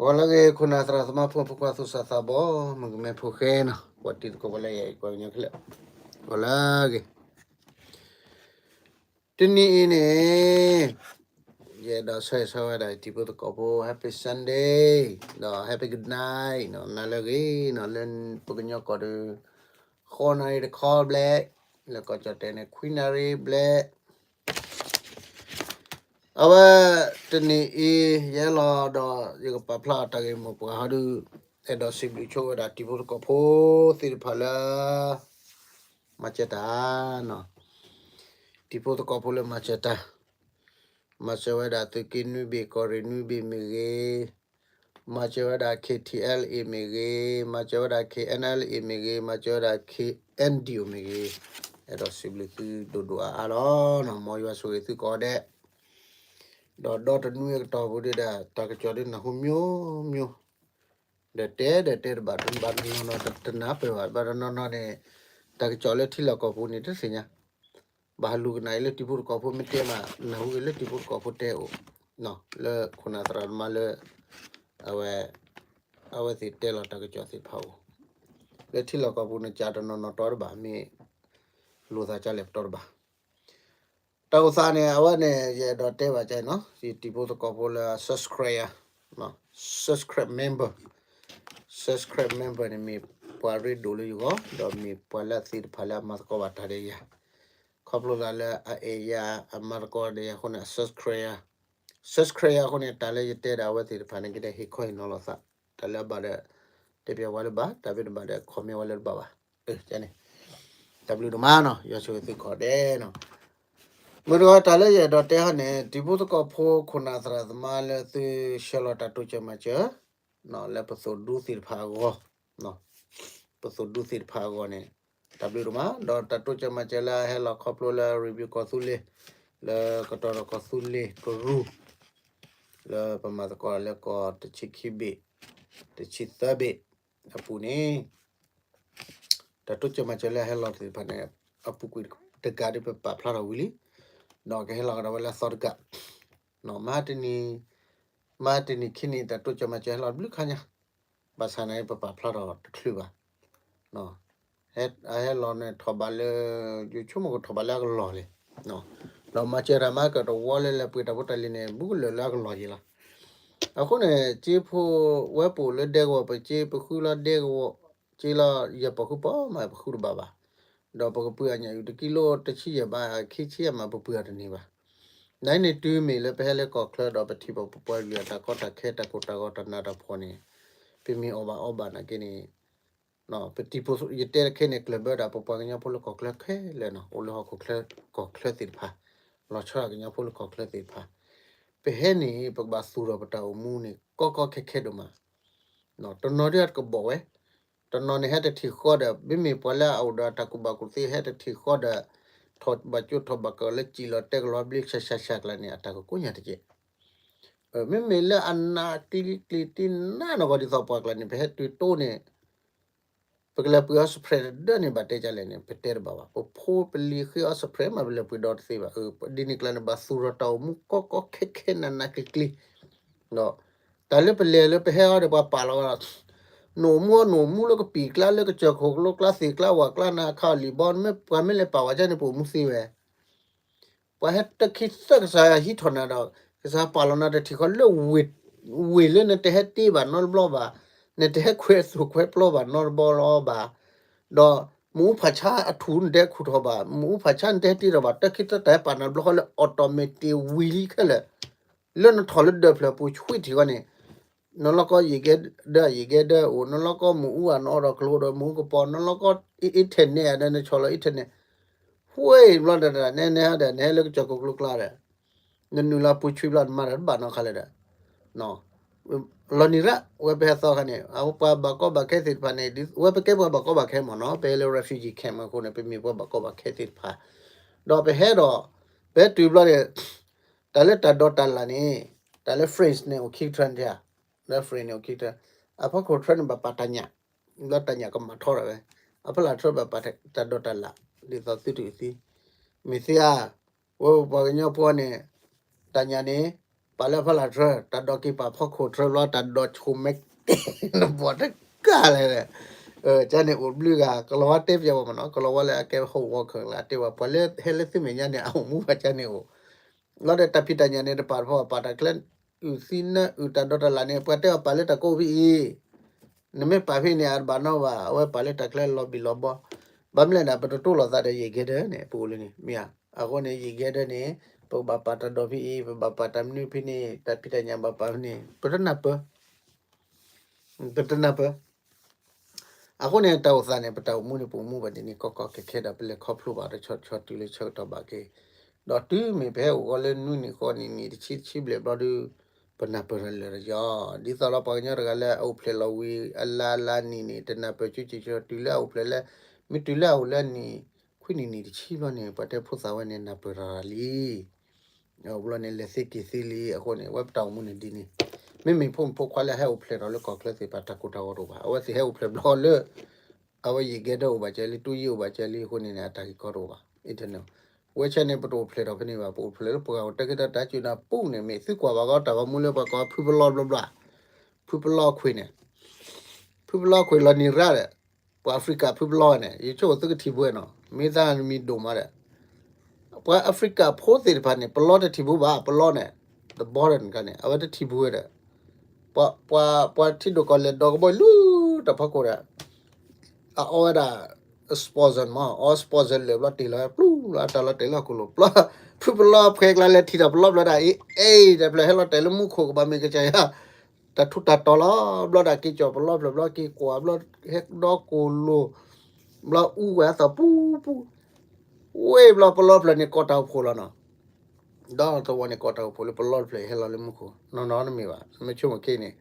ဂီၤလၢအဂ့ၤ ခိၣ်နၢ်သရၣ်သမါ ဖိမုၣ်ဖိခွါ သူၣ်စၢ်သးဘီၣ် မုၣ်ကမဲဖိဃဲနီၤ ပှၤတံၤသကိးဝဲလၢယဲ ပှၤကညီခဲလၢာ် ဂီၤလၢအဂ့ၤ တနံၤအံၤန့ၣ် ယအဲၣ်ဒိးဆၢဂ့ၤဆၢဝါဒၣ်တံၤဖိသကိးဖိ Happy Sunday ဒီး Happy Good Night နီၤ နၤလၢအဂ့ၤနီၤ လၢပကညီကီၢ်ဒီး ဃိးနၣ်ရံၣ်တခီဘျဲၣ် လၢကီၢ်ကၠီၣ်တဲာ်န့ၣ် ခွံနၣ်ရံၣ်ဘျဲၣ် အဝဲ တနံၤအံၤ ယဟဲလီၤဒီး ယကပာ်ဖျါအီၤတၢ်ဂ့ၢ်မိၢ်ပှၢ်ဟီဒုး အဲၣ်ဒိးစံးဘျုးဆိဝဲဒၣ်တံၤဖိသကိးဖိသ့ၣ်တဖၣ်လၢ မၤစၢၤတၢ်နီၤ တံၤဖိသကိးဖိလၢမၤစၢၤတၢ် မၤစၢၤဝဲဒၣ်သုးက့နွံဘ့ၣ် ကီၢ်ရ့ၣ်နွံဘ့ၣ်မ့ၢ်ဂ့ၤ မၤစၢၤဝဲဒၣ် K T L A မ့ၢ်ဂ့ၤ မၤစၢၤဝဲဒၣ် K N L A မ့ၢ်ဂ့ၤ မၤစၢၤဝဲဒၣ် K N D O မ့ၢ်ဂ့ၤ အဲၣ်ဒိးစံးဘျုးသုဒိၣ်ဒိၣ်အါအါလီၤနီၤ မ်ယွၤဆိၣ်ဂ့ၤသုကိးဂၤဒဲး ဒီးဒီတနွံအကတီၢ်ပူၤဒုးဒၣ် တၢ်ကစီၣ်ဒုးနၢ်ဟူမျိုးမျိုး ဒီးတဲဒီးတဲတဘၣ်တဘၣ်တနီၤနီၤတနၢ်ပၢၢ်ဘၣ် ဘၣ်တနီၤနီၤန့ၣ် တၢ်ကစီၣ်လၢထံလီၢ်ကီၢ်ပူၤန့ၣ် တသ့ၣ်ညါ ဘၣ်ဟးလူၤကနၣ်အံၤလၢတံၤဖိသကိးဖိမ့ၢ်တဲမး နၢ်ဟူက့ၤလၢတံၤဖိသကိးဖိတဲအိၣ် လၢခိၣ်နၢ်သရၣ်သမါလၢ အဝဲ အဝဲသ့ၣ်တဲလီၤတၢ်ကစီၣ်သ့ၣ်တဖၣ်အိၣ် လၢထံလီၢ်ကီၢ်ပူၤန့ၣ် ကၢ်တနီၤနီၤတီတဘၣ် မ့ၢ်လိာ်သးကလဲၣ်ပတီတဘၣ် တၢ်အိၣ်သးန့ၣ် အဝဲန့ၣ် ယအဲၣ်ဒိးတဲဘၣ်ကၢ်နီၤ ယတံၤဖိသကိးဖိလၢ subscribe subscribe member subscribe member န့ၣ် မ့ၢ်ပှၤရ့ဒိၣ်လၢယဂီၢ် ဒီးမ့ၢ်ပှၤလၢအသ့ၣ်တဖၣ်လၢအမၤသကိးဘၣ်တၢ်ဒီးယၤ ခီဖျိသးလၢအအဲၣ်ယၤ အမၤသကိးဒီးယၤအဃိန့ၣ် အ subscribe subscribe အဃိန့ၣ် တၢ်လၢယတဲဒၣ်အဝဲသ့ၣ်တဖၣ်န့ၣ် ကဒဲဟ့ၣ်ခီဟ့ၣ်နီၤလိာ်သး တၢ်လၢအဘၣ်ဒီး တဲပျဲဝဲလၢၤဘၣ် တၢ်မ့ၢ်တဘၣ်ဒီး comment ဝဲလၢၤတဘၣ်ဘၣ် န့ၣ် တၢ်ဘျုးဒိၣ်မးနီၤ ယွၤဆိၣ်ဂ့ၤသုကိးဂၤဒဲးနီၤ မုၢ်တဂီၤတၢ်လၢယအဲၣ်ဒိးတဲဟီန့ၣ် တံၤဖိသကိးဖိ ခိၣ်နၢ်သရၣ်သမါလၢသုဆှၢလီၤတၢ်တိစၢၤမၤစၢၤ လၢပသိၣ်ဒူသ့ၣ်တဖၣ်အဂီၢ် ပသိၣ်ဒူသ့ၣ်တဖၣ်အဂီၢ်န့ၣ် တၢ်ဘျုးဒိၣ်မး ဒီးတၢ်တိစၢၤမၤစၢၤလၢအဟဲလီၤခီဖျိလၢ review ကီၢ်သူလ့ၤ လၢကတီၢ်ဒီးကီၢ်သူလ့ၤကရူၢ် လၢပမၤသကိးလၢကီၢ်တဆံခံဘ့ၣ် တဆံသၢဘ့ၣ်အပူၤန့ၣ် တၢ်တိစၢၤမၤစၢၤလၢအဟဲလီၤသ့ၣ်တဖၣ်န့ၣ် အပူၤကွံာ်တကးဒ်ပပာ်ဖျါထီၣ်ဝံၤလံ ဒီးကဟဲလီၤကဒီးဝဲလၢအသီတကး မဟါတနံၤ မဟါတနံၤခံနံၤ တၢ်တိစၢၤမၤစၢၤဟဲလီၤတဘျုးခါညါ ဘၣ်ဆၣ်န့ၣ် ပပာ်ဖျါထီၣ်တချုးဘၣ် အဟဲလီၤန့ၣ်ထီၣ်ဘးလၢ ယဆိကမိၣ်ကထီၣ်ဘးလၢအကလီၢ်လံ ဒီးမၤစၢၤတၢ်မၤကတဝီလၢလဲၤပှ့ၤတၢ်ဖိတၢ်လံၤန့ၣ် ဘူးကလၢာ်လၢအကလီၢ်ယံၤလီၤ. အဃိန့ၣ် ကၠ့ဖိဝဲပအိၣ်လၢဒဲကဝီၤ ပကၠ့ပဃုလီၤဒဲကဝီၤ ကၠ့လီၤယပှၤဃုပီၢ်မးပဃုတဘၣ်ဘၣ်. ဒီးပကပှ့ၤအညၣ်အုၣ်တကံလိတဆံယဲၢ်ဘး ခံဆံယဲၢ်မး ပပှ့ၤအီၤတန့ၢ်ဘၣ်. နန့ၣ်တုၤမ့ၢ်လၢပဟဲလၢကီၢ်ချၢဒီးပထံၣ်ဘၣ်ပပှၤကလုာ်အတၢ်ကီတၢ်ခဲ တၢ်ကိၢ်တၢ်ဂီၤတၢ်နးတၢ်ဖှီၣ်န့ၣ် ပမ့ၢ်အီၣ်ဘၣ်အီဘၣ်နာ်က့န့ၣ် ပတံၤဖိ ယတဲတခဲန့ၣ် ကျၢၢ်ဘၢဒၣ်ပပှၤကညီဖိလၢကီၢ်ချၢခဲလၢာ်နီၤ အိၣ်လၢဟီၣ်ခိၣ်ချၢ ကီၢ်ချၢသ့ၣ်တဖၣ် လီၤဆီဒၣ်ကညီဖိလၢကီၢ်ချၢသ့ၣ်တဖၣ် ပဟဲန့ၣ် ပကဘၣ်သူၣ်ထီၣ်ပတၢ်အိၣ်မူန့ၣ် ကီကီခဲခဲဒိၣ်မး တနီၤဒ်အကဘီၣ်ဝဲ တနီၤန့ၣ်ဟဲတထံၣ်ဃီဒီး မ့မ့ၢ်ပှၤလၢအအိၣ်ဒီးအတၢ်ကူၣ်ဘၣ်ကူၣ်သ့ဟဲတထံၣ်ဃီဒီး ထီၣ်ဘၣ်ကၠိထီၣ်ဘၣ်ကၢလၢစံၣ်လီၤတဲာ်ကလီၤဘျ့ဆးဆးဆးကျါန့ၣ် အတၢ်ကကိးညါတက့ၢ်. မ့မ့ၢ်လၢအနးကျံၤကျံၤတံၢ်နးနီၢ်ကီၢ်ဒ်သိးပှၤကျါန့ၣ် ပဟဲတုၤတိၢ်န့ၣ် ပကလဲၤပှ့ၤအီစဖရဲးတဒၢန့ၣ် ဘၣ်တဲဒ်လဲၣ်န့ၣ် ပတဲတဘၣ်ဘၣ်. ပဖိပလံၤဃ့အီစဖရဲးမး ပလဲၤပှ့ၤဒီတသ့ဘၣ်. ဒ်န့ၣ်အကျါန့ၣ် ဘၣ်သူၣ်ထီၣ်တၢ်အိၣ်မူကီကီခဲခဲနးနးကျံၤကျံၤ ဒီး တၢ်လၢပလဲၤလၢပဟဲအီၤဒီးပှၤပာ်လီၤဝဲလီၤ. နအိၣ်မူအီၤ နအိၣ်မူလၢကပံာ်ကျါ လၢကစၢၢ်ခိၣ်ကျိကျါ သ့ၣ်ကျါဝၣ်ကျါ နခးအီၤလံာ်ဘီ မ့ၢ်ပှၤမ့ၢ်လဲၤပာ်ဝဲဒ်န့ၣ် ပအိၣ်မူသ့ဝဲ ပှၤဟဲတခံသၢကစၢ်ယွၤဟံးထီၣ်နၤဒီး ကစၢ်ပာ်လီၤနၤတထံၣ်ဃီလၢ ဝ့ၢ်လၢနတဟဲတ့ဘၣ်နီတဘျီဘၣ်, နတဟဲခွဲးသိၣ်ခွဲးပျီဘၣ်နီတဘျီလီၤဘၣ်, ဒီးမ့ၣ်အူဖးဆါအထူၣ်နတဟဲခူၣ်ထီၣ်ဘၣ်, မ့ၣ်အူဖးဆါနတဟဲတ့ထီၣ်ဘၣ်, တၢ်ခံသၢတၢ်ဟဲပာ်နၤတဘျီဃီလၢ automatic ဝံၤလံခဲလၢာ်, လၢနထီၣ်လၢဒၢးဖျၢၣ်ပူၤဆွံထံၣ်ဃီန့ၣ် နလီၢ်ကီယံာ်ကဲဒၢ ယံာ်ကဲဒၢအိၣ်, နလီၢ်ကီမ့ၣ်အူအနီၢ်ဒီးကျိဒီးမ့ၣ်အူကပီၤ, နလီၢ်ကီ internet ဒီးနဆီၣ်လီၤ internet ဃိဘျီဒီး နဲနဲဒီး နဟဲလၢကစၢၢ်ခိၣ်ကျိကျါဒီး နနုာ်လီၤပူၤဆွံဘျီ နမၤတၢ်တဘၣ်နီတခါလၢၤဒီး လီၤနံၤရၣ် ဝဲပဟဲသီခါန့ၣ် အဝဲပှၤဘၣ်ကီဘၣ်ခဲသ့ၣ်တဖၣ်န့ၣ် ဝဲပကဲပှၤဘၣ်ကီဘၣ်ခဲမ့ၢ်နီၤ ပဟဲလၢ refugee camp အဃိန့ၣ် ပမ့ၢ်ပှၤဘၣ်ကီဘၣ်ခဲသ့ၣ်တဖၣ် ဒီးပဟဲဒီး ပဟဲတုၤဘျီန့ၣ် တၢ်လၢတၢ်ဒိးတၢ်လၣ်န့ၣ် တၢ်လၢ French န့ၣ် အိၣ်ခံကထၢန့ၣ်ဧါ, လၢ French န့ၣ် အိၣ်ခံကထၢ, အဖီခိၣ်ထၢန့ၣ် ဘၣ်ပာ်တၢ်ညၣ်, လၢတၢ်ညၣ်ကမၤထီထီၣ်ဝဲ, အဖီလာ်ထၢဘၣ်ပာ်တၢ်ဒိးတၢ်လၣ်, ဒ်သိးသုတသံ, မ့ၢ်သ့ဧါ, ဝဲပပှၤကညီဖိန့ၣ်, တၢ်ညၣ်န့ၣ်, ပာ်လၢဖီလာ်ထြၢ တၢ်ဒိးက့ၤပာ်ဖီခိၣ်ထြၢဘျီ တၢ်ဒိးဆိၣ်မဲကဲ နဘီၣ်တကးလဲၣ်. ကန့ၣ်အိၣ်ဘျုးဂၤ ကလီၤဝါတဲပျဲဝဲမ့ၢ်နီၤ ကလီၤဝါလၢအကဲ home worker လၢအတဲဝဲ ပှၤလၢဟဲလၢသုမဲာ်ညါန့ၣ် အအိၣ်မူဘၣ်ကန့ၣ်အိၣ် လီၤဒီးတၢ်ဖံးတၢ်ညၣ်န့ၣ် တပာ်တဖီ ပာ်တၢ်ချၢ အုၣ်သံနၢအုၣ်တၢ်ဒိးတၢ်လၣ်န့ၣ် ပှၤတဲအီၤပာ်လၢတၢ်ကိးဖံအံၤ နမ့ၢ်ပာ်ဖဲန့ၣ် အတဘၣ်နီဘၣ် အဝဲပာ်လၢတၢ်ချၢလီၤဘံၣ်လီၤဘီ, ဘၣ်မနုၤလဲၣ် ပတတိၢ်လိာ်သးဒီးယံာ်ကဲဒၢန့ၣ် ပအိၣ်လၢန့ၣ် မ့ၢ်ဧါ. အဃိန့ၣ် ယံာ်ကဲဒၢန့ၣ် ပကဘၣ်ပာ်တၢ်ဒိးဖဲအံၤ ပဘၣ်ပာ်တၢ်မနုၤဖဲန့ၣ် တၢ်ဖံးတၢ်ညၣ်ဘၣ်ပာ်ဖဲန့ၣ် ပတနၢ်ပၢၢ် ပတနၢ်ပၢၢ် အဃိန့ၣ် တၢ်အိၣ်သးန့ၣ် ပတၢ်အိၣ်မူန့ၣ် ပအိၣ်မူဘၣ်ဒ်န့ၣ် ကီကီခဲခဲဒီး ပလဲၤခီဖျိဘၣ်တဆီဆီတုၤလၢဆၢကတီၢ်ဘၣ်က့ၤ, ဒီးတုၤမ့ၢ်ပဟဲအိၣ်ဃီလၢနွံနံၣ်ဃိးနံၣ် နံၣ်တဆံတဆံဘျဲၣ်ဘျီဒုး ပနၢ်ပၢၢ်တၢ်လၢာ်တယီၤ, ဒ်သိးလီၤပှၤကညီတဂၤလၢအအိၣ်ဖျဲၣ်လီၤဝံၤ အလါလါနံၣ်န့ၣ် တနၢ်ပၢၢ်ဆူက့ၤဆူ တုၤလၢအအိၣ်ဖျဲၣ်လၢ မ့ၢ်တုၤလၢအအိၣ်လၢနံၣ်ခွံနံၣ်နံၣ်တဆံဘျီန့ၣ် ပှၤတဲဖိသၣ်ဝဲန့ၣ် နၢ်ပၢၢ်တၢ်လံ အဘျီန့ၣ် လဲၤသ့က့ၤသ့လံ အဃိန့ၣ် အဝဲပတၢ်အိၣ်မူန့ၣ်ဒ်န့ၣ်, မ့မ့ၢ်ဖိမုၣ်ဖိခွါလၢဟဲအိၣ်ဖျဲၣ်ထီၣ်လၢကီၢ်ချၢသ့ၣ်တဖၣ် တၢ်ကိၢ်တၢ်ဂီၤတအိၣ်ဘၣ်, အဝဲသ့ၣ်ဟဲအိၣ်ဖျဲၣ်ဘျီလၢ အဝဲယံာ်ကဲဒၢအိၣ်ဘၣ်ကဲလံ တူၢ်ယံာ်အိၣ်ဘၣ်ကဲလံ အဃိန့ၣ်န့ၣ် အတၢ်ဂ့ၢ်ကီတအိၣ်ဘၣ်, ဝဲဆဲန့ၣ် ပတအိၣ်ဖျဲၣ်ထီၣ်ဖဲန့ၣ်ဘၣ်, ပအိၣ်ဖျဲၣ်လၢပှၤအိၣ်တဲက့ၤတၢ်တၢ်စူၢ်နၢ်ပူၤန့ၣ် မ့ၢ်သုကွၢ်ဘၣ်ကီတၢ်ဂီၤမူလၢပှၤကိးဖုပလီဘျီဘျီ, ဖုပလီခွံန့ၣ်, ဖုပလီခွံလီၤနံၤရၣ်ဒီး ပှၤအဖရံကၤဖုပလီန့ၣ် ယဆိကမိၣ်သုကထံၣ်ဘၣ်နီၤ မ့ၢ်သးမံၤဒိၣ်မးဒီး ပှၤအဖရံကၤဖိသ့ၣ်တဖၣ်န့ၣ် ပလီတထံၣ်ဘၣ် ပလီန့ၣ် the border န့ၣ် အဝဲတထံၣ်ဘၣ်ဒီး ပှၤ ပှၤထံဒိၣ်ကီၢ်လဲၢ်ဒီကဘီယူၤလၢတၢ်ဖီခိၣ်ဒီး အအီဝဲဒၣ် sponsor မး အီ sponsor လၢာ်ဘျီတ့ၢ်လီၤပျူၤလီၤ တၢ်လီၤတဲာ်လၢဟီၣ်ခိၣ်လိၤ ဖုပလီဖဲကျါလဲၤထံၣ်တၢ်ပလီဖျၢၣ်ဒၣ်အံၤ အဲ တၢ်ဖျၢၣ်ဟဲလီၤတဲာ်လၢမူခိၣ်ကဘၣ်မ့ၢ်ကစၢ်ယွၤ တၢ်ထူးတၢ်တီၤလီၤ ဘျီဒၣ်က့ၤကၠီၣ်ပလီဖျၢၣ်ဘျီက့ၤကွၢ်ဘျီဟဲဒီကိၣ်လိၤ ဘျီအူဝဲအသီၣ်ပူၤပူၤ ဝ့ၢ်ဘျီပလီဖျၢၣ်န့ၣ်ကိးတၢ်အိၣ်ဖှိၣ်လီၤနီၤ ဒီးသဝီန့ၣ်ကိးတၢ်အိၣ်ဖှိၣ်လၢပလီတဖျၢၣ်ဟဲလီၤလၢမူခိၣ် နီၢ်နီၢ်တမ့ၢ်ဘၣ် မ့ၢ်ဆိကမိၣ်ခဲအံၤန့ၣ်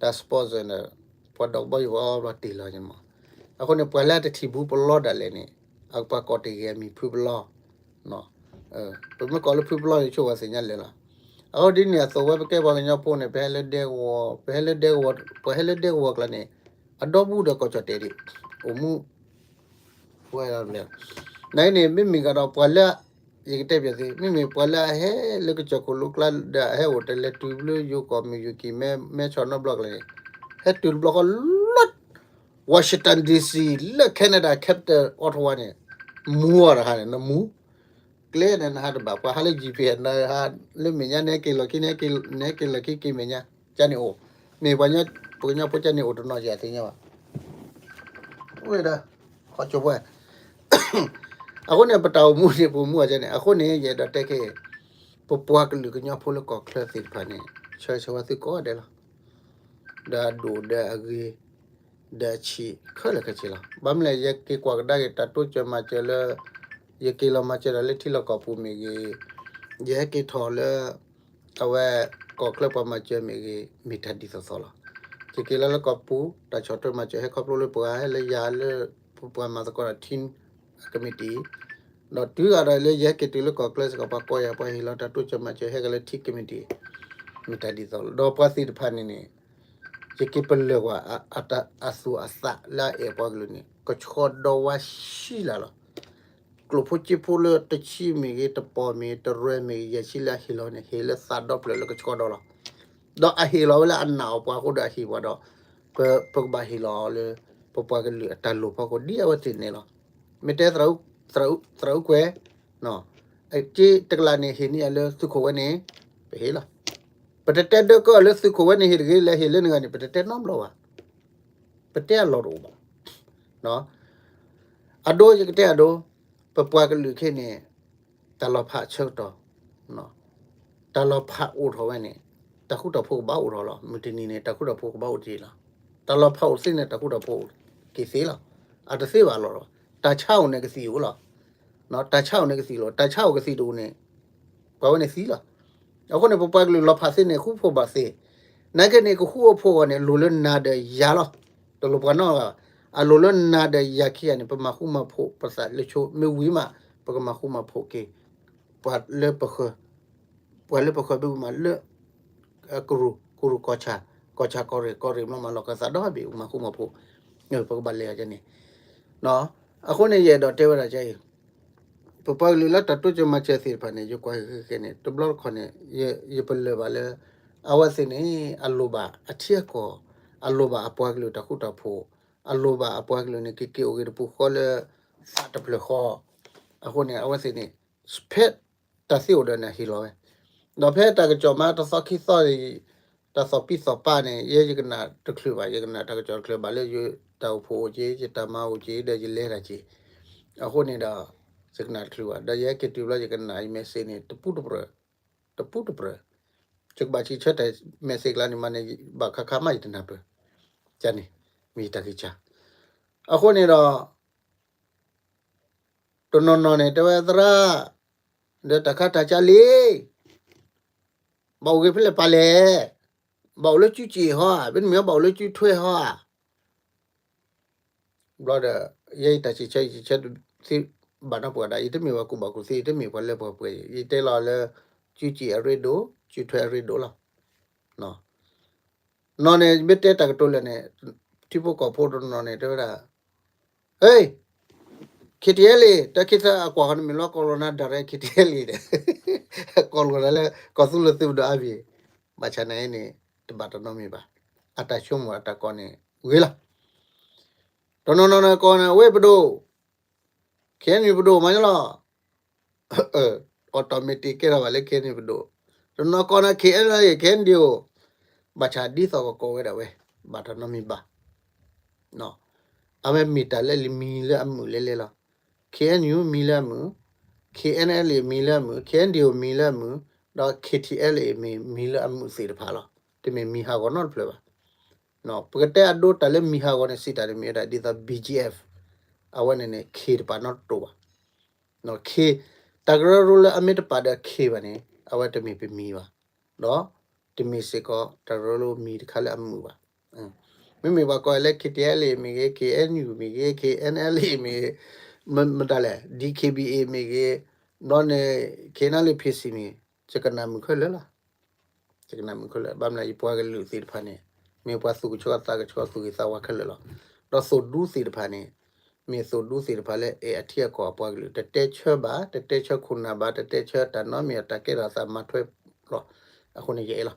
တၢ် sponsor န့ၣ် ပှၤဒီကဘီယူၤအီဘျီတ့ၢ်လီၤန့ၣ်မး အဃိန့ၣ် ပှၤလၢအတထံၣ်ဘၣ်ပလီဒၣ်လဲာ်န့ၣ် အကပှၤကိးတ့ၢ်ဂ့ၤအမံၤဖုပလီ ပမ့ၢ်ကိးလၢဖုပလီန့ၣ် ဆိကမိၣ်သ့ၣ်ညါလဲၣ်လီၤ အဃိဒ်န့ၣ်အသိးဝဲပကဲပှၤကညီဖိန့ၣ် ပဟဲလၢဒဲကဝီၤ ပဟဲလၢဒဲကဝီၤ ပှၤဟဲလၢဒဲကဝီၤကျါန့ၣ် အဒီဘူးဒီးကီၢ်ကၠီၣ်တဲာ်ဒံး အိၣ်မူ ဝဲဒၣ် နန့ၣ် မ့မ့ၢ်ကဒီးပှၤလၢ ယကတဲပျးသု မ့မ့ၢ်ပှၤလၢအဟဲလၢကစၢၢ်ခိၣ်လိကျါဒီး အဟဲအိၣ်တလဲၤတုၤဘျုးယိၤကီၢ်မုၢ်ယိၤကံၤ မဲဆီးနီတဘျီကျါန့ၣ် ဟဲတုၤတဘျီဃီလၢ Washington D C လၢ Canada capital Ottawa န့ၣ် မူအီၤတခါန့ၣ် နမူ ကျဲန့ၣ်နဟးတဘၣ် ပှၤဟးလၢ G P S နဟးလၢမဲာ်ညါ နဟဲက့ၤလီၢ်ခံ နဟဲက့ၤလီၢ်ခံက့ၤမဲာ်ညါ ကန့ၣ်အိၣ် မ့ၢ်ပှၤကညီဖိကန့ၣ်အိၣ်တနီၤ ယသ့ၣ်ညါဘၣ် ဝဲဒၣ် ခီကၠိပှဲ အဃိန့ၣ် ပတၢ်အိၣ်မူန့ၣ် ပအိၣ်မူအီၤန့ၣ် အဃိန့ၣ် ယအဲၣ်ဒိးတဲခဲအံၤ ပပှၤကလုာ်ကညီဖိလၢကီၢ်ချၢသ့ၣ်တဖၣ်န့ၣ် ဆၢဂ့ၤဆၢဝါသုကိးဂၤဒဲးလီၤ. ဒီးအဒိၣ်ဒီးအဂ့ၤ ဒီးအဆံးခဲလၢာ်ခဲဆ့လီၤ. ဘၣ်မနုၤလဲၣ် ယက့ၤကွၢ်ကဒါက့ၤ တၢ်တိစၢၤမၤစၢၤလၢ ယက့ၤလီၤမၤစၢၤတၢ်လၢထံလီၢ်ကီၢ်ပူၤမ့ၢ်ဂ့ၤ, ယဟဲက့ၤထီၣ်လၢ အဝဲ ကီၢ်ချၢပှၤမၤစၢၤမ့ၢ်ဂ့ၤ မ့ၢ်တၢ်ဒ်သိးသိးလီၤ. ယက့ၤလီၤလၢကီၢ်ပူၤ တၢ်ဆီၣ်ထွဲမၤစၢၤဟဲခီဖျိလၢပှၤဟဲလၢယၤလၢ ပပှၤမၤသကိးဒီး team committee ဒီးတုၤအါဒီးလၢယဟဲက့ၤတုၤလၢကီၢ်ချၢစ့ၢ်ကီး ပှၤကိးယၤ ပှၤဟ့ၣ်လီၤတၢ်တိစၢၤမၤစၢၤဟဲက့ၤလၢ team committee မ့ၢ်တၢ်ဒ်သိးလီၤ. ဒီးပှၤသ့ၣ်တဖၣ်န့ၣ်န့ၣ် ယက့ၤပလၢၢ်ကွၢ် အသူၣ်အသးလၢအအဲၣ်ပှၤကလုာ်န့ၣ် ကဆှီဒီဝါဆံးလၢ်လီၤ. ကျိၣ်ဖိစ့ဖိလၢတဆံမ့ၢ်ဂ့ၤ တပီၢ်မ့ၢ်ဂ့ၤ တရဲၣ်မ့ၢ်ဂ့ၤ ယဲၢ်ဆံလၢအဟ့ၣ်လီၤန့ၣ် ဟ့ၣ်လၢသးဒီဖျၢၣ်လၢကဆှီဒီလီၤ. ဒီးအဟ့ၣ်လီၤဝဲလၢအနာ်အီၤပှၤအဃိဒီးအဟ့ၣ်ပှၤဒီး ပ ပကဘၣ်ဟ့ၣ်လီၤလၢ ပပှၤကလုာ်အတၢ်လိၣ်ဖီခိၣ် ဒ်အဝဲသ့ၣ်န့ၣ်လီၤ. မ့ၢ်တဲ သရၣ်အူကွဲး အက့တကလးန့ၣ် ဟ့ၣ်န့ၢ်အီၤလၢသုးခိၣ်ဝဲန့ၣ် ပဟ့ၣ်လီၤ. ပတတဲဒၢကၢၢ်လၢသုးခိၣ်ဝဲန့ၣ်ဟ့ၣ်တဂ့ၤ လဲၤဟ့ၣ်လၢနဂၤန့ၣ် ပတတဲနီတဘျီဘၣ်. ပတဲအလီၢ်တအိၣ်ဘၣ်. အဒိ ယကတဲအဒိ ပပှၤကလုာ်ခဲအံၤန့ၣ် တၢ်လီၤဖးအဆၢကတီၢ် တၢ်လီၤဖးအိၣ်ထီၣ်ဝဲန့ၣ် တၢ်ဃူတၢ်ဖိးကဘၣ်အိၣ်ထီၣ်လီၤ. မုၢ်တနံၤန့ၣ် တၢ်ဃူတၢ်ဖိးကဘၣ်အိၣ်တ့ၢ်လီၤ. တၢ်လီၤဖးအိၣ်သ့န့ၣ် တၢ်ဃူတၢ်ဖိးက့ၤသ့လီၤ. အတသ့ဘၣ်လီၤ. တၢ်ဆါအိၣ်န့ၣ်ကသံၣ်အိၣ်လီၤ. တၢ်ဆါအိၣ်န့ၣ်ကသံၣ်လီၤ. တၢ်ဆါအိၣ်ကသံၣ်တအိၣ်န့ၣ် ပှၤဝဲန့ၣ်သံလီၤ. အဃိန့ၣ် ပပှၤကလုာ်လီၤဖးသ့န့ၣ် ဃူဖိးဘၣ်သ့. နာ်က့န့ၣ် ကဃူအဖိးအဂီၢ်န့ၣ် လိၣ်လၢနၤဒီးယၤလီၤ. တလိၣ်ပှၤနီတဂၤဘၣ်. အလိၣ်လၢနၤဒီးယၤခံဂၤန့ၣ် ပမၤဃူမၤဖိးပသးလၢဆိ မ့ၢ်ဝံၤမး ပကမၤဃူမၤဖိးက့ၤ ပှၤလၢပဃၢၤ ပှၤလၢပဃၢၤဘ့ၣ်ဝံၤမးလၢ ကရူၢ် ကရူၢ်ကီၢ်ဆၣ် ကီၢ်ဆၣ်ကီၢ်ရ့ၣ် ကီၢ်ရ့ၣ်မ့ၢ်မးလီၤကသးဒီဘ့ၣ် ပမၤဃူမၤဖိး ပကဘၣ်လဲၤအီၤန့ၣ် အဃိန့ၣ် ယအဲၣ်ဒိးတဲဝဲဒၣ်ကအံၤ ပပှၤကလုာ်လၢတၢ်တိစၢၤမၤစၢၤသ့ၣ်တဖၣ်န့ၣ် ယကွၢ်ဃဲဃဲန့ၣ် တဘျီတခီၣ်န့ၣ် ယပလၢၢ်ဘၣ်လၢ အဝဲသ့ၣ်န့ၣ် အလိၣ်ဘၣ်အထံအကီၢ်, အလိၣ်ဘၣ်အပှၤကလုာ်တၢ်ဃူတၢ်ဖိး, အလိၣ်ဘၣ်အပှၤကလုာ်န့ၣ် ကက့ၤအိၣ်ဂ့ၤတပူၤဃီလၢ သးတဖျၢၣ်ဃီ, အဃိန့ၣ် အဝဲသ့ၣ်န့ၣ် ဖဲတၢ်သ့အိၣ်ဒီးန့ၣ်ဟ့ၣ်လီၤဝဲ, ဒီးဖဲတၢ်ကစီၣ်မၤတသီခံသီန့ၣ် တၢ်သီၣ်ပံသီၣ်ပၢ်န့ၣ် ယဲယကနၣ်တချုးဘၣ်, ယကနၣ်တၢ်ကစီၣ်တချုးဘၣ်လၢယတၢ်အိၣ်ဖှိၣ်အိၣ်က့ၤ ယတၢ်မၤအိၣ်က့ၤ ဒီးယလဲၤတၢ်က့ၤ, အဃိန့ၣ်ဒီး ယကနၣ်တချုးဘၣ်, ဒီးယဟဲက့ၤတုၤဘျီယကနၣ်ယ message န့ၣ် တပူတပြၢၤ, တပူတပြၢၤ, ယကဘၣ်စံးဆၢတၢ် message ကျါန့ၣ်မးန့ၣ် ဘၣ်ခါခါမးယတနၢ်ပၢၢ်, ကန့ၣ် မ့ၢ်ယတၢ်ဂံၢ်စၢ်, အဃိန့ၣ်ဒီး တနီၤနီၤန့ၣ် တဲဝဲသရၣ်, ဒီးတၢ်ခါတၢ်ကၢလံ, ဘၣ်အိၣ်ဂ့ၤဖဲလဲၣ်ပာ်လဲၣ်, ဘၣ်အိၣ်လၢစုစ့ၣ်ဟီဧါ, မ့တမ့ၢ်ဘၣ်အိၣ်လၢစုထွဲဟီဧါ, ဘျီဒီး ယဲယတၢ်စံးဆၢ ယစံးဆၢသ့ ဘၣ်နီတပှၤဒၣ်, ယတမ့ၢ်ပှၤကူၣ်ဘၣ်ကူၣ်သ့, ယတမ့ၢ်ပှၤလၢပှဲၤပှဲၤ, ယတဲလီၤလၢ စုစ့ၣ်အရ့ဒိၣ်, စုထွဲအရ့ဒိၣ်လီၤ. နီၢ်န့ၣ် မ့ၢ်တဲတၢ်ကတိၤလၢာ်န့ၣ် ထံဖိကီၢ်ဖိတနီၤန့ၣ် တဲဝဲဒၣ်, ဟ့, KTLA တၢ်ခံသၢအကွၢ်ဃီန့ၣ်မ့ၢ်လီၤ ကီၢ်လီၤနၤ direct KTLA န့ၣ်, ကီၢ်လီၤနၤလၢ ကီၢ်သူလ့ၤသုးပဒိၣ်အါဘ့ၣ်, ဘၣ်ဆၣ်နာ်အံၤန့ၣ် တဘၣ်တၢ်နီတမံၤဘၣ်, အတၢ်ဆိကမိၣ်အတၢ်ကိးန့ၣ် ဂ့ၤလီၤ. တနီၤနီၤန့ၣ်ကိးန့ၣ် ဝ့ၢ်ပဒိၣ်, KNU ပဒိၣ်မးလီၤ. automatic ကဲထီၣ်ဘၣ်လၢ KNU ပဒိၣ်, တနီၤကိးန့ၣ် KNLA KNDO, ဘၣ်ဆၣ်ဒ်သိးကကိးဝဲဒၣ်ဝဲ ဘၣ်တၢ်နီတမံၤဘၣ်. အဝဲမ့ၢ်တၢ်လၢလံာ်မံၤလၢအမုာ်လဲလဲလီၤ. KNU မံၤလၢအမုာ်, KNLA မံၤလၢအမုာ်, KNDO မံၤလၢအမုာ်, ဒီး KTLA မံၤလၢအမုာ်သ့ၣ်တဖၣ်လီၤ. တမ့ၢ်မံၤဟးဂီၤနီတဖျၢၣ်ဘၣ်. ပကတဲအဒိတၢ်လၢမံၤဟးဂီၤန့ၣ် စံးတၢ်န့ၣ်မ့ၢ်ဝဲဒၣ်ဒ်သိး BGF, အဝဲန့ၣ်န့ၣ် K တပာ်နီတတိာ်ဘၣ်. K, တၢ်ကရၢကရိလၢအမ့ၢ်တပာ်ဒီး K ဘၣ်န့ၣ် အဝဲတမ့ၢ်ပမံၤဘၣ်, ဒီးတမ့ၢ်စ့ၢ်ကီးတၢ်ကရၢကရိမံၤတခါလၢအမုာ်ဘၣ်. မ့မ့ၢ်ပှၤကိးလၢ KTLA မ့ၢ်ဂ့ၤ, KNU မ့ၢ်ဂ့ၤ, KNLA မ့ၢ်ဂ့ၤ, မတၤလဲၣ် DKBA မ့ၢ်ဂ့ၤ, ဘျီန့ၣ် KNLA PC မ့ၢ်ဂ့ၤ, ယကနၣ်မုာ်ခဲလၢာ်လီၤ. ယကနၣ်မုာ်ခဲလၢာ်, ဘၣ်မနုၤ ယပှၤကလုာ်သ့ၣ်တဖၣ်န့ၣ် မ့ၢ်ပှၤသူၣ်ကဆှီသးကဆှီသူၣ်ဂ့ၤသးဝါခဲလၢာ်လီၤ. ဒီးသိၣ်ဒူသ့ၣ်တဖၣ်န့ၣ် မ့ၢ်သိၣ်ဒူသ့ၣ်တဖၣ်လၢအဲၣ်အထံအကီၢ်အပှၤကလုာ် တတဲဆၢဘၣ်, တတဲဆၢခိၣ်နၢ်ဘၣ်, တတဲဆၢတၢ်နီတမံၤ တၢ်ကဲထီၣ်သးမၤထွဲလီၤ. အဃိန့ၣ်ယအဲၣ်လီၤ.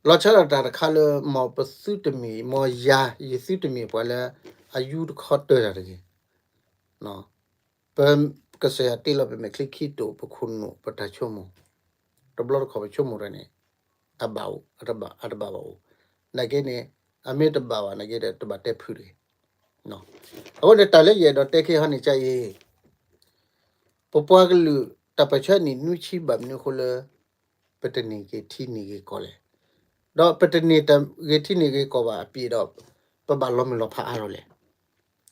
လီၤဆီဒၣ်တၢ်တခါလၢ မ်ပသုတမ့ၢ် မ်ယၤ ယသုတမ့ၢ်ပှၤလၢ အယူတခီတၢၢ်တၢ်တဂ့ၤ. ပကစၢ်ယွၤတ့လီၤပမဲာ်ချံခံတိာ် ပခိၣ်နူာ်ပတၢ်ဆိကမိၣ်, တဘျီတခီၣ်ပဆိကမိၣ်တၢ်န့ၣ် အဘၣ်အိၣ်, အတဘၣ်, အတဘၣ်ဘၣ်အိၣ်. နာ်က့န့ၣ် အမ့ၢ်တဘၣ်ဘၣ်နာ်က့ဒီး တဘၣ်တဲဖုးတဂ့ၤ. အဃိန့ၣ် တၢ်လၢယအဲၣ်ဒိးတဲခဲဟီန့ၣ်ကအံၤ, ပပှၤကလုာ်တၢ်ပၢၢ်ဆၢနံၣ်နွံဆံဘၣ်မနုၤအဃိလၢ ပတန့ၢ်ဂ့ၤထံန့ၢ်ဂ့ၤကီၢ်လဲၣ်. ဒီးပတန့ၢ်တၢ်ဂ့ၤထံန့ၢ်ဂ့ၤကီၢ်ဘၣ်အပျ့ၤဒီး ပဘၣ်လီၤမုၢ်လီၤဖးအါထီၣ်လဲၣ်.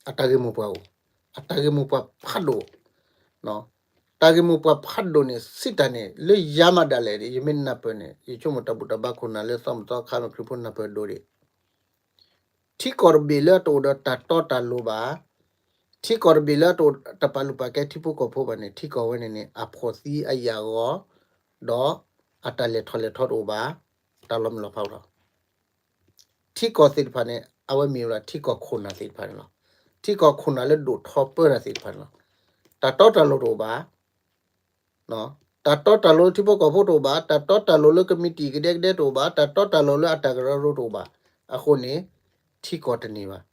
အတၢ်ဂ့ၢ်မိၢ်ပှၢ်အိၣ်, အတၢ်ဂ့ၢ်မိၢ်ပှၢ်ဖးဒိၣ်, တၢ်ဂ့ၢ်မိၢ်ပှၢ်ဖးဒိၣ်န့ၣ် စံးတၢ်န့ၣ် လၢယၤမးဒၣ်လဲာ်န့ၣ် ယမ့ၢ်နၢ်ပၢၢ်န့ၣ် ယဆိကမိၣ်တၢ်ဘူၣ်တၢ်ဘါခိၣ်နၢ်လၢသီမုၢ်သီခါမ့ၢ်ခရံာ်ဖိနၢ်ပၢၢ်ဒိၣ်ဒံး ထံကီၢ်တဘ့ၣ်လၢအတအိၣ်ဒီးတၢ်တီတၢ်လိၤဘၣ်, ထံကီၢ်တဘ့ၣ်လၢအတအိၣ်တၢ်ပာ်လုၢ်ပာ်ကဲထံဖိကီၢ်ဖိဘၣ်န့ၣ် ထံကီၢ်ဝဲန့ၣ်န့ၣ် အဖှီၣ်သံအယာ်ဂီၤ, ဒီးအတၢ်လဲၤထီၣ်လဲၤထီတအိၣ်ဘၣ်, တၢ်လီၤမုၢ်လီၤဖးအိၣ်ထီၣ်. ထံကီၢ်သ့ၣ်တဖၣ်န့ၣ် အဝဲမ့ၢ်ဝဲဒၣ်ထံကီၢ်ခိၣ်နၢ်သ့ၣ်တဖၣ်န့ၣ်လီၤ. ထံကီၢ်ခိၣ်နၢ်လၢဒိၣ်ထီပၢတၢ်သ့ၣ်တဖၣ်န့ၣ်လီၤ. တၢ်တီတၢ်လိၤတအိၣ်ဘၣ် တၢ်တီတၢ်လိၤလၢထံဖိကီၢ်ဖိတအိၣ်ဘၣ်, တၢ်တီတၢ်လိၤလၢကမံးတံာ်ကဒဲကဒဲတအိၣ်ဘၣ်, တၢ်တီတၢ်လိၤလၢအတၢ်ကရၢကရိတအိၣ်ဘၣ်, အဃိန့ၣ် ထံကီၢ်တန့ၢ်ဘၣ်.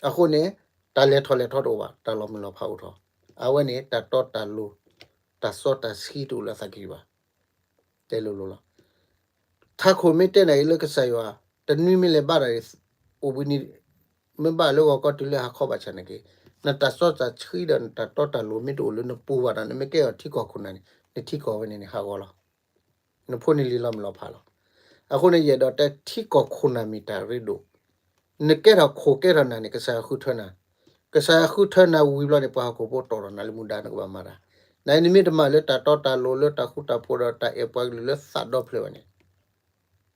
အဃိန့ၣ် တၢ်လဲၤထီၣ်လဲၤထီတအိၣ်ဘၣ်, တၢ်လီၤမုၢ်လီၤဖးအိၣ်ထီၣ်. အဝဲန့ၣ် တၢ်တီတၢ်လိၤ, တၢ်စီတၢ်ဆှံတအိၣ်လၢအသးကံၢ်ဘၣ်. တဲလိၤလိၤလီၤ. ထးခိၣ်မ့ၢ်တဲနၤအံၤလၢကစၢ်ယွၤ တနွံမ့ၢ်လဲၤဘါတၢ် အိၣ်ဘှံးနံၤ မ့ၢ်ဘၣ်လၢဂီၤကီၢ်တုၤလၢဟါခီဘၣ်ဆၣ်န့ၣ်က့ၤ, နတၢ်စီတၢ်ဆှံဒီးနတၢ်တီတၢ်လိၤမ့ၢ်တအိၣ်လၢနပူၤဘၣ်ဒီး နမ့ၢ်ကဲအီၤထံကီၢ်ခိၣ်နၢ်န့ၣ် နထံကီၢ်ဝဲန့ၣ်န့ၣ် ဟးဂီၤလီၤ. နဖိနလံၤလီၤမုၢ်လီၤဖးလီၤ. အဃိန့ၣ် ယအဲၣ်ဒိးတဲထံကီၢ်ခိၣ်နၢ်မ့ၢ်တၢ်ရ့ဒိၣ်, နကဲထီၣ်ခိၣ်ကဲထီၣ်နၢ်န့ၣ် ကစၢ်ယွၤဃုထၢနၤ, ကစၢ်ယွၤဃုထၢနၤဝံၤဘျီန့ၣ် ပှၤဟီၣ်ခိၣ်ဖိတီၢ်ထီၣ်နၤလၢမူဒါနကဘၣ်မၤတၢ်, နနမ့ၢ်တမၤလၢတၢ်တီတၢ်လိၤလၢတၢ်ဃူတၢ်ဖိးဒီးတၢ်အဲၣ်ပှၤကလုာ်လၢသးဒီဖျၢၣ်ဘၣ်န့ၣ်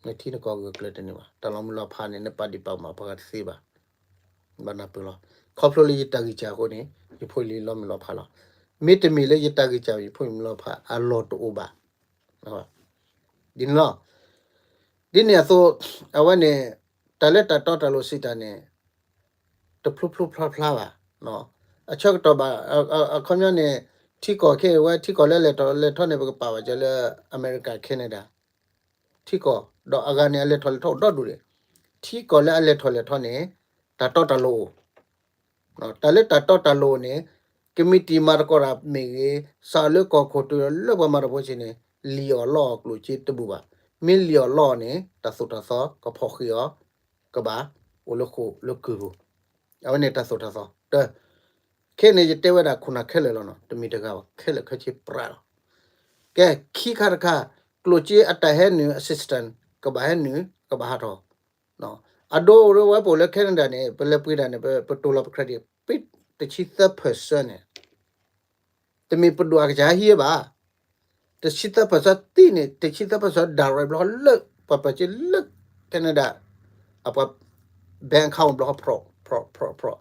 နထံနကီၢ်ဂၢၢ်ကျၢၤတန့ၢ်ဘၣ်. တၢ်လီၤမုၢ်လီၤဖးန့ၣ် နပာ်ဒံးပာ်ကမၣ်ပှၤဂၤတသ့ဘၣ်. ဘၣ်နၢ်ပၢၢ်လီၤ. ခီဖျိလၢယတၢ်ဂံၢ်စၢ်အဃိန့ၣ် ယဖိယလံၤလီၤမုၢ်လီၤဖးလီၤ. မ့တမ့ၢ်လၢယတၢ်ဂံၢ်စၢ် ယဖိယလံၤလီၤဖးအလီၢ်တအိၣ်ဘၣ်. ဒ်န့ၣ်လီၤ. ဒ်န့ၣ်အသိး အဝဲန့ၣ် တၢ်လၢတၢ်တီတၢ်လိၤစံးတၢ်န့ၣ် တဖျိဖျိဖျါဖျါဘၣ်. အဆၢကတီၢ်ဘၣ်, အခီပညီန့ၣ် ထံကီၢ်ခဲအံၤဝဲ ထံကီၢ်လၢလဲၤထီၣ်လဲၤထီန့ၣ် ပကပာ်ဘၣ်ကဲလၢ အမဲရကၤ Canada ထံကီၢ်, ဒီးအဂၤန့ၣ် အလဲၤထီၣ်လဲၤထီအိၣ်ဒီဒူၣ်န့ၣ်, ထံကီၢ်လၢအလဲၤထီၣ်လဲၤထီန့ၣ် တၢ်တီတၢ်လိၤအိၣ် တၢ်လၢတၢ်တီတၢ်လိၤန့ၣ် ကမံးတံာ်မၤသကိးတၢ်မ့ၢ်ဂ့ၤ, စးလၢကီၢ်ခိၣ်တုၤလၢပှၤမၤတၢ်ဖိဆံးန့ၣ် လံၣ်အီၣ်လီအီၣ်ကျိၣ်စ့တဘူၣ်ဘၣ်. မ့ၢ်လံၣ်အီၣ်လီအီၣ်န့ၣ် တၢ်သိၣ်တၢ်သီကဖီၣ်ဃံးအီၤ ကဘၣ်အိၣ်လၢဃိာ်လၢကုၢ်ပူၤ, အဝဲန့ၣ်တၢ်သိၣ်တၢ်သီ. တၢ, ခဲအံၤန့ၣ် ယတဲဝဲဒၣ်ခိၣ်နၢ်ခဲလၢာ်လီၤနီၤ, တမ့ၢ်တဂၤဘၣ်, ခဲလၢာ်ခဲဆ့ပြးလီၤ. ကဲ, ခံခါတခါ, ကျိၣ်စ့အတၢ်ဟဲနုာ် assistance ကဘၣ်ဟဲနုာ် ကဘၣ်ဟးထီၣ် အဒိအဝဲပအိၣ်လၢ Canada န့ၣ် ပလဲၤပှ့ၤတၢ်န့ၣ် ပ, ပတိၢ်လီၤပ credit ပတဆံသၢ percent န့ၣ်, တမ့ၢ်ပဒိၣ်အကစၢ်ဟံးဘၣ်, တဆံသၢ percent သံန့ၣ် တဆံသၢ percent direct ဘျီဃီလၢ ပှၤပၢၤက့လၢ Canada အပှၤ bank account ဘျီဃီ ဖြီၣ် ဖြီၣ် ဖြီၣ် ဖြီၣ်,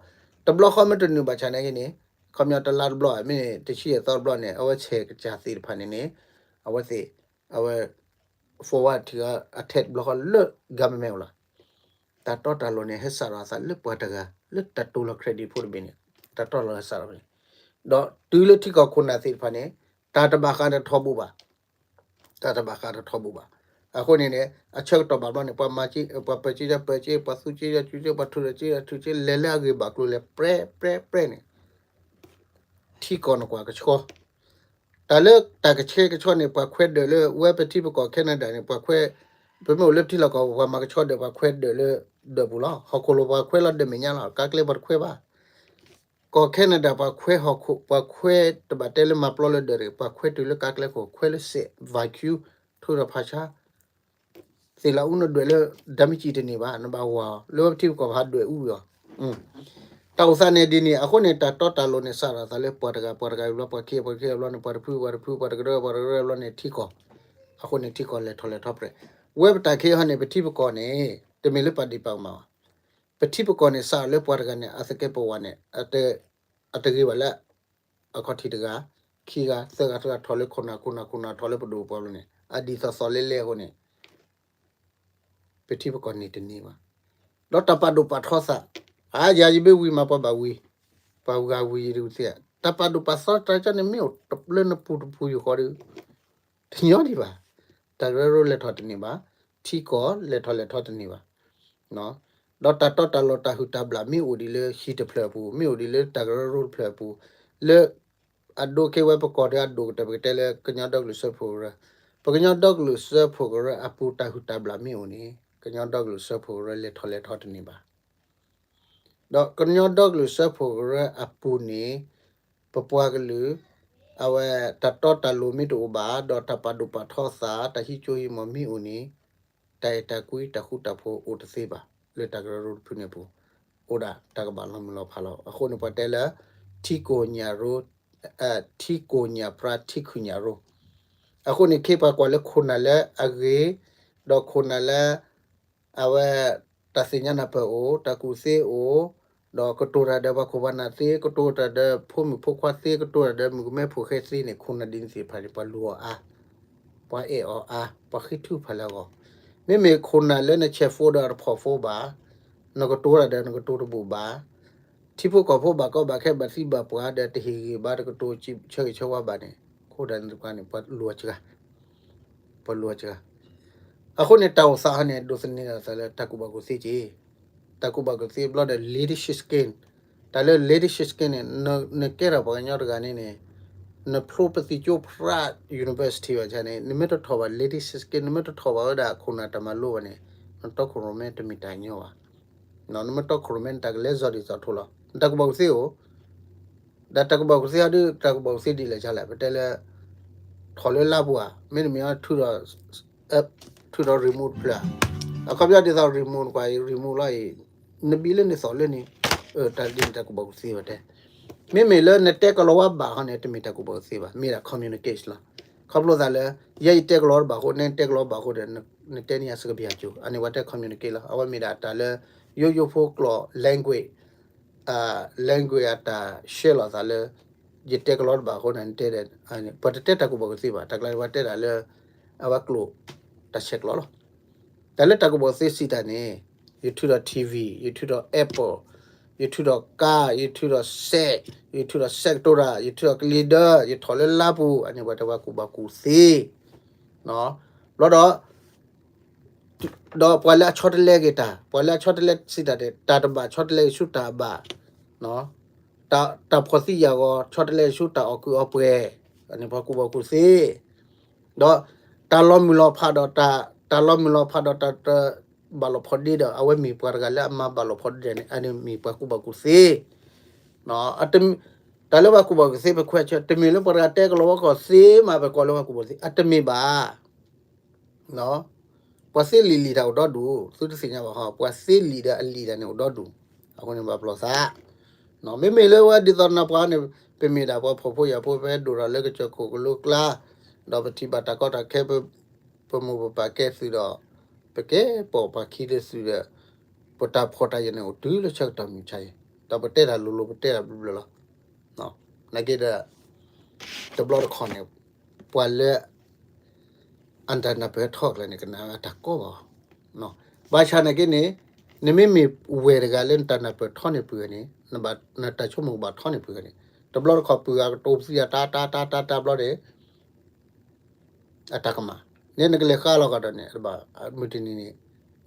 တဘျီဃီမ့ၢ်တနုာ်ဘၣ်ဆၣ်နာ်က့န့ၣ်, ခီပညီတလါတဘျီ မ့ၢ်တဆံယဲၢ်သီတဘျီန့ၣ် အဝဲဆဲးကစၢ်သ့ၣ်တဖၣ်န့ၣ်န့ၣ်, အဝဲသ့ၣ်, အဝဲ forward ထံအ အ tax ဘျီဃီလၢ government အိၣ်လီၤ. တၢ်တီတၢ်လိၤန့ၣ် ဟဲစးထီၣ်အသးလၢပှၤတဂၤ လၢတၢ်တိၢ်လီၤ credit ဖိတဘ့ၣ်န့ၣ်, တၢ်တီလီၤဟဲစးထီၣ်န့ၣ်, ဒီးတုၤလၢထံကီၢ်ခိၣ်နၢ်သ့ၣ်တဖၣ်န့ၣ်, တၢ်တဘၣ်ဃးတထီဘိဘၣ်, တၢ်တဘၣ်ဃးတထီဘိဘၣ်. အဃိန့ၣ်န့ၣ် အဆၢကတီၢ်ဘၣ်ဘျီန့ၣ် ပှၤမၤက့, ပှၤပၢၤက့ယီၤပၢၤက့, ပှၤသူက့ယီၤသူက့, ပှၤထုးထီၣ်က့ယီၤထုးက့, လဲၤလၢအဂ့ၢ်ဘၣ်ကျိၤလဲၤ ပြဲ ပြဲ ပြဲန့ၣ် ထံကီၢ်နကွၢ်ကဆှီ, တၢ်လၢတၢ်ကဆှဲကဆှီန့ၣ် ပှၤခွဲးဒၢးလၢ ဝဲပထံပကီၢ် Canada န့ၣ် ပှၤခွဲး, ပမ့ၢ်အိၣ်လၢပထံလီၢ်ကီၢ် ပှၤမၤကဆှီဒၢး ပှၤခွဲးဒၢးလၢဒၢးပူၤလီၤ. ဟီၣ်ခိၣ်လိၤပှၤခွဲးလီၤဒၢးမဲာ်ညါလီၤ, ကါကျဲပှၤတခွဲးဘၣ်. ကီၢ် Canada ပှၤခွဲးဟီၣ်ခိၣ်, ပှၤခွဲးတဘၣ်တဲလၢမၤပျီလၢဒၢးတဂ့ၤ, ပှၤခွဲးတုၤလၢကါကျဲခိၣ်, ခွဲးလၢစဲး, vacuum, ထုးထီၣ်ဖးဆါ သ့ၣ်လီၤအူနဒွဲၣ်လၢ ဓာတ်မီးကျည် တန့ၢ်ဘၣ်, နဘၣ်ဝၤအီၤ, လၢပထံပကီၢ်ပဟးဒွဲၣ်အူအီၤ. တၢ်အိၣ်သးန့ၣ်ဒ်န့ၣ်, အဃိန့ၣ် တၢ်တီတၢ်လိၤန့ၣ် စးထီၣ်သးလၢပှၤတဂၤ ပှၤတဂၤအံၤဘျီ, ပှၤခံ ပှၤခံအံၤဘျီန့ၣ် ပှၤတဖု ပှၤတဖု ပှၤတကရၢ ပှၤတကရၢအံၤဘျီန့ၣ် ထံကီၢ်, အဃိန့ၣ် ထံကီၢ်လဲၤထီၣ်လဲၤထီပြဲး. ဝဲပတၢ်ခဲအံၤဟီန့ၣ် ပထံပကီၢ်န့ၣ် တမ့ၢ်လၢပဒံးပကမၣ်ဘၣ်. ပထံပကီၢ်န့ၣ် စးထီၣ်လၢပှၤတဂၤန့ၣ် အသကဲးပဝးန့ၣ် အတဂ့ၤဘၣ်လၢ အခီၣ်ထံးတဂၤ, ခံဂၤ, သၢဂၤ, သၢဂၤ ထီၣ်လၢခိၣ်နၢ် ခိၣ်နၢ် ခိၣ်နၢ် ထီၣ်လၢပဒိၣ်ပပှၢ်လီၤန့ၣ် အဒ်သိးသိးလဲလဲအဃိန့ၣ် ပထံပကီၢ်န့ၣ်တန့ၢ်ဘၣ်. ဒီးတၢ်ပာ်ဒိၣ်ပာ်ထီသး, အါ ယၤယဘၣ်ဝံၤမး ပှၤဘၣ်ဝံၤ, ပှၤဂၤဝံၤယတဝံၤသ့ဧါ. တၢ်ပာ်ဒိၣ်ပာ်ထီတၢ်ကန့ၣ် မ့ၢ်အိၣ်လၢနပူၤတပူၤယိာ်ဃီဒီး တညီဒံးဘၣ်. တၢ်ကရၢကရိလဲၤထီၣ်တန့ၢ်ဘၣ်, ထံကီၢ်လဲၤထီၣ်လဲၤထီတန့ၢ်ဘၣ်. ဒီးတၢ်တီတၢ်လိၤ တၢ်ဟုၣ်တၢ်ဘျၣ် မ့ၢ်အိၣ်ဒံးလၢဟံၣ်တဖျၢၣ်အပူၤ, မ့ၢ်အိၣ်ဒံးလၢတၢ်ကရၢကရိတဖျၢၣ်အပူၤ, လၢ အဒိခဲဝဲပကီၢ်ဒီးအဒိၣ်ကတၢၢ် ပကတဲလၢ ကညီဒီကလုာ်စၢဖှိၣ်ကရၢ, ပကညီဒီကလုာ်စၢဖှိၣ်ကရၢအပူၤ တၢ်ဟုၣ်တၢ်ဘျၣ်မ့ၢ်အိၣ်န့ၣ် ကညီဒီကလုာ်စၢဖှိၣ်ကရၢလဲၤထီၣ်လဲၤထီတန့ၢ်ဘၣ်. ဒီးကညီဒီကလုာ်စၢဖှိၣ်ကရၢအပူၤန့ၣ် ပပှၤကလုာ် အဝဲတၢ်တီတၢ်လိၤမ့ၢ်တအိၣ်ဘၣ်, ဒီးတၢ်ပာ်ဒိၣ်ပာ်ထီသး တၢ်ဟံးကၠိဟံးမီၤမ့ၢ်အိၣ်န့ၣ် တၢ်အဲၣ်တၢ်ကွံ တၢ်ဃူတၢ်ဖိးအိၣ်တသ့ဘၣ်. လၢတၢ်ကရၢကရိတဖုန့ၣ်အပူၤ အိၣ်ဒၣ်တၢ်ကဘၣ်လီၤမုၢ်လီၤဖးလီၤ. အဃိန့ၣ်ပှၤတဲလၢ ထံကိၢ်ညၣ်ရိ, ထံကိၢ်ညၣ်ပြါ ထံခုၣ်ညၣ်ရိ. အဃိန့ၣ် ခဲပှၤကွၢ်လၢခိၣ်နၢ်လၢအဂ့ၤ, ဒီးခိၣ်နၢ်လၢ အဝဲ တၢ်သ့ၣ်ညါနၢ်ပၢၢ်အိၣ်, တၢ်ကူၣ်သ့အိၣ်, ဒီးကတိၤတၢ်ဒီးပှၤခိၣ်ပှၤနၢ်သ့, ကတိၤတၢ်ဒီးဖိမုၣ်ဖိခွါသ့, ကတိၤတၢ်ဒီးမုၣ်ကမဲဖိၣ်ဃဲသ့န့ၣ် ခိၣ်နၢ်ဒ်န့ၣ်သ့ၣ်တဖၣ်န့ၣ် ပှၤလူၤအီၤအါ, ပှၤအဲၣ်အီၤအါ, ပှၤဃ့ထုကဖၣ်လၢအဂီၢ်. မ့မ့ၢ်ခိၣ်နၢ်လၢနဆဲးဖိဒီးတဖီၣ်ဖိဘၣ်, နကတိၤတၢ်ဒီးနကတိၤတဘူၣ်ဘၣ်, ထံဖိကီၢ်ဖိဘၣ်ကီဘၣ်ခဲ ဘၣ်သံဘၣ်ပှၢ်ဒီးတဟ့ၣ်ဂံၢ်ဘါ တကတိၤဆၢဂ့ၤဆၢဝါဘၣ်န့ၣ် ခိၣ်နၢ်န့ၣ်တဖၣ်န့ၣ် ပှၤလူၤအီၤစှၤ, ပှၤလူၤအီၤစှၤ. အဃိန့ၣ် တၢ်အိၣ်သးဟီန့ၣ် ဒိးသန့ၤအသးလၢတၢ်ကူၣ်ဘၣ်ကူၣ်သ့က့ၤ, တၢ်ကူၣ်ဘၣ်ကူၣ်သ့ဘျီဒီး leadership skill, တၢ်လၢ leadership skill န့ၣ် နကဲထီၣ်ပှၤကညီတဂၤန့ၣ်န့ၣ်, နဖျိပသံၣ်ကၠိဖရၣ် university ဘၣ်ဆၣ်န့ၣ် နမ့ၢ်တထီၣ်ဘၣ် leadership skill, နမ့ၢ်တထီၣ်ဘၣ်ဝဲဒၣ်ခိၣ်နၢ်တၢ်မၤလိဘၣ်န့ၣ် နတီခိၣ်ရိၣ်မဲတမ့ၢ်တၢ်ညီဘၣ်. နမ့ၢ်တီခိၣ်ရိၣ်မဲ နတၢ်ကလဲၤစီၣ်ဒံးစီၣ်ထိလီၤ. နတၢ်ကူၣ်ဘၣ်ကူၣ်သ့အိၣ်, ဒီးတၢ်ကူၣ်ဘၣ်ကူၣ်သ့ဟီဒုး တၢ်ကူၣ်ဘၣ်ကူၣ်သ့ဒ်လဲၣ်ကလဲၣ် ပတဲလၢ ထီၣ်လၢလါပူၤဧါ, မ့တမ့ၢ် ထုးထီၣ် remote တဖျၢၣ်, အခီပညီဒ်သိး remote ကွၢ်အံၤ remote လီၤအံၤ, နဘံလၢနသီၣ်လၢန့ၣ်, တၢ်ဒ်န့ၣ်တၢ်ကူၣ်ဘၣ်ကူၣ်သ့ဘၣ်တဲ. မ့မ့ၢ်လၢနတဲကလီၤဝါဘၣ်ဟီန့ၣ် တမ့ၢ်တၢ်ကူၣ်ဘၣ်ကူၣ်သ့ဘၣ်, မ့ၢ်ဒၣ် communication လီၤ. ခီဖျိသးလၢ ယဲယတဲကလီၤတဘၣ်အဃိ နတဲကလီၤဘၣ်အဃိဒီး နတဲန့ၢ်ယၤစကဘၠၣ်ကၠိ, အန့ၣ်ပှၤတဲ communicate လီၤ. အဝဲမ့ၢ်ဒၣ်တၢ်လၢ ယိယိဖိကျိာ် language, language အတၢ်ရှဲလီၤသးလၢ ယတဲကလီၤတဘၣ်အဃိန့ၣ် နတဲဒီး ပှၤတတဲတၢ်ကူၣ်ဘၣ်ကူၣ်သ့ဘၣ်, တၢ်ကျါန့ၣ်ပှၤတဲဒၣ်လၢ အဝဲကျိာ် တၢ်ဆဲးကျိာ်လီၤ. တၢ်လၢတၢ်ကူၣ်ဘၣ်ကူၣ်သ့စံးတၢ်န့ၣ် ယထုးဒီး ထံၣ်ဝံၣ်, ယထုးဒီး Apple, ယထုးထီၣ်ကါ, ယထုးထီၣ်စဲး, ယထုးထီၣ်စဲးကတိၤတၢ်, ယထုးထီၣ်ကလံၤဒၢ, ယထီၣ်လၢလါပူၤ, အန့ၣ်ပှၤတဲပှၤကူၣ်ဘၣ်ကူၣ်သ့, ဘျီဒီး ဒီးပှၤလၢအဆီတလဲက့ၤတၢ်, ပှၤလၢအဆီတလဲစံးတၢ်န့ၣ် တၢ်တဘၣ်ဆီတလဲဆူတၢ်ဘၣ်, တၢ်, တၢ်ဖှီၣ်သံယာ်ဂီၤ ဆီတလဲဆူတၢ်အီၣ်ကုးအီပှဲၤ, အန့ၣ်ပှၤကူၣ်ဘၣ်ကူၣ်သ့, ဒီးတၢ်လီၤမုၢ်လီၤဖးဒီးတၢ်, တၢ်လီၤမုၢ်လီၤဖးဒီးတၢ်တဘၣ်လိာ်ဖိးဒ့ဒီး အဝဲမ့ၢ်ပှၤတဂၤလၢအမၤဘၣ်လိာ်ဖိးဒ့န့ၣ် အန့ၣ်မ့ၢ်ပှၤကူၣ်ဘၣ်ကူၣ်သ့, တၢ်လၢပှၤကူၣ်ဘၣ်ကူၣ်သ့ ပခွဲးဆၢ တမ့ၢ်လၢပှၤတဂၤတဲကလီၤဝဲကီၢ်သ့မး ပကိးလၢပှၤကူၣ်ဘၣ်ကူၣ်သ့ အတမ့ၢ်ဘၣ်. ပှၤသ့လံာ်လံာ်တၢ်အိၣ်ဒီဒူၣ်, သုတသ့ၣ်ညါဘၣ်ဟီ, ပှၤသ့လံာ်ဒီးအလံာ်တၢ်န့ၣ်အိၣ်ဒီဒူၣ်, အဃိန့ၣ်ဘၣ်ပလီၢ်သး, မ့မ့ၢ်လၢဝဲဒ်သိးနပှၤန့ၣ် ပမ့ၢ်ဒၣ်ပှၤဖှီၣ်ဖိယာ်ဖိ ပဟဲဒိၣ်ထီၣ်လၢကစၢၢ်ခိၣ်ကလိကျါ, ဒီးပထံၣ်ဘၣ်တၢ်ကီတၢ်ခဲ ပမိၢ်ပပၢ်ကဲသုးဒီး ပကဲပိာ်ပှၤခံဒုးသုးဒီး ပတၢ်ဖှီၣ်တၢ်ယာ်န့ၣ်အိၣ်တုၤလၢဆၢကတီၢ်မုၢ်ဆါအံၤ, ဒီးပတဲတၢ်လိၤလိၤ ပတဲတၢ်ဘျၢဘျၢလီၤ. နာ်က့ဒီး တဘျီတခီၣ်န့ၣ် ပှၤလၢ အတၢ်နၢ်ပၢၢ်ထီၣ်ကျါန့ၣ် ကနၣ်ဝဲတၢ်ကီဘၣ်, ဘၣ်ဆၣ်နာ်က့န့ၣ် နမ့မ့ၢ်ဝဲၢ်တဂၤလၢနတၢ်နၢ်ပၢၢ်ထီၣ်န့ၢ်ပုၢ်ဂၤန့ၣ် နတၢ်ဆိကမိၣ်ကဘၣ်ထီၣ်န့ၢ်ပုၢ်ဂၤန့ၣ် တဘျီတခီၣ်ပုၢ်ဂၤကတိၤပသံအတၢ်တၢ်တၢ်တၢ်တၢ်ဘျီန့ၣ် အတၢ်ကမၣ်, န့ၣ်နကလဲၤဃါလီၤကဒီးန့ၣ် မုၢ်တနံၤန့ၣ်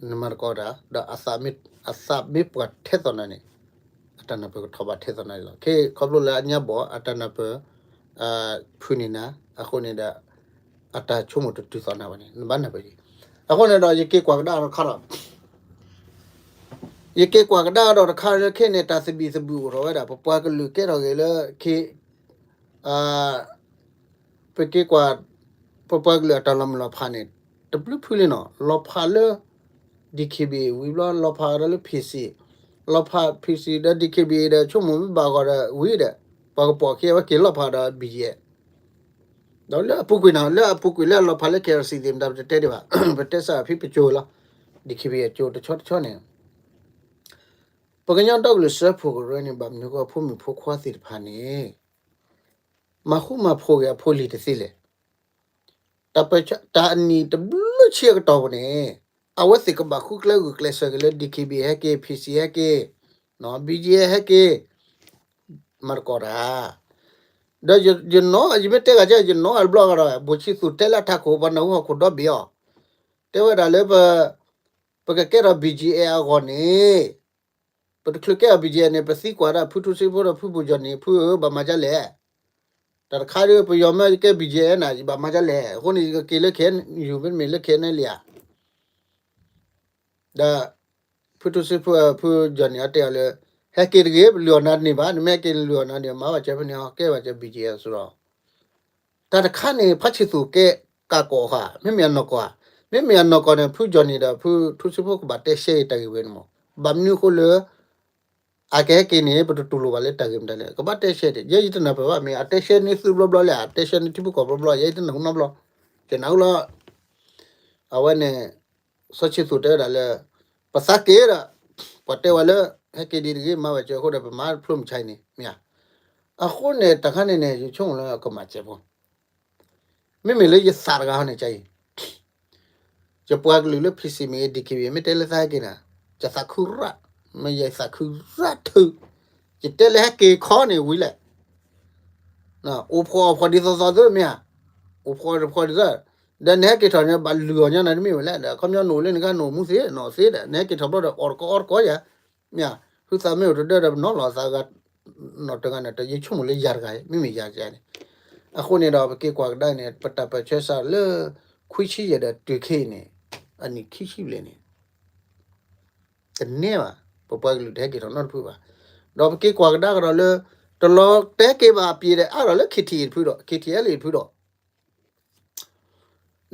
နမၤတကီတၢ် ဒီးအသးမ့ၢ်ပှၤထဲသိးနၤန့ၣ် အတၢ်နၢ်ပၢၢ်ကထီၣ်ဘးထဲသိးနၤလီၤ. ခီဖျိလၢအညါဘီၣ် အတၢ်နၢ်ပၢၢ် ဖုၣ်န့ၢ်နၤ အဃိန့ၣ်ဒီး အတၢ်ဆိကမိၣ်တတုၤသိးနၤဘၣ်န့ၣ် နဘၣ်နၢ်ပၢၢ်က့ၤ. အဃိန့ၣ်ဒီး ယက့ၤကွၢ်ကဒါဒီးတခါဒီး ယက့ၤကွၢ်ကဒါဒီးတခါလၢခဲအံၤန့ၣ် တၢ်သဘံၣ်သဘုၣ်အိၣ်ထီၣ်ဝဲဒၣ် ပပှၤကလုာ်ကဲထီၣ်ဂ့ၤလၢ ပက့ၤကွၢ် ပပှၤကလုာ်အတၢ်လီၤမုၢ်လီၤဖးန့ၣ် တဘျုးဖုလံနီၤ လီၤဖးလၢ DKBA ဝံၤဘျီ လီၤဖးဒီးလၢ PC, လီၤဖး PC ဒီး DKBA ဒီး ဆိကမိၣ်မ့ၢ်ဘၣ်ဂီၢ်ဒီးဝံၤဒီး ပှၤကပိာ်ခံအဝဲက့ၤလီၤဖးဒီး BGF ဒီးလၢအပူၤကွံာ်နီၤ လၢအပူၤကွံာ်လၢအလီၤဖးလၢ KLC သ့ၣ်မတၤ ပတတဲဒံးဘၣ် ပတဲစးဖဲပကၠိလီၤ DKBA အကၠိတဆီတဆီန့ၣ် ပကညီဒီကလုာ်စၢဖှိၣ်ကရၢန့ၣ် ဘၣ်မနုၤဃိဖိမုၣ်ဖိခွါသ့ၣ်တဖၣ်န့ၣ် မၤဃူမၤဖိးက့ၤအဖိလံၤတသ့လဲၣ်. တၢ်ပၢၢ်ဆၢ တၢ်အနံၣ်တဘျုးဆံအကတီၢ်ပူၤန့ၣ် အဝဲသ့ၣ်ကဘၣ်ဃုကျဲဂုာ်ကျဲးစၢးက့ၤလၢ DKBA ဟဲက့ၤ PC ဟဲက့ၤ BGF ဟဲက့ၤ မၤတကီတၢ် ဒီးယနီၢ် ယမ့ၢ်တဲဂၤကဲ ယနီၢ်အတဘျီကဒီး ဘိၣ်ဆံသူၣ်တဲလၢအထးခိၣ် ပှၤနၢ်ဟူဟီၣ်ခိၣ်ဒီဘ့ၣ်အီၤ တဲဝဲဒၣ်လၢပ ပကကဲထီၣ် BGF အဂီၢ်န့ၣ် ပတချုးကဲထီၣ် BGF န့ၣ် ပသံကွၢ်ဒၣ်ဖုထူစ့ဖိဒီးဖုဘိၣ်ကၠီၣ်နံၣ် ဖုဧၢ ဘၣ်မၤဒ်လဲၣ်. တၢ်တခါဒီး ပယီၤမ့ၢ်ကဲ BGF နၤ ယဘၣ်မၤဒ်လဲၣ်. အဃိန့ၣ် ယကက့ၤလၢ KNU မ့တမ့ၢ်လၢ KNLA ဧါ. ဒီး ဖုထူစ့ဖိ ဖုကၠီၣ်နံၣ်အတဲအီၤလၢ ဟဲက့ၤတဂ့ၤ ပလုၢ်အီၣ်နၤတန့ၢ်ဘၣ်, နမ့ၢ်ဟဲက့ၤလုၢ်အီၣ်နၤန့ၣ် မၤဘၣ်စၢၤဖဲန့ၣ် ကဲဘၣ်စၢၤ BGF စ့ၢ်ကီး တၢ်တခါန့ၣ် ဖါဆံသူၣ်ကဲကးကိးဃာ် မ့မ့ၢ်အနီၢ်ကီၢ်ဧါ, မ့မ့ၢ်အနီၢ်ကီၢ်န့ၣ် ဖုကၠီၣ်နံၣ်ဒီးဖုထူစ့ဖိကဘၣ်တဲရှဲအံၤတၢ်ဂ့ၢ်ဝဲန့ၣ်မး, ဘၣ်မနုၤအဃိလၢ အကဟဲက့ၤန့ၣ် ပတတူၢ်လိာ်ဘၣ်လၢတၢ်ဂ့ၢ်မတၤလဲၣ်, ကဘၣ်တဲရှဲဒံး, ယဲယတနၢ်ပၢၢ်ဘၣ် မ့ၢ်အတဲရှဲန့ၢ်သုဘျီဘျီလဲၣ်, အတဲရှဲန့ၢ်ထံဖိကီၢ်ဖိဘျီဘျီ, ယဲယတနၢ်ဟူနီတဘျီ, ယနၢ်ဟူလီၤ အဝဲန့ၣ် စီၤဆံသူၣ်တဲဝဲဒၣ်လၢ ပသးက့ၤဒီး ပှၤတဲဝဲလၢ ဟဲက့ၤဒံးတဂ့ၤ မၤဘၣ်စၢၤအဃိဒီး ပမၤဖျိမုၢ်ဆါအံၤန့ၣ် မ့ၢ်ဧါ. အဃိန့ၣ် တၢ်ခါန့ၣ်န့ၣ် ယဆိကမိၣ်လၢကမၣ်စဲးဖိ, မ့မ့ၢ်လၢယသးတဂၤဟီန့ၣ် ကါအံၤ ယပှၤကလုာ်လၢ PC မ့ၢ်ဂ့ၤ DKBA မ့ၢ်တဲလၢသးဟဲက့ၤနၤ, ယသးခုရၣ်, မ့ၢ်ယသးခုရၣ်ထုး, ယတဲလၢဟဲက့ၤခီန့ၣ်ဝံၤလဲၣ် အိၣ်ဖှီၣ်အီၣ်ဖှီၣ်ဒ်သိးသိးသ့မ့ၢ်ဧါ, အိၣ်ဖှီၣ်တဖှီၣ်ဒ်သိး, ဒီးနဟဲက့ၤထီၣ်န့ၣ် ဘၣ်လုၢ်အီၣ်ညါနၤတမ့ၢ်ဝဲလဲၣ်, ဒီးခီပညီနအိၣ်လၢနခါနအိၣ်မူသ့, နအိၣ်သ့ဒီး နဟဲက့ၤထီၣ်ဘျီဒီး အီၣ်တကအီတကီယၤ, မ့ၢ်ဧါ, ဟုသးမ့ၢ်အိၣ်တဒၢဒီး ပနီၤလီၤသးဂၤ နီၢ်တဂၤန့ၣ် ယဆိကမိၣ်လၢယၤတဂၤ, မ့မ့ၢ်ယၤတဂၤန့ၣ်, အဃိန့ၣ်ဒီး ပက့ၤကွၢ်ကဒါန့ၣ် ပတၢ်ပၢၢ်ဆၢစးလၢ ခွံဆံယဲၢ်ဒီးတုၤခဲအံၤန့ၣ် အနံၣ်ခံဆံဘျဲၣ်န့ၣ် တန့ၢ်ဘၣ်, ပပှၤကလုာ်တဟဲက့ၤထီၣ်နီတဖုဘၣ်. ဒီးပက့ၤကွၢ်ကဒါကဒီးလၢ တလီၤတဲက့ၤဘၣ်အပျ့ၤဒီး အါထီၣ်လၢ KTA တဖုဒီး KTLA တဖုဒီး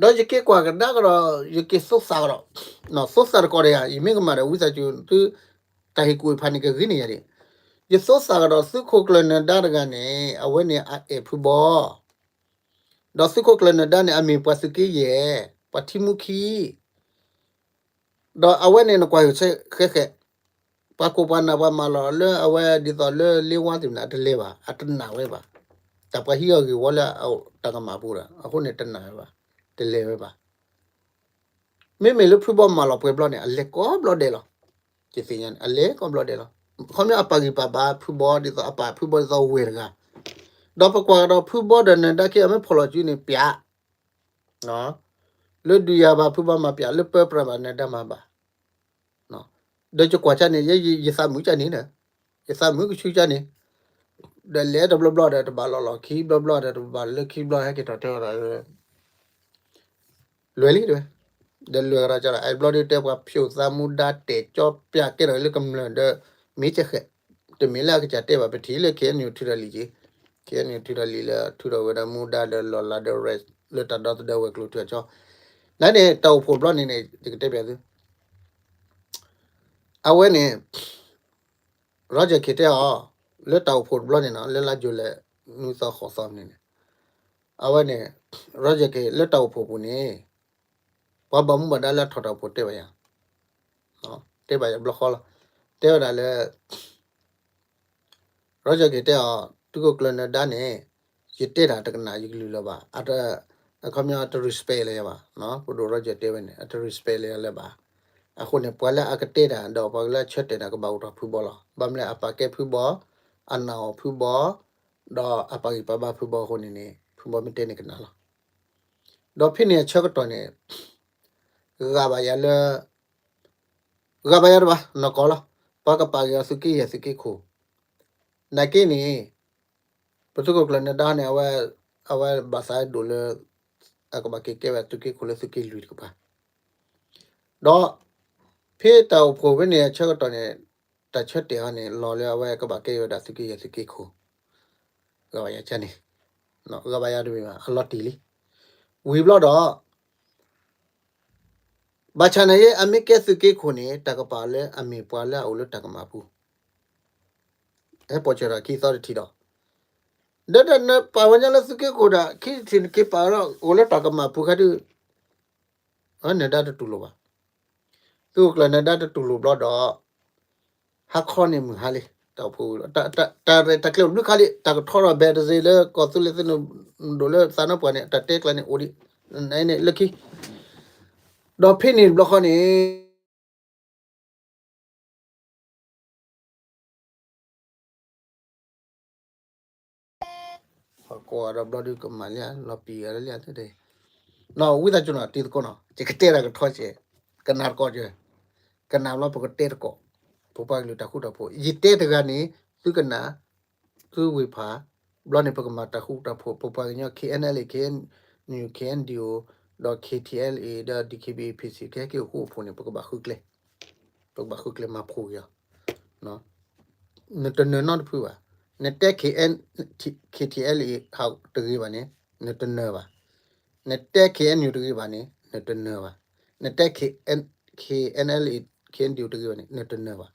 ဒီးယက့ၤကွၢ်ကဒါကဒီး ယက့ၤသိသးကဒီး, သိသးတကီၢ်ဒီးယၤ ယမ့ၢ်ကမၣ်ဒီးဝံသးစူၤသု တၢ်ဟ့ၣ်ကူၣ်ဟ့ၣ်ဖးန့ၣ် ကဂ့ၤန့ၢ်ယၤဒံး, ယသိသးကဒီးသုးခိၣ်ကျၢၢ်နၢၤဒါတဂၤန့ၣ် အဝဲန့ၣ်အအဲၣ်ဖုဘီ ဒီးသုးခိၣ်ကျၢၢ်နၢၤဒါန့ၣ် အမ့ၢ်ပှၤသုးက့ယဲၢ်, ပှၤထံမူခံ, ဒီးအဝဲန့ၣ်နကွၢ်ယိာ်ဆဲဃဲဃဲ, ပှၤခိၣ်ပှၤနၢ်ပှၤမၤလီၤလၢအဝဲဒ်သိးလၢလ့ဝါသ့ၣ်မနုၤ အတလဲၤဘၣ်, အတနာ်ဝဲဘၣ်, တၢ်ပှၤဟံးအီၤဂ့ၢ်ဝီလၢအတၢ်ကမၣ်ပူၤဒီး အဃိန့ၣ်တနာ်ဝဲဘၣ်, တလဲၤဝဲဘၣ်. မ့မ့ၢ်လၢဖုဘီမၤလီၤပှဲၤဘျီန့ၣ် အလဲၤကိးဘျီဒဲးလီၤ. ယသ့ၣ်ညါန့ၣ် အလဲၤကိးဘျီဒဲးလီၤ. ခီပညီအပာ်ဂံၢ်ပာ်ဘါဖုဘီဒ်သိး အပာ်ဖုဘီဒ်သိးဝဲၢ်တဂၤ, ဒီးပကွၢ်ကဒီးဖုဘီဒီးနၢၤဒါခံဂၤမ့ၢ်ဖီၣ်လီၤစုန့ၣ် ပျး လၢဒုးယၤဘၣ်ဖုဘီမၤပျး လၢပၢပြးဘၣ်နၢၤဒါမၤဘၣ်, ဒီးယကွၢ်ကၢန့ၣ် ယ ယသးမုာ်ကၢန့ၣ်ဒီး, ယသးမုာ်ကဆူကၢန့ၣ်, ဒီးလဲၤတဘျီဘျီဒီးတဘၣ်လီၤလီၤခံ ဘျီဘျီဒီးတဘၣ်လၢခံဘျီ ဟဲက့ၤထီၣ်တဲဝဲဒၣ် လွဲၢ်လံတဲဝဲ, ဒီးလွဲၢ်ကဒီးကဒီး အဘျီဒုတဲပှၤဖျိးသးမူဒါတဲာ်ကၠီပျးကဲထီၣ်လၢကမျၢၢ်ဒီး မ့ၢ်ကဲဃဲ, တမ့ၢ်လၢအကစၢ်တဲဘၣ် ပထံၣ်လၢ ခ့ၣ်အဲၣ်ယူၣ် ထုးထီၣ်လံာ်က့, ခ့ၣ်အဲၣ်ယူၣ် ထုးထီၣ်လံာ်လၢထုးထီၣ်ဝဲဒၣ်မူဒါဒီးလီၤလးဒီးရဲၣ် လၢတၢ်ဒီသဒၢဝဲၤကျိၤထုးထီၣ်ကၠီ, နန့ၣ် တၢ်အိၣ်ဖှိၣ်တဘျီန့ၣ်န့ၣ် ယကတဲပျးသု အဝဲန့ၣ် Roger Khin တဲအီၤ လၢတၢ်အိၣ်ဖှိၣ်တဘျီန့ၣ်နီၤ လၢလါယူၤလံ နွံသီဃိးသီန့ၣ်န့ၣ်, အဝဲန့ၣ် Roger Khin လၢတၢ်အိၣ်ဖှိၣ်ပူၤန့ၣ် ပှၤဘၣ်မူဘၣ်ဒါလၢအထီၣ်တၢ်အိၣ်ဖှိၣ်တဲဘၣ်ယၤ, တဲဘၣ်ယၤဘျီဃီလီၤ, တဲဝဲဒၣ်လၢ Roger Khin တဲအီၤ သုးခိၣ်ကျၢၢ်နၢၤဒါန့ၣ် ယတဲတၢ်တကနၣ်ယကလုၢ်လၢၤဘၣ်, အခီပညီအတ respect လၢၤယၤဘၣ်, ပဒိၣ် Roger တဲဝဲန့ၣ် အတ respect လၢၤယၤလၢၤဘၣ်, အဃိန့ၣ် ပှၤလၢအကတဲတၢ်ဒီးပှၤလၢအဆၢတဲာ်တၢ်ကဘၣ်အိၣ်ဒီးဖုဘီလီၤ, ဘၣ်မနုၤလဲၣ် အပာ်ကဲဖုဘီ, အနာ်အီၤဖုဘီ, ဒီးအပာ်ဂံၢ်ပာ်ဘါဖုဘီအဃိန့ၣ်န့ၣ် ဖုဘီမ့ၢ်တဲန့ၣ်ကနၣ်လီၤ, ဒီးဖဲန့ၣ်အဆၢကတီၢ်န့ၣ် ဂၤဘၣ်ယၤလၢ ဂၤဘၣ်ယၤတဘၣ် နီၢ်ကီၢ်လီၤ, ပှၤကပာ်က့ၤအီၤသုးက့ယဲၢ်သုးက့ခိၣ်, နာ်က့န့ၣ် ပသုးခိၣ်ကျၢၢ်နၢၤဒါန့ၣ် အဝဲ အဝဲဘၣ်သးဒိၣ်လၢ အကဘၣ်က့ၤကဲဝဲသုးက့ခိၣ်လၢသုးက့လွံၢ်တကပၤ, ဒီး ဖဲတၢ်အိၣ်ဖှိၣ်ဖဲန့ၣ်အဆၢကတီၢ်န့ၣ် တၢ်ဆၢတဲာ်အီၤန့ၣ် လီၤလၢအဝဲကဘၣ်ကဲဝဲဒၣ်သုးက့ယဲၢ်သုးက့ခိၣ်, ဂၤဘၣ်ယၤန့ၣ်, ဂၤဘၣ်ယၤတမ့ၢ်ဘၣ် အလီၤတံၢ်လံ, ဝံၤဘျီဒီး ဘၣ်ဆၣ်န့ၣ် အမ့ၢ်ကဲသုးက့ခိၣ်န့ၣ် တၢ်ကပာ်လၢအမ့ၢ်ပှၤလၢအအိၣ်လၢတၢ်ကမၣ်ပူၤ, ဟဲပိာ်စၢၤထီၣ်ခံသီတထံၣ်ဒီး, ဒီးနပာ်ဝဲညါလၢသုးက့ခိၣ်ဒီး ခံထံၣ်နက့ၤပာ်ဒီးအိၣ်လၢတၢ်ကမၣ်ပူၤခါဒုး, နၢၤဒါတတူၢ်လိာ်ဘၣ်, သုးခိၣ်ကျၢၢ်နၢၤဒါတတူၢ်လိာ်ဘျီဒီး ဟါခီန့ၣ်မုၢ်ဟါလံ, တၢ်အိၣ်ဖှိၣ်ဝံၤလီၤ, တၢ်ရဲၣ်တၢ်ကျဲၤအိၣ်ဘျုးခါလံ, တၢ်ကထီထီၣ်ဘဲတစ့လၢကီၢ်သူလ့ၤသ့ၣ်နဒိၣ်လၢသးနီပှၢ်န့ၣ် တၢ်တဲကျါန့ၣ်အိၣ်ဒံး, န့ၣ်လၢခံ, ဒီးဖဲန့ၣ်တဘျီဃီန့ၣ် ဟီၣ်ကဝီၤဒီးဘျီဒုကမၤလံ လီၤပံာ်ဂၤလၢလံသ့ၣ်, နီၢ်ဝံသးစူၤနီၤ တံၤသကိးနီၤ ယကတဲတၢ်ကထီစဲး, ကနၣ်တကိးစဲး, ကနၣ်ဘျီပကတဲတကိး, ပပှၤကလုာ်တၢ်ဃူတၢ်ဖိး ယတဲတဂၤန့ၣ် သုကနၣ်, သုဝ့ၢ်ဖး, ဘျီန့ၣ်ပကမၤတၢ်ဃူတၢ်ဖိး ပပှၤကညီ K N L A, K N U, K N D O, ဒီး K T L A ဒီး D K B A P C ကဟဲက့ၤအိၣ်ဃူအိၣ်ဖိးန့ၣ် ပကဘၣ်ဃုကျဲ, ပကဘၣ်ဃုကျဲမၤဖှိၣ်က့ၤအီၤ နတနၢၤနီတဖုဘၣ်. နတဲ K N, K T L A တဂ့ၤဘၣ်န့ၣ် နတနၢၤဘၣ်. နတဲ K N U တဂ့ၤဘၣ်န့ၣ် နတနၢၤဘၣ်. နတဲ K N, K N L A, K N D O တဂ့ၤဘၣ်န့ၣ် နတနၢၤဘၣ်.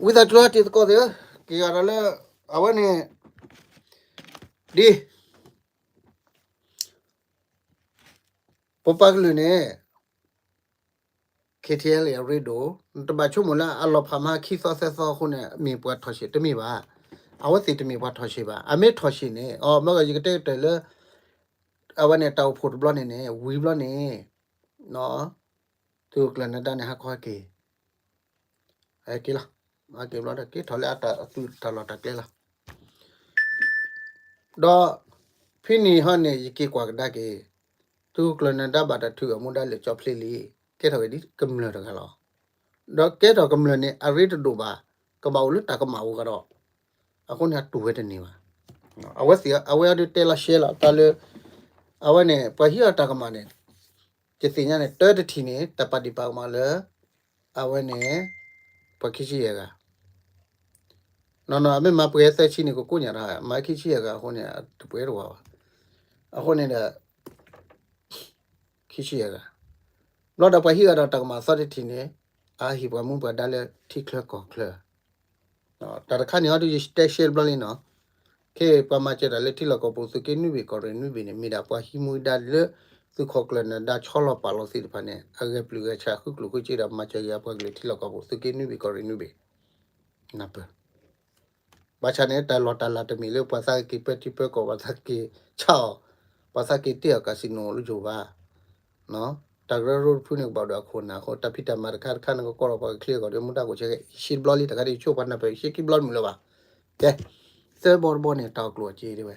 ဝံသးစူၤတံၤသကိးသ့ၣ်ဧၢ, က့ၤဂၤဒီးလၢ အဝဲန့ၣ် ဒ် ပပှၤကလုာ်န့ၣ် K T L A အရ့ဒိၣ်, နတဘၣ်ဆိကမိၣ်လၢအလီၤဖးမးခံသီသၢသီအဃိန့ၣ် မ့ၢ်ပှၤထီၣ်ရှ့ၣ်တမ့ၢ်ဘၣ်. အဝဲသ့ၣ်တမ့ၢ်ပှၤထီၣ်ရှ့ၣ်ဘၣ်. အမ့ၢ်ထီၣ်ရှ့ၣ်န့ၣ် အမ့ၢ်ယကတဲကတၢၢ်လၢ အဝဲန့ၣ်တၢ်အိၣ်ဖှိၣ်တဘျီန့ၣ်န့ၣ် ဝံၤဘျီန့ၣ် သုးခိၣ်ကျၢၢ်နၢၤဒါန့ၣ် ဟးခီဟဲက့ၤ, ဟဲက့ၤလီၤ. ဟဲက့ၤဘျီဒီး က့ၤထီၣ်လၢအတၢ်သူၣ်တၢ်လီၢ်တၢ်ကျဲလီၤ. ဒီး ဖဲန့ၣ်ဟီန့ၣ် ယက့ၤကွၢ်ကဒါက့ၤ သုးခိၣ်ကျၢၢ်နၢၤဒါဘၣ်တၢ်ထုးအမူဒါလၢာ်ကၠီဖျ့လံ, ကဲထီၣ်ဝဲဒ်ကမျၢၢ်တဂၤလီၤ. ဒီးကဲထီၣ်ကမျၢၢ်န့ၣ် အရ့တဒိၣ်ဘၣ်, ကဘၣ်အိၣ်လၢတၢ်ကမၣ်အိၣ်ကဒီး, အဃိန့ၣ် အတူၢ်ဝဲတန့ၢ်ဘၣ်. အဝဲသ့ၣ် အဝဲအံၤဒုးတဲလီၤရှဲလီၤ တၢ်လၢ အဝဲန့ၣ် ပှၤဟံးအီၤတၢ်ကမၣ်န့ၣ် ယသ့ၣ်ညါန့ၣ် တၢတထံၣ်န့ၣ် တၢ်ပာ်ဒံးပာ်ကမၣ်လၢ အဝဲန့ၣ် ပှၤခံဆံယဲၢ်ဂၤ နီၢ်နီၢ် အမ့ၢ်မၤပှဲၤသၢဆံန့ၣ် ကကိးညါတၢ် မၤခံဆံယဲၢ်ဂၤအဃိန့ၣ် တပှဲၤတဝၤဘၣ်. အဃိန့ၣ်ဒီး ခံဆံယဲၢ်ဂၤ ဘျီဒီးပှၤဟံးဂၤဒီးတၢ်ကမၣ်သီတထံၣ်န့ၣ် အဟ့ၣ်ပှၤမူပှၤဒါလၢထံချၢကီၢ်ချၢ တၢ်တခါန့ၣ်အံၤဒုး ယတဲရှဲတဘျီလံနီၤ, ခဲအံၤပှၤမၤစၢၤတၢ်လၢထံလီၢ်ကီၢ်ပူၤ သုးက့နွံဘ့ၣ် ကီၢ်ရ့ၣ်နွံဘ့ၣ်န့ၣ် မ့ၢ်ဒၣ်ပှၤဟံးမူဒါလၢ သုးခိၣ်ကျၢၢ်နၢၤဒါဆီလီၤပာ်လီၤသ့ၣ်တဖၣ်န့ၣ် အဂဲၤပျုၢ်ဂဲၤဆှး ဃုကျိၣ်ဃုစ့ဒီး မၤစၢၤက့ၤအပှၤကလုာ်ထံလီၢ်ကီၢ်ပူၤ သုးက့နွံဘ့ၣ် ကီၢ်ရ့ၣ်နွံဘ့ၣ် နၢ်ပၢၢ်. ဘၣ်ဆၣ်န့ၣ် တၢ်လီၢ်တၢ်လၤတမ့ၢ်လၢပှၤသးက့ၤပၢထံပၢကီၢ် ပှၤသးက့ၤဆါအီၤ, ပှၤသးက့ၤတ့ၢ်အီၤ casino လၢယိၤဘၣ်. တၢ်ကရၢကရိတဖုန့ၣ် ကဘၣ်အိၣ်ဒီးအခိၣ်နၢ်အဃိ တၢ်ဖံးတၢ်မၤတခါတခါန့ၣ် ကကိးလီၤပှၤကချ့အဂီၢ်ဒီး မူဒါကိးဆၢက့ၤ ယဆံတဘျီလံ တခါဒ်ယဆိကမိၣ်ပှၤနၢ်ပၢၢ်ယဆံခံဘျီမုၢ်လၢၤဘၣ်. ကဲ, သၢဘီတဘီန့ၣ် တၢ်အီၣ်ကျိၣ်အီၣ်စ့ဒ်ဝဲ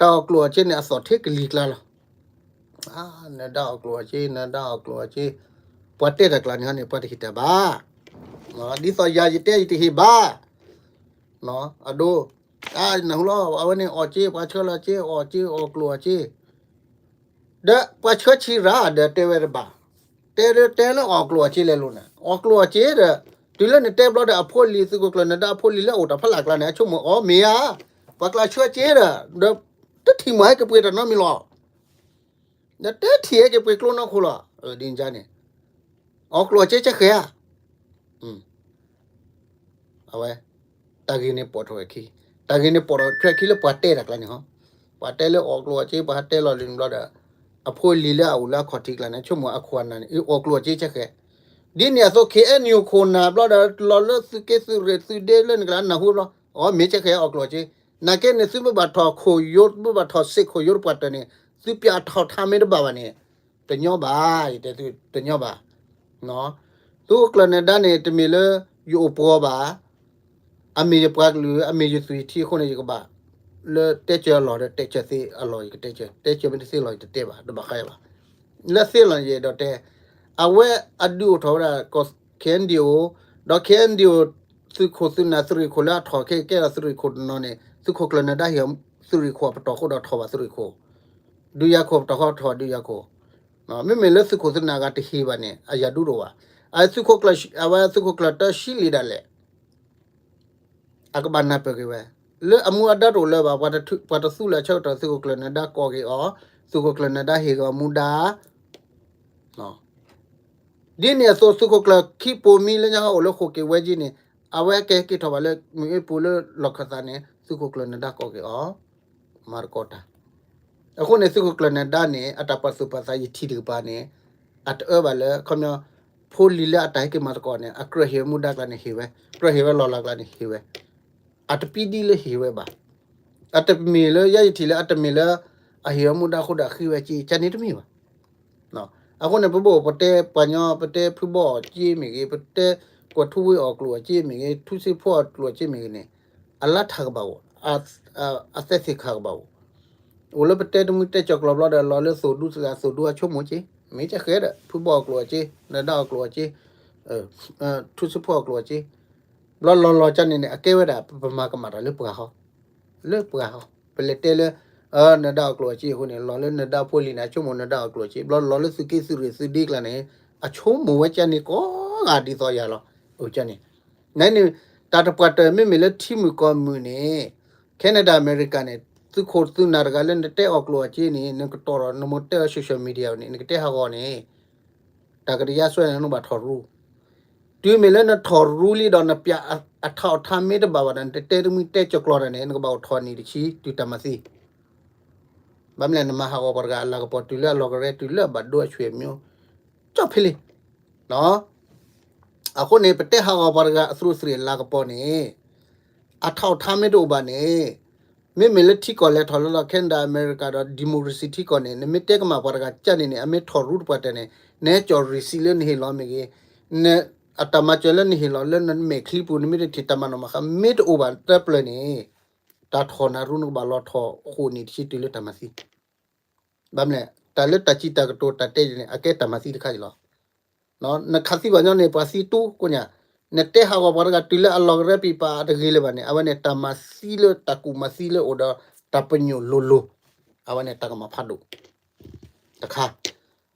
တၢ်အီၣ်ကျိၣ်အီၣ်စ့န့ၣ် အသီၣ်ထဲကလံၤကျါလီၤ. နဒါအီၣ်ကျိၣ်အီၣ်စ့, နဒါအီၣ်ကျိၣ်အီၣ်စ့, ပှၤတဲတၢ်ကျါန့ၣ်ဟီန့ၣ် ပှၤတဟ့ၣ်တၢ်ဘၣ်. ဒ်သိးယၤယတဲယတဟ့ၣ်ဘၣ်. အဒိ, နၢ်ဟူလီၤ အဝဲန့ၣ်အီၣ်စ့, ပှၤဆှၢလီၤစ့, အီၣ်စ့, အီၣ်ကျိၣ်အီၣ်စ့ ဒီးပှၤဆှၢဆံရၣ်ဒီးတဲဝဲတဘၣ်, တဲတဲလၢအီၣ်ကျိၣ်အီၣ်စ့လဲၤလိာ်န့ၣ် အီၣ်ကျိၣ်အီၣ်စ့ဒီး, တုၤလၢနတဲဘျီဒီးအဖိလံၤ သုးခိၣ်ကျၢၢ်နဒါအဖိလံၤလၢအအိၣ်တၢ်ဖီလာ်ကျါန့ၣ် အဆိကမိၣ်အီၤမ့ၢ်ဧါ, ပှၤကျါဆှၢစ့ဒီး, ဒီးတထံၣ်မၤဟဲက့ၤပှ့ၤတၢ်နီတမံၤလီၤ. ဒီးတထံၣ်ဟဲက့ၤပှ့ၤကျိနီၢ်ခိလီၤ. ဒ်န့ၣ်န့ၣ်, အီၣ်ကျိၣ်အီၣ်စ့ဆဲဃဲဧါ. အဝဲ, တၢ်ဂ့ၢ်န့ၣ်ပိာ်ထွဲခံ, တၢ်ဂ့ၢ်န့ၣ်ပိာ်ထွဲခံလၢပှၤတဲတၢ်ကျါန့ၣ်ဟီ, ပှၤတဲလၢအီၣ်ကျိၣ်အီၣ်စ့ ပှၤတဲလီၤလံန့ၣ်ဘျီဒီး, အဖိလံၤလၢအအိၣ်လၢအခီၣ်ထံးကျါန့ၣ် ဆိကမိၣ်အခိၣ်အနၢ်န့ၣ် အီၣ်ကျိၣ်အီၣ်စ့ဆဲဃဲ, ဒ်န့ၣ်အသိး KNU ခိၣ်နၢ်ဘျီဒီး လီၤလၢသုးက့သုးရ့ၣ်သုးဒ့လၢနကလၢနၢ်ဟူဘျီ, အီၣ်မ့ၢ်ဆဲဃဲအီၣ်ကျိၣ်အီၣ်စ့, နာ်က့န့ၣ် သုမ့ၢ်ဘၣ်ထီၣ်ခိၣ်ယိ သုမ့ၢ်ဘၣ်ထီၣ်စ့ၢ်ခိၣ်ယိတပှၤတၢၢ်န့ၣ် သုပျးထီၣ်ထါမ့ၢ်တဘၣ်ဘၣ်န့ၣ်, တညီဘၣ်, ယတဲသုတညီဘၣ်. သုးခိၣ်ကျၢၢ်နဒါန့ၣ် တမ့ၢ်လၢယအိၣ်ပှီၤဘၣ်, အမ့ၢ်ယပှၤကလုာ် အမ့ၢ်ယသွံၣ်ထံအဃိန့ၣ် ယကဘၣ်လၢတဲစၢၤအလီၢ်ဒီး တဲစၢၤသ့အလီၢ် ယကတဲစၢၤ, တဲစၢၤမ့ၢ်တသ့လီၤ ယတတဲဘၣ်, တဘၣ်ဃးယၤဘၣ်. လၢသ့လီၤယအဲၣ်ဒိးတဲ, အဝဲအဒုးအိၣ်ထီၣ်ဝဲဒၣ် KNDO, ဒီး KNDO သုးခိၣ်သုးနၢ်သုးရ့ၣ်ခိၣ်လၢအထီၣ်ခဲကဲဒီးသုးရ့ၣ်ခိၣ်တနီၤန့ၣ် သုးခိၣ်ကျၢၢ်နဒါဟ့ၣ်သုးရ့ၣ်ခိၣ်အပတီၢ်ဃိဒီးထီၣ်ဘၣ်သုးရ့ၣ်ခိၣ်, ဒုးယၤခိၣ်အပတီၢ်ဃိထီၣ်ဘၣ်ဒုးယၤခိၣ်, မ့မ့ၢ်လၢသုးခိၣ်သုးနၢ်ဂၤတဟ့ၣ်ဘၣ်န့ၣ် အယၤဒူတအိၣ်ဘၣ်. အသုးခိၣ်ကျၢၢ်, အဝဲသုးခိၣ်ကျၢၢ်တၢ်ဆံလံဒၣ်လဲာ် အကဘၣ်နၢ်ပၢၢ်က့ၤဝဲ, လၢအမူအဒါတအိၣ်လၢၤဘၣ်, ပှၤတသူလၢအဆၢကတီၢ် သုးခိၣ်ကျၢၢ်နဒါကိးက့ၤအီၤ, သုးခိၣ်ကျၢၢ်နဒါဟ့ၣ်ဂီၤမူဒါ, ဒ်န့ၣ်အသိး သုးခိၣ်ကျၢၢ်ခံပိာ်မံလၢညါအိၣ်လၢဃိာ်က့ၤဝဲက့ၤန့ၣ် အဝဲကဟဲက့ၤထီၣ်ဘၣ်လၢမုၢ်အ့ၣ်ပူၤလၢလီၢ်ခၢၣ်သးန့ၣ် သုးခိၣ်ကျၢၢ်နဒါကိးက့ၤအီၤ, မၤသကိးတၢ် အဃိန့ၣ် သုးခိၣ်ကျၢၢ်နဒါန့ၣ် အတၢ်ပာ်သူၣ်ပာ်သးယထံၣ်တကပၤန့ၣ် အတအၢဘၣ်လၢ ခီပညီ ဖိလံၤလၢအတၢ်ဟဲက့ၤမၤသကိးန့ၣ် အကြၢးဟ့ၣ်ဝဲမူဒါကျါန့ၣ်ဟ့ၣ်ဝဲ, ကြၢးဟ့ၣ်ဝဲလီၢ်လၤကျါန့ၣ်ဟ့ၣ်ဝဲ, အတပံဒံလၢဟ့ၣ်ဝဲဘၣ်. အတမ့ၢ်လၢ ယဲယထံၣ်လၢအတမ့ၢ်လၢ အဟ့ၣ်ဝဲမူဒါအဃိဒီးအဃံဝဲက့ၤ ကန့ၣ်တမ့ၢ်ဘၣ်. အဃိန့ၣ် ပဘၣ်အိၣ်ပတဲပှၤညီ ပတဲဖုဘီအီၣ်စ့မ့ၢ်ဂ့ၤ, ပတဲကွၢ်ထူဝ့အီၣ်ကျိၣ်အီၣ်စ့မ့ၢ်ဂ့ၤ, ထူစ့ဖိအီၣ်ကျိၣ်အီၣ်စ့မ့ၢ်ဂ့ၤန့ၣ် အလါထးကဘၣ်အိၣ်, အသဲသ့ၣ်ခးကဘၣ်အိၣ်, အိၣ်လၢပတဲတမုၢ်တဲကၠီၤကျီၤဘျီဒီး လီၤလၢသိၣ်ဒူသ့ၣ် သိၣ်ဒူအဆိကမိၣ်က့ၤ မ့ၢ်ကဲဃဲဒီး ဖုဘီအီၣ်ကျိၣ်အီၣ်စ့, နဒါအီၣ်ကျိၣ်အီၣ်စ့, ထူစ့ဖိအီၣ်ကျိၣ်အီၣ်စ့, ဘျီလီၤလီၤကန့ၣ်န့ၣ် အကဲဝဲဒၣ် ပမၤကမၣ်တၢ်လၢပှၤဟီ, လၢပှၤဟီ, ပလဲၤတဲလၢ နဒါအီၣ်ကျိၣ်အီၣ်စ့အဃိန့ၣ် လီၤလၢနဒါဖိလံၤန့ၣ် အဆိကမိၣ်နဒါအီၣ်ကျိၣ်အီၣ်စ့, ဘျီလီၤလၢသုးက့သုးရ့ၣ်သုးဒ့ကျါန့ၣ် အဆိကမိၣ်ဝဲကန့ၣ်ကိးဂၤဒ်သိးယၤလီၤ. အန့ၣ် နန့ၣ် တၢ်တပှၢ်တၢၢ်မ့မ့ၢ်လၢထံမုၢ်ကီၢ်မုၢ်န့ၣ် Canada America န့ၣ် သုးခိၣ်သုးနၢ်တဂၤလၢနတဲအီၣ်ကျိၣ်အီၣ်စ့န့ၣ် နကတီၢ်ဒီး နမိၢ်တဲအီၤ social media န့ၣ် နကတဲဟးဂီၤန့ၣ် တၢ်ကတယါစွဲန့ၣ် နဘၣ်ထီၣ်ရူ, တုၤမ့ၢ်လၢနထီၣ်ရူလံဒီး နပျးအထးအီၣ်ထါမ့ၢ်တဘၣ်ဘၣ်ဒီး နတတဲတမုၢ်တဲကၠီၤကျီၤတၢ်န့ၣ် နကဘၣ်အိၣ်ထီၣ်နံၣ်တဆံတုၤတၢ်မၤသံ, ဘၣ်မနုၤလဲၣ် နမၤဟးဂီၤပှၤတဂၤအလၤကပီၤတုၤလၢအလီၢ်ကရဲ တုၤလၢအဘၣ်ဒိအဆွေမျိုး ကၠီၣ်ဖဲလံ အဃိန့ၣ် ပတဲဟးဂီၤပှၤတဂၤအသူးအသ့ၣ်အလၤကပီၤန့ၣ် အထးအီၣ်ထါမ့ၢ်တအိၣ်ဘၣ်န့ၣ် မ့မ့ၢ်လၢထံကီၢ်လဲၤထီၣ်လၢလီၤ Canada America ဒီး democracy ထံကီၢ်န့ၣ် နမ့ၢ်တဲကမၣ်ပှၤတဂၤကန့ၣ်န့ၣ် အမ့ၢ်ထီၣ်ရူတပှၢ်တၢၢ်န့ၣ် နဟဲကၠီၣ် receipt လၢနဟ့ၣ်လီၤမ့ၢ်ဂ့ၤ, အတၢ်မၤစၢၤလၢနဟ့ၣ်လီၤလၢနမဲာ်ချံပူၤ နမ့ၢ်တထံၣ်တၢ်မၤနီၣ်မၤဃါ မ့ၢ်တအိၣ်ဘၣ်တၢ်ပျၢၤန့ၣ် တၢ်ထီၣ်နၤရူနကဘၣ်လီၤထီၣ်ဃိာ်နံၣ်တဆံတုၤလၢတၢ်မၤသံ ဘၣ်မနုၤလဲၣ် တၢ်လၢတၢ်စံးတၢ်ကတိၤတၢ်တဲန့ၣ် အကဲတၢ်မၤသံတခါအံၤလီၤ. နခးသံပှၤညီန့ၣ် ပှၤသံတူကိးညါ, နတဲဟးဂီၤပှၤတဂၤတုၤလၢအလီၢ်ကရဲပံၤပာ်အတဂ့ၤလၢၤဘၣ်န့ၣ် အဝဲန့ၣ်တၢ်မၤသံလၢတၢ်ကူၣ်မၤသံလၢအိၣ်ဒီးတၢ်ပညိၣ်လိၤလိၤ, အဝဲန့ၣ်တၢ်ကမၣ်ဖးဒိၣ်တခါ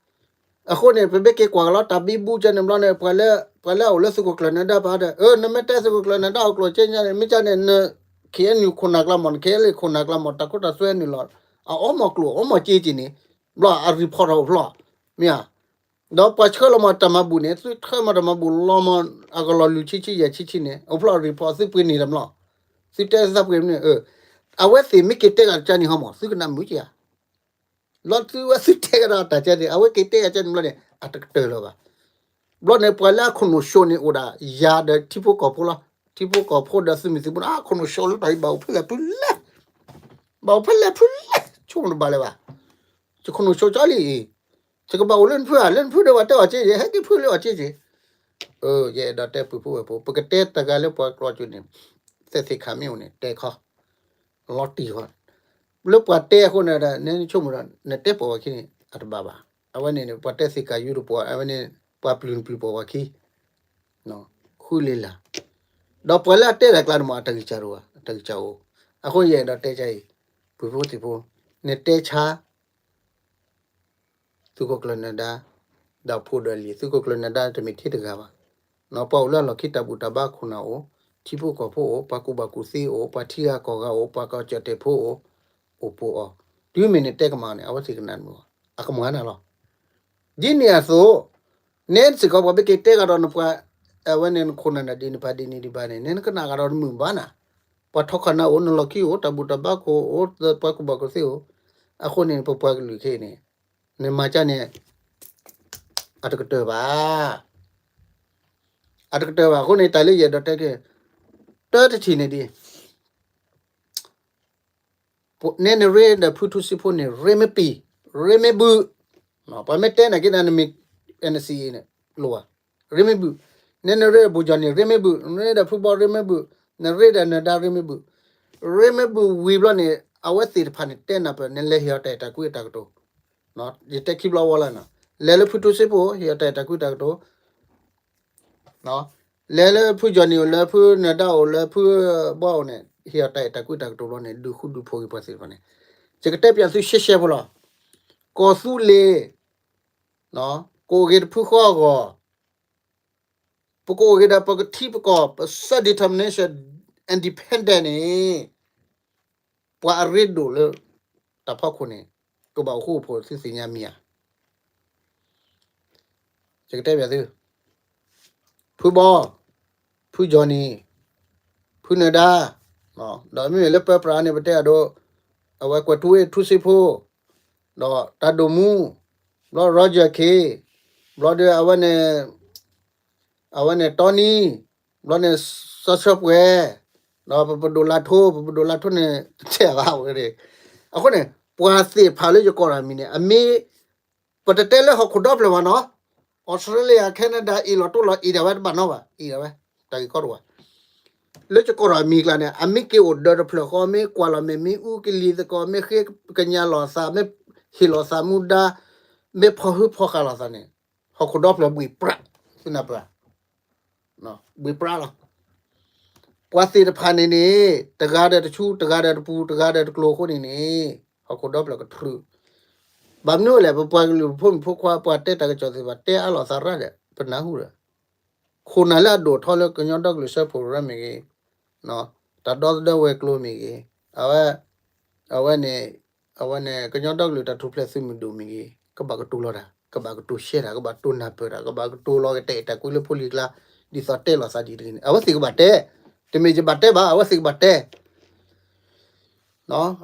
အဃိန့ၣ် ပမ့ၢ်က့ၤကွၢ်ကလီတၢ်ဘံဘူကန့ၣ်ဘျီန့ၣ် ပှၤလၢ ပှၤလၢအအိၣ်လၢသုးခိၣ်ကျၢၢ်နဒါပာ်ဒီး နမ့ၢ်တဲသုးခိၣ်ကျၢၢ်နဒါအီၣ်ကျိၣ်စ့ညါန့ၣ် မ့ၢ်ကန့ၣ် န KNU ခိၣ်နၢ်ကျါမး န KNLA ခိၣ်နၢ်ကျါမး တၢ်ခိတၢ်သွဲနုာ်လီၤ အအီမီၢ်ကျိၣ်အီမီၢ်စ့က့ၤန့ၣ် ဘျီအ report ထီၣ်အိၣ်ဖျီၣ် မ့ၢ်ဧါ ဒီးပှၤဆှၢလီၤမးတၢ်မၤဘူၣ်န့ၣ် သုဆှၢမးတၢ်မၤဘူၣ်လီၤမး အကလီၤလုၢ်ဆံဆံယဲၢ်ဆံဆံန့ၣ် အိၣ်ဖျီၣ် report သုပှ့ၤန့ၢ်တၢ်မးလီၤ သုတဲသးပှ့ၤမနုၤ အဝဲသ့ၣ်မ့ၢ်က့ၤတဲဂၤတကန့ၣ်ဟီမး သုကနၣ်မုာ်က့ၤဧါ လီၤသုဝဲသုတဲကဒီးတၢ်ကန့ၣ် အဝဲက့ၤတဲဂၤကန့ၣ်ဘျီန့ၣ် အတကတၢၢ်လၢၤဘၣ်. ဘျီန့ၣ် ပှၤလၢအခိၣ်နူာ်ၡိန့ၣ်အိၣ်ဒၣ် ယၤဒီးထံဖိကီၢ်ဖိလီၤ. ထံဖိကီၢ်ဖိဒီးသုးမုၢ်သံၣ်ဘိန့ၣ် အခိၣ်နူာ်ဆှီလၢတၢ်အံၤဘၣ်အိၣ်ဖဲလဲၣ်ဖုလဲၣ်, ဘၣ်အိၣ်ဖဲလဲၣ်ဖုလဲၣ်, ဆိကမိၣ်တဘၣ်လၢၤဘၣ်. ယခိၣ်နူာ်ဆှီကၠီလံအံၤ, ယကဘၣ်အိၣ်လၢနဖုဧါ, လၢနဖုဒီးဘၣ်တဲအီၤက့ယဲ, ဟဲက့ၤဖုလၢအီၤက့ယဲ. ယအဲၣ်ဒိးတဲပုၢ်ဖိဝဲၢ်ဖိ ပကတဲတဂၤလၢပှၤကျိာ်ကၠိန့ၣ်, သဲးသ့ၣ်ခါမ့ၢ်အိၣ်န့ၣ် တဲခီ လီၤတံၢ်ဃီ, လၢပှၤတဲအဃိန့ၣ်ဒီး နဆိကမိၣ်ဒီး နတဲပိာ်ဝဲခံန့ၣ် အတဘၣ်ဘၣ်. အဝဲန့ၣ် ပှၤတဲသ့ၣ်ကးယူတပိာ်, အဝဲန့ၣ် ပှၤပျုၤနပျုၤပိာ်ဝဲခံ, ဃုလ့လၢ်, ဒီးပှၤလၢအတဲတၢ်ကျါန့ၣ်မ့ၢ် အတၢ်ဂံၢ်စၢ်တအိၣ်ဘၣ်, အတၢ်ဂံၢ်စၢ်အိၣ်. အဃိယအဲၣ်ဒိးတဲကါအံၤ, ပုၢ်ဖိသံၣ်ဖိ, နတဲဆါ သုးခိၣ်ကျၢၢ်နၢၤဒါ, ဒီးဖိဒီးလံၤ, သုးခိၣ်ကျၢၢ်နၢၤဒါတမ့ၢ်ထဲတဂၤဘၣ်. ပှၤအိၣ်လၢအလီၢ်ခံတၢ်ဘူၣ်တၢ်ဘါခိၣ်နၢ်အိၣ်, ထံဖိကီၢ်ဖိအိၣ်, ပှၤကူၣ်ဘၣ်ကူၣ်သ့အိၣ်, ပှၤထံဂၤကီၢ်ဂၤအိၣ်, ပှၤကီၢ်ကၠီၣ်တဲၣ်ဖိအိၣ်, အိၣ်ပိာ်အီၤ, တုၤမ့ၢ်နတဲကမၣ်န့ၣ် အဝဲသ့ၣ်ကနၣ်မုာ်အီၤ, အကမၤနၤလီၤ. ဒ်န့ၣ်အသိး, နဲစ့ၢ်ကီးပှၤမ့ၢ်က့ၤတဲကဒီးနပှၤ, အဝဲန့ၣ်နခိၣ်နၢ်နၢ်ဒံး နဖးဒံးနံၤဒံးဘၣ်န့ၣ် နဲနကနၣ်ကဒီးတမုာ်ဘၣ်နၤ. ပှၤထီခီၣ်နၢ်အိၣ်, နလီၢ်ခံအိၣ်, တၢ်ဘူၣ်တၢ်ဘါခိၣ်အိၣ်, ပှၤကူၣ်ဘၣ်ကူၣ်သ့အိၣ်, အဃိန့ၣ် ပပှၤကလုာ်ခဲအံၤန့ၣ် နမၤကါန့ၣ် အတကတၢၢ်ဘၣ်. အတကတၢၢ်ဘၣ်အဃိန့ၣ် တၢ်လၢယအဲၣ်ဒိးတဲက့ၤ, တၢတထံၣ်န့ၣ်ဒ် နဲနရ့ဒီးဖုထူစ့ဖိန့ၣ် ရ့မ့ၢ်ပံၤ, ရ့မ့ၢ်ဘုၣ်, ပှၤမ့ၢ်တဲနၤက့ၤနၤ နမ့ၢ် NCA န့ၣ် လိၣ်ဘၣ်, ရ့မ့ၢ်ဘုၣ်, နဲနရ့ဒီးဘူၣ်ကၠီၣ်န့ၣ် ရ့မ့ၢ်ဘုၣ်, နရ့ဒီးဖုဘီ ရ့မ့ၢ်ဘုၣ်, နရ့ဒီးနၢၤဒါ ရ့မ့ၢ်ဘုၣ်, ရ့မ့ၢ်ဘုၣ်ဝံၤဘျီန့ၣ် အဝဲသ့ၣ်တဖၣ်န့ၣ် တဲနၢ်ပၢၢ် နလဲၤဟ့ၣ်အီၤတၢ်အဲၣ်တၢ်ကွံအတၢ်ကတိၤ, ယတဲခံဘျီဝဲလီၤနီၤ, လဲၤလၢဖုထူစ့ဖိ ဟ့ၣ်အီၤတၢ်အဲၣ်တၢ်ကွံတၢ်ကတိၤ လဲၤလၢဖုကၠီၣ်နံၣ်အိၣ် လၢဖုနၢၤဒါအိၣ် လၢဖုဘီအိၣ်န့ၣ် ဟ့ၣ်အီၤတၢ်အဲၣ်တၢ်ကွံတၢ်ကတိၤဘျီန့ၣ် ဒုးဃူဒုးဖိးက့ၤပှၤသ့ၣ်တဖၣ်န့ၣ်, ယကတဲပၠးသုရှဲရှဲဖိလီၤ. ကီၢ်သူလ့ၤ ကအိၣ်က့ၤတဖုဃီအဂီၢ်, ပကအိၣ်က့ၤဒီးပကထံပကီၢ် ပ self determination independent န့ၣ် ပှၤအရ့ဒိၣ်လၢတၢ်ဖီခိၣ်န့ၣ် ကဘၣ်အိၣ်ဃူအိၣ်ဖိး သုသ့ၣ်ညါမံၤဧါ. ယကတဲပၠးသု, ဖုဘီ, ဖုကၠီၣ်နံၣ်, ဖုနၢၤဒါ, ဒီးမ့မ့ၢ်လၢပၢပြးန့ၣ် ပတဲအဒိ, အဝဲကွဲးထူဝ့ၣ်ထူစ့ဖိ, ဒီးတၢ်ဒိၣ်မူ, ဘျီ Roger Khin, ဘျီဒီးအဝဲန့ၣ် အဝဲန့ၣ် တီနံ, ဘျီန့ၣ် စီၤဆၢပှဲၤ, ဒီးပပဒိၣ်လါထိ, ပပဒိၣ်လါထိန့ၣ် တတဲဘၣ်ဝဲန့ၣ်, အဃိန့ၣ် ပှၤသ့ၣ်တဖၣ်လၢယကိးတၢ်မံၤန့ၣ် အမ့ၢ် ပတတဲလၢဟီၣ်ခိၣ်ဒီဖျၢၣ်ဘၣ်နီၤ, Australia Canada အ့ၣ်လီၤတိၢ်လီၤအ့ၣ်ဒၣ်ဝဲတဘၣ်နီၤဘၣ်, အ့ၣ်ဒၣ်ဝဲ တၢ်ဂ့ၢ်ကီတအိၣ်ဘၣ် လၢယကိးထီၣ်အမံၤကျါန့ၣ် အမ့ၢ်က့ၤအိၣ်ဒၢးတဖျၢၣ်ဃီ မ့ၢ်ကွၢ်လီၤမဲာ် မ့ၢ်အူကလံၤသကိး မ့ၢ်ဃ့ကညးလိာ်သး မ့ၢ်ဟ့ၣ်လိာ်သးမူဒါ မ့ၢ်ဖီၣ်ဟုဖီၣ်ဃာ်လိာ်သးန့ၣ် ဟီၣ်ခိၣ်ဒီဖျၢၣ်ဘှံးပြး, သုနၢ်ပၢၢ်, ဘှံးပြးလီၤ. ပှၤသ့ၣ်တဖၣ်န့ၣ်န့ၣ် တဂၤဒီးတဆူ တဂၤဒီးတပူၤ တဂၤဒီးတကျိၤအဃိန့ၣ်န့ၣ် ဟီၣ်ခိၣ်ဒီဖျၢၣ်ကတြူး ဘၣ်မနုၤလဲၣ် ပပှၤကလုာ်ဖိမုၣ်ဖိခွါ ပှၤတဲတၢ်ကစီၣ်သ့ၣ်တဖၣ် တဲအါလိာ်သးရၣ်ဒီး ပနၢ်ဟူဒီး ခိၣ်နၢ်လၢအဒိၣ်ထီၣ်လၢကညီဒီကလုာ်စၢဖှိၣ်ကရၢမ့ၢ်ဂ့ၤ, တၢ်ဒီသဒၢဝဲၤကျိၤမ့ၢ်ဂ့ၤ, အဝဲ, အဝဲန့ၣ်, အဝဲန့ၣ် ကညီဒီကလုာ်တၢ်ထူၣ်ဖျဲးသုးမုၢ်ဒိၣ်မ့ၢ်ဂ့ၤ, ကဘၣ်ကတိၤလီၤတၢ်, ကဘၣ်ကတိၤရှဲတၢ်, ကဘၣ်တိၤနၢ်ပၢၢ်တၢ်, ကဘၣ်ကတိၤလီၤကတဲာ်တၢ်ကွံလၢဖိလံၤကျါ, ဒ်သိးတဲလိာ်သးဒ်တဂ့ၤန့ၣ် အဝဲသ့ၣ်ကဘၣ်တဲ, တမ့ၢ်ယဘၣ်တဲဘၣ်, အဝဲသ့ၣ်ကဘၣ်တဲ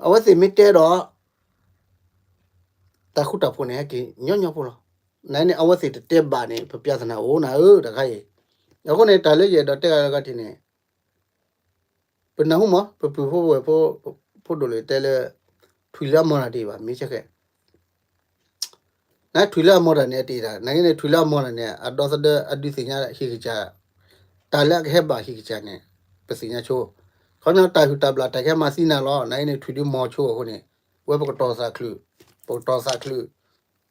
အဝဲသ့ၣ်မ့ၢ်တဲဒီး တၢ်ဃူတၢ်ဖိးန့ၣ် ဟဲက့ၤညီညီဖိလီၤ. နန့ၣ် အဝဲသ့ၣ်တတဲဘၣ်န့ၣ် ပပြဿနာအိၣ်နၤဧၢ တခါအံၤ. အဃိန့ၣ် တၢ်လၢယအဲၣ်ဒိးတဲဂၤတဂၤထံၣ်န့ၣ် ပနၢ်ဟူမး ပပုၢ်ဖိဝဲၢ်ဖိ ဖိဒိၣ်လၢတဲလၢ ထွံၣ်လၢအမီၢ်တၢ်တအံၤဘၣ် မ့ၢ်ဆဲးခဲ နထွံၣ်လၢအမီၢ်တၢ်န့ၣ် အတအံၤတၢ် နန့ၣ် ထွံၣ်လၢအမီၢ်တၢ်န့ၣ် အဒီသဒၢအဒုးသ့ၣ်ညါဟံၣ်ကစၢ် တၢ်လၢအကဟဲဘၣ်ဟံၣ်ကစၢ်န့ၣ် ပသ့ၣ်ညါဆိ ခီပညီတၢ်ဟုၣ်တၢ်ဘျၣ်တၢ်ကဟဲမၤသံနၤလီၤ နန့ၣ် ထွံၣ်ဒုမီၢ်ဆိအဃိန့ၣ် ဝဲပကတီၤသးချုး ပကတီၤသးချုး ဒ်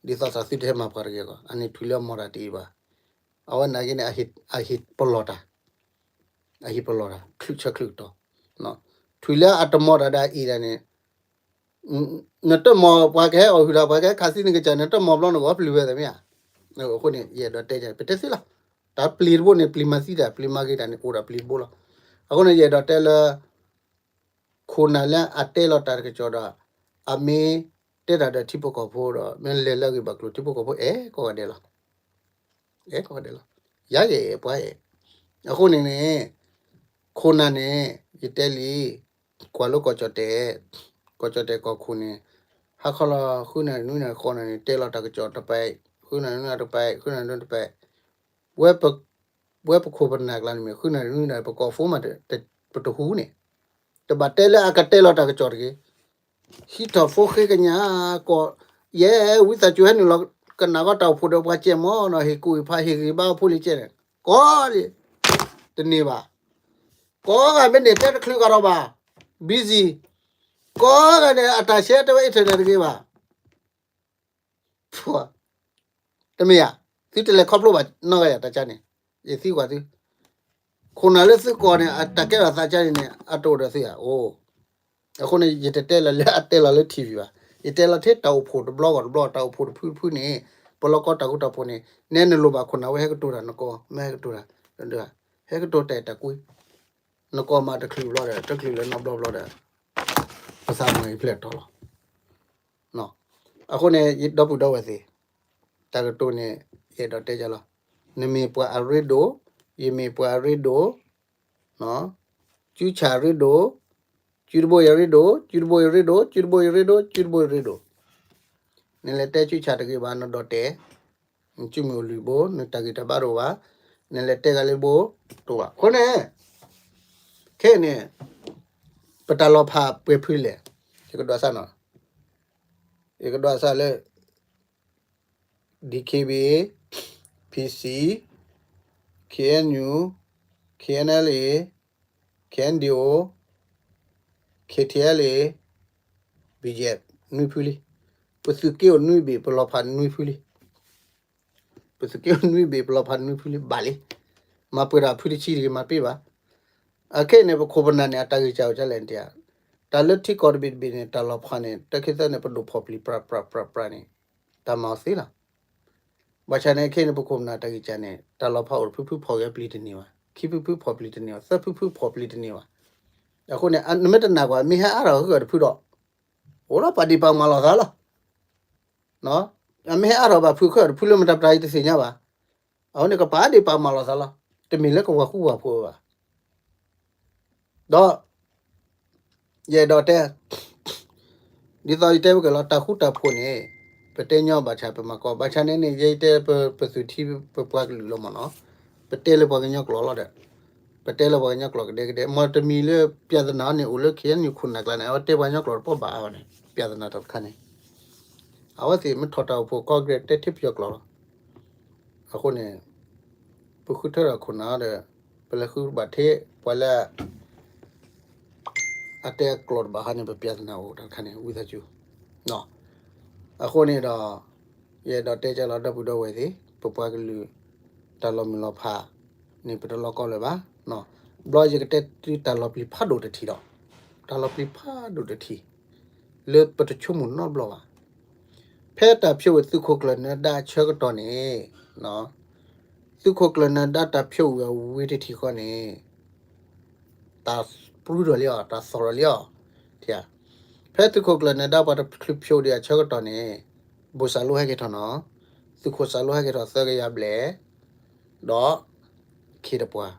သိးသးသုတဟဲမၤပှၤတဂ့ၤအဂီၢ် အန့ၣ်ထွံၣ်လၢအမီၢ်တၢ်တအံၤဘၣ်. အဝဲနာ်က့န့ၣ် အဟ့ၣ်ပလီၢ်တၢ် အဟ့ၣ်ပလီၢ်တၢ် ချုးဆၢချုးကတီၢ် ထွံၣ်လၢအတမီၢ်တၢ်ဒီးအံၤတၢ်န့ၣ် နတမီၢ်ပှၤကဟဲအီၣ်ဟုၣ်တၢ် ပှၤကဟဲခးသံနကစၢ် နတမီၢ်ဘျီနဂီၢ်ပျံၤဝဲသ့ၣ်မ့ၢ်ဧါ. အဃိန့ၣ် ယအဲၣ်ဒိးတဲပတဲသ့လီၤ. တၢ်ပျံၤတဘိန့ၣ် ပျံၤမၤသံတၢ် ပျံၤမၤဂ့ၤတၢ်န့ၣ် အိၣ်ဒီးပျံၤတဘိလီၤ. အဃိန့ၣ် ယအဲၣ်ဒိးတဲလၢ ခိၣ်နၢ်လၢအတဲလီၤတၢ်တကစီၣ်ဒီး အမ့ၢ်တဲတၢ်ဒီးထံဖိကီၢ်ဖိဒီး မ့ၢ်လဲၤလၢအဂ့ၢ်ဘၣ်ကျိၤ ထံဖိကီၢ်ဖိအဲၣ်ကိးဂၤဒဲးလီၤ. အဲၣ်ကိးဂၤဒဲးလီၤ. ယၤယအဲၣ်ပှၤအဲၣ်. အဃိန့ၣ်န့ၣ် ခိၣ်နၢ်န့ၣ် ယတဲလံ ကွၢ်လၢကီၢ်ကၠီၣ်တဲာ် ကီၢ်ကၠီၣ်တဲာ်ကီၢ်ခိၣ်န့ၣ် ဟါခီလီၤ ဃုနၣ်ရံၣ်နွံနၣ်ရံၣ်ဃိးနၣ်ရံၣ်န့ၣ် တဲလီၤတၢ်ကစီၣ်တပဲ ဃုနၣ်ရံၣ်နွံနၣ်ရံၣ်တပဲ ဃုနၣ်ရံၣ်နွံနၣ်ရံၣ်တပဲ ဝဲပ ဝဲပခိၣ်ပနၢ်ကျါန့ၣ်မ့ၢ် ဃုနၣ်ရံၣ်နွံနၣ်ရံၣ် ပကိး phone မး ပတဟူးန့ၣ်, တဘၣ်တဲလၢအကတဲလီၤတၢ်ကစီၣ်တဂ့ၤ. ဟံးထီၣ် phone ဃ့ကညး ကိး, ယဲ ဝံသးစူၤဟဲနုာ်လီၤကနၣ်ကီးတၢ်အိၣ်ဖှိၣ်ဒီးပှၤကဲမၢ်နီၤ, ဟ့ၣ်ကူၣ်ဟ့ၣ်ဖး ဟ့ၣ်ဂံၢ်ဘါဖိလံၤကဲန့ၣ် ကိးလံ, တန့ၢ်ဘၣ်. ကိးဂၤမ့ၢ်န့ၣ် တဲတချုးကဒီးဘၣ်, busy. ကိးဂၤန့ၣ် အတၢ်ဆဲးတဲဝဲ internet တဂ့ၤဘၣ်. တမ့ၢ်ဧါ, သုတလဲၤခီဖျိဘၣ်နီၢ်ဂၤယၤတၢ်ကါန့ၣ်, ယသံကွၢ်သု, ခိၣ်နၢ်လၢသုကိးန့ၣ် အတၢ်ကဲထီၣ်သးကါန့ၣ်န့ၣ် အတအိၣ်ဒီးသုဧါ, အိၣ်. အဃိန့ၣ် ယတတဲလၢၤလၢအတဲလီၤလၢ ထံၣ်ဝံၤ ဘၣ်, ယတဲလီၤထဲတၢ်အိၣ်ဖှိၣ်တဘျီဂီၢ်တဘျီ တၢ်အိၣ်ဖှိၣ်တဖုတဖုန့ၣ်, ပလီၢ်ကီတၢ်ဃူတၢ်ဖိးန့ၣ်, နဲနလိၣ်ဘၣ်ခိၣ်နၢ်ဝဲဟဲကတိၤတၢ်နကိး, မ့ၢ်ဟဲကတိၤတၢ်, ဟဲကတိၤတၢ်အဲၣ်တၢ်ကွံ နကိးမးတချုးဘျီဒီး တချုးလၢနီတဘျီဘျီဒီး ပသးမၤအံၤဖျဲၣ်ထီၣ်လီၤ. အဃိန့ၣ် ဒီပုၢ်ဒီဝဲၢ်သ့ၣ်, တၢ်ကတိၤန့ၣ် ယအဲၣ်ဒိးတဲကလီၤ, နမ့ၢ်ပှၤအရ့ဒိၣ်, ယမ့ၢ်ပှၤအရ့ဒိၣ်, စုဆၣ်အရ့ဒိၣ်, စုတဘိအံၤအရ့ဒိၣ်, စုတဘိအံၤအရ့ဒိၣ်, စုတဘိအံၤအရ့ဒိၣ်, စုတဘိအံၤအရ့ဒိၣ်, နလဲၤတဲစုဆၣ်တဂ့ၤဘၣ် နဒီးတဲာ် နစုမုၢ်အိၣ်လွံၢ်ဘိ နတၢ်ဂံၢ်တၢ်ဘါတအိၣ်ဘၣ်, နလဲၤတဲဂၤလၢဘိတအိၣ်ဘၣ်. အဃိန့ၣ် ခဲအံၤန့ၣ် ပတၢ်လီၤဖးပှဲၤဖုလဲၣ်, ယကဒွးစၢ်နီၤ, ယကဒွးစၢ်လၢ DKBA, PC, KNU, KNLA, KNDO, KTLA, BGF, နွံဖုလံ. ပသုးက့အိၣ်နွံဘ့ၣ် ပလီၤဖးနွံဖုလံ. ပသုးက့အိၣ်နွံဘ့ၣ် ပလီၤဖးနွံဖုလံ ဘၣ်လံ. မၤပှဲၤဒီးဖုတဆံတဂ့ၤ မၤပ့ၢ်ဘၣ်. အခဲအံၤန့ၣ် ပခိၣ်ပနၢ်န့ၣ် အတၢ်ဂံၢ်စၢ်အိၣ်ဒ်လဲၣ်န့ၣ်, တၢ်လၢထံကီၢ်တဘ့ၣ်တဘ့ၣ်န့ၣ် တၢ်လီၤဖးန့ၣ် တၢ်ခံသၢန့ၣ် ပဒိၣ်ဖီၣ်ပျံၤပြးပြးပြးပြးန့ၣ် တၢ်မၤအီၤသ့လီၤ. ဘၣ်ဆၣ်န့ၣ် ခဲအံၤန့ၣ် ပခိၣ်ပနၢ်တၢ်ဂံၢ်စၢ်န့ၣ် တၢ်လီၤဖးအိၣ်တဖုဖုဖီၣ်ဂဲၤပျံၤတန့ၢ်ဘၣ်, ခံဖုဖုဖီၣ်ပျံၤတန့ၢ်ဘၣ်, သၢဖုဖုဖီၣ်ပျံၤတန့ၢ်ဘၣ်. အဃိန့ၣ် နမ့ၢ်တနာ်ကွၢ် မ့ၢ်ဟဲအါထီၣ်ဃုာ်တဖုဒီး အိၣ်ဒီးပာ်ဒ့ၣ်ပာ်ကမၣ်လိာ်သးလီၤ. အမ့ၢ်ဟဲအါထီၣ်ဘၣ်ဖုးခၢၣ်တဖုလၢမတၤပတၤအံၤတသ့ၣ်ညါဘၣ်. အဃိန့ၣ် ကပာ်ဒ့ၣ်ပာ်ကမၣ်လိာ်သးလီၤ. တမ့ၢ်လၢကဝၤဃူဝၤဖိးဘၣ်. ဒီး ယအဲၣ်ဒိးတဲ ဒ်သိးယတဲဝဲက့ၤလီၤ တၢ်ဃူတၢ်ဖိးန့ၣ် ပတဲညီဘၣ်ဆၣ်ပမၤကီ ဘၣ်ဆၣ်န့ၣ်န့ၣ် ယတဲပသုးထံပပှၤကလုာ်လီၤမ့ၢ်နီၤ, ပတဲလၢပှၤကညီကျိာ်လီၤဒီး ပတဲလၢပှၤကညီကျိာ်ကဒဲကဒဲ မ်တမံၤလၢ ပြဿနာ န့ၣ် အိၣ်လၢ KNU ခိၣ်နၢ်ကျါန့ၣ် အဝဲတဲပှၤကညီကျိာ်တပီၢ်ဘၣ်အါဘၣ်န့ၣ် ပြဿနာ တၢ်တခါန့ၣ် အဝဲသ့ၣ်မ့ၢ်ထီၣ်တၢ်အိၣ်ဖှိၣ် Congress တဲထဲပယီၤကျိာ်လီၤ. အဃိန့ၣ် ပဃုထၢထီၣ်ခိၣ်နၢ်ဒီး ပလဲၤဃုဘၣ်ထဲပှၤလၢ အတဲအကျိာ်တဘၣ်ဟါန့ၣ် ပပြဿနာအိၣ်တၢ်တခါန့ၣ် ဝံသးစူၤ. အဃိန့ၣ်ဒီး ယအဲၣ်ဒိးတဲကလီၤ ဒီပုၢ်ဒီဝဲၢ်သ့ၣ် ပပှၤကလုာ် တၢ်လီၤမုၢ်လီၤဖးန့ၣ် ပတလီၤကီလၢၤဘၣ်. ဘျီယကတဲသုတၢ်လီၤပျံၤဖးဒိၣ်တထံၣ်ဒီး တၢ်လီၤပျံၤဖးဒိၣ်တထံၣ် လၢပတဆိကမိၣ်နီတဘျီဘၣ်. ဖဲတၢ်ဖျိးဝံၤသုးခိၣ်ကျၢၢ်နၢၤဒါအဆၢကတီၢ်န့ၣ် သုးခိၣ်ကျၢၢ်နၢၤဒါတၢ်ဖျိးဝံၤအဝံၤတထံၣ်ဃီန့ၣ် တၢ်ပြူထီၣ်လံအီၤ တၢ်သီၣ်ထီၣ်လံအီၤ. ဖဲသုးခိၣ်ကျၢၢ်နၢၤဒါပှၤတဖျိးဒံးအဆၢကတီၢ်န့ၣ် ဘိၣ်စၢ်လိဟဲက့ၤထီၣ်နီၤ, သုးခိၣ်စၢ်လိဟဲက့ၤထီၣ်သၢကယၤဘျဲၣ် ဒီး ခ့တပှၤ,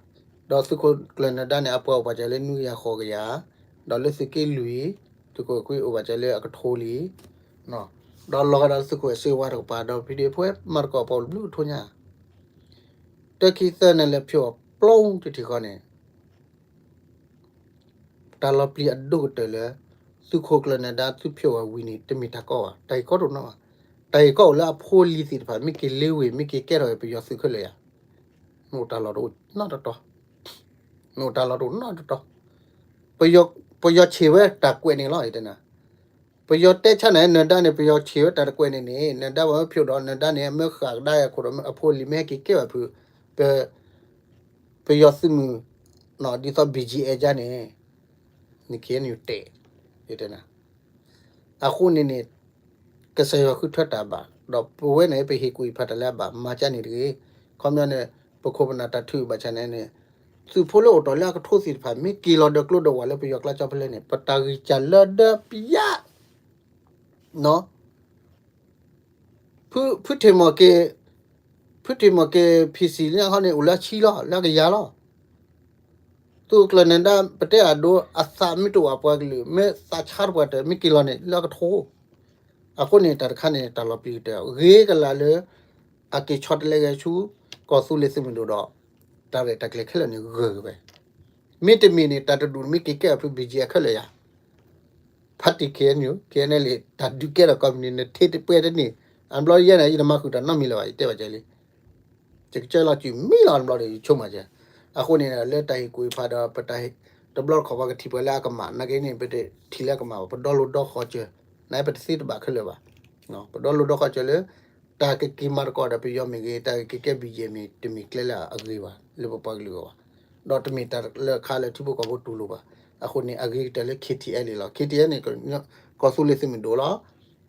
ဒီးသုးခိၣ်ကျၢၢ်နၢၤဒါန့ၣ် အပှၤအိၣ်ပာ်စၢၤလၢနွံကယၤဃိးကယၤ, ဒီးလၢသုးက့လွံၢ် သုးခိၣ်ကွံအိၣ်ပာ်စၢၤလၢအကထိလံ, ဒီးလီၤဂာ်ဒီးသုးခိၣ်အစ့ဝါတကပၤ ဒီး PDF ဖိမၤသကိးပှၤအိၣ်တဘျုးကထိညါ, တၢ်ခံသၢန့ၣ်လဲၤဖျိးအီၤပျီတထံၣ်ဃီန့ၣ် တၢ်လီၤပျံၤအဒိၣ်ကတၢၢ်လၢ သုးခိၣ်ကျၢၢ်နၢၤဒါသုဖျိးဝဲဝံၤန့ၣ် တမ့ၢ်တၢ်ကီဘၣ်, တၢ်ဂ့ၢ်ကီတအိၣ်နီတဘျီဘၣ်. တၢ်ဂ့ၢ်ကီအိၣ်လၢအဖိလံၤသ့ၣ်တဖၣ် မ့ၢ်က့ၤလ့ဝ့ၢ် မ့ၢ်က့ၤကဲထီၣ်က့ၤပယီၤသုးခဲလၢာ်ယါ, နအိၣ်တၢ်လီၢ်တအိၣ်နီတတီၤ, နအိၣ်တၢ်လီၢ်တအိၣ်နီတတီၤ, ပယီၤဆံးဝဲတၢ်ကွဲးန့ၣ်လီၤ ယတဲနၤ ပယီၤတဲဆါန့ၣ် နၢၤဒါန့ၣ် ပယီၤဆံးဝဲတၢ်တကွဲးန့ၣ်န့ၣ် နၢၤဒါဝဲမ့ၢ်ဖျိးဒီး နၢၤဒါန့ၣ် မ့ၢ်ဃၣ်ကဒါအခိၣ်ဒီး အဖိလံၤမ့ၢ်ဟဲက့ၤကဲဘၣ်ဖုး ပ ပယီၤသုးမုၢ် ဒ်သိး ဘီၣ်ကၠံၣ်အဲၣ် ကါန့ၣ် နက့ၤနုာ်တဲာ် ယတဲနၤ အဃိန့ၣ်န့ၣ် ကစၢ်ယွၤဃုထၢတၢ်ဘၣ် ဒီးပဝဲန့ၣ် ပဟ့ၣ်ကူၣ်ဟ့ၣ်ဖးတၢ်လၢအဘၣ် မၤကါန့ၣ်တဂ့ၤ. ခီပညီန့ၣ် ပခိၣ်ပနၢ်တၢ်ထုးဘၣ်ဆၣ်န့ၣ်န့ၣ် သုးဖိလၢအိၣ်တ့ၢ်လၢအကထိသ့ၣ်တဖၣ် မ့ၢ်က့ၤလီၤဒီးကျိဒီးဝးလၢပယီၤကျါကၠီဖဲလဲၣ်န့ၣ် ပတၢ်ဂံၢ်စၢ်လၢဒၢပယါ ဖုထံၣ်မီၢ်က့ၤ ဖုထံၣ်မီၢ်က့ၤ PC လၢဟီန့ၣ် အိၣ်လၢအဆံလီၤ လၢအကယၤလီၤ. သုးခိၣ်ကျၢၢ်နၢၤဒါ ပတဲအဒိ အသးမ့ၢ်တအိၣ်အပှၤကလုာ် မ့ၢ်သးဆါတပှၤတၢၢ် မ့ၢ်က့ၤလီၤန့ၣ် လၢအကထိ အဃိန့ၣ် တၢ်တခါန့ၣ် တၢ်လီၤပျံၤကတၢၢ် ဂ့ၤကလာ်လၢ အက့ၤဆီတလဲက့ၤဆူ ကီၢ်သူလ့ၤသုးမုၢ်ဒိၣ်ဒီး တၢ်ရဲၣ်တၢ်ကျဲၤခဲလၢာ်န့ၣ်ဂၢၢ်ဂ့ၤဝဲ, မ့တမ့ၢ်န့ၣ် တၢ်တဒူၣ်မ့ၢ်က့ၤကဲအဖု ဘံၣ်ကၠံၣ် အခဲလၢာ်ယၤ ဖါတံၣ် ခ့ၣ်အဲၣ်ယူၣ် ခ့ၣ်အဲၣ်အဲၣ်လ့ၣ် တၢ်ဒုးကဲထီၣ်ကိးမုၢ်နံၤ နထံတပှဲၤတန့ၢ်, အဘျီယဲန့ၣ် ယတမၤဃုာ်တၢ်နီတမံၤလၢၤဘၣ် ယတဲဘၣ်ကဲလံ, ယကစၢၢ်လီၤစုမံလီၤ တဘျီဒီး ယဆိကမိၣ်ကဲ, အဃိန့ၣ် လၢတၢ်ဟ့ၣ်ကူၣ်ဟ့ၣ်ဖးဒီး ပတၢ်ဟ့ၣ် တဘျီတခီၣ်ပှၤကထံၣ်ပှၤလၢအကမၣ် နာ်က့န့ၣ် ပတထံၣ်လၢအကမၣ်ဘၣ် ပဒီလိာ်ဒီဃီစၢၤ, နာ်က့ပတသ့တဘၣ်ခဲလၢာ်ဘၣ်, ပဒီလိာ်ဒီဃီစၢၤလၢ တၢ်ကက့ၤမၤသကိးဒီးပယီၤမ့ၢ်ဂ့ၤ တၢ်ကက့ၤကဲ ဘံၣ်ကၠံၣ် မ့ၢ် တမ့ၢ်ကျဲလၢအဂ့ၤဘၣ် လၢပပှၤကလုာ်အဂီၢ်ဘၣ်, ဒီးတမ့ၢ်တၢ်လၢခါလၢထံဖိကီၢ်ဖိတူၢ်လိာ်ဘၣ်, အဃိန့ၣ် အဂ့ၤကတၢၢ်လၢ ခ့ၣ်ထံၣ်အဲၣ်လ့ၣ် လီၤ, ခ့ၣ်ထံၣ်အဲၣ်လ့ၣ်န့ၣ် ကီၢ်သူလ့ၤသုးမုၢ်ဒိၣ်လီၤ,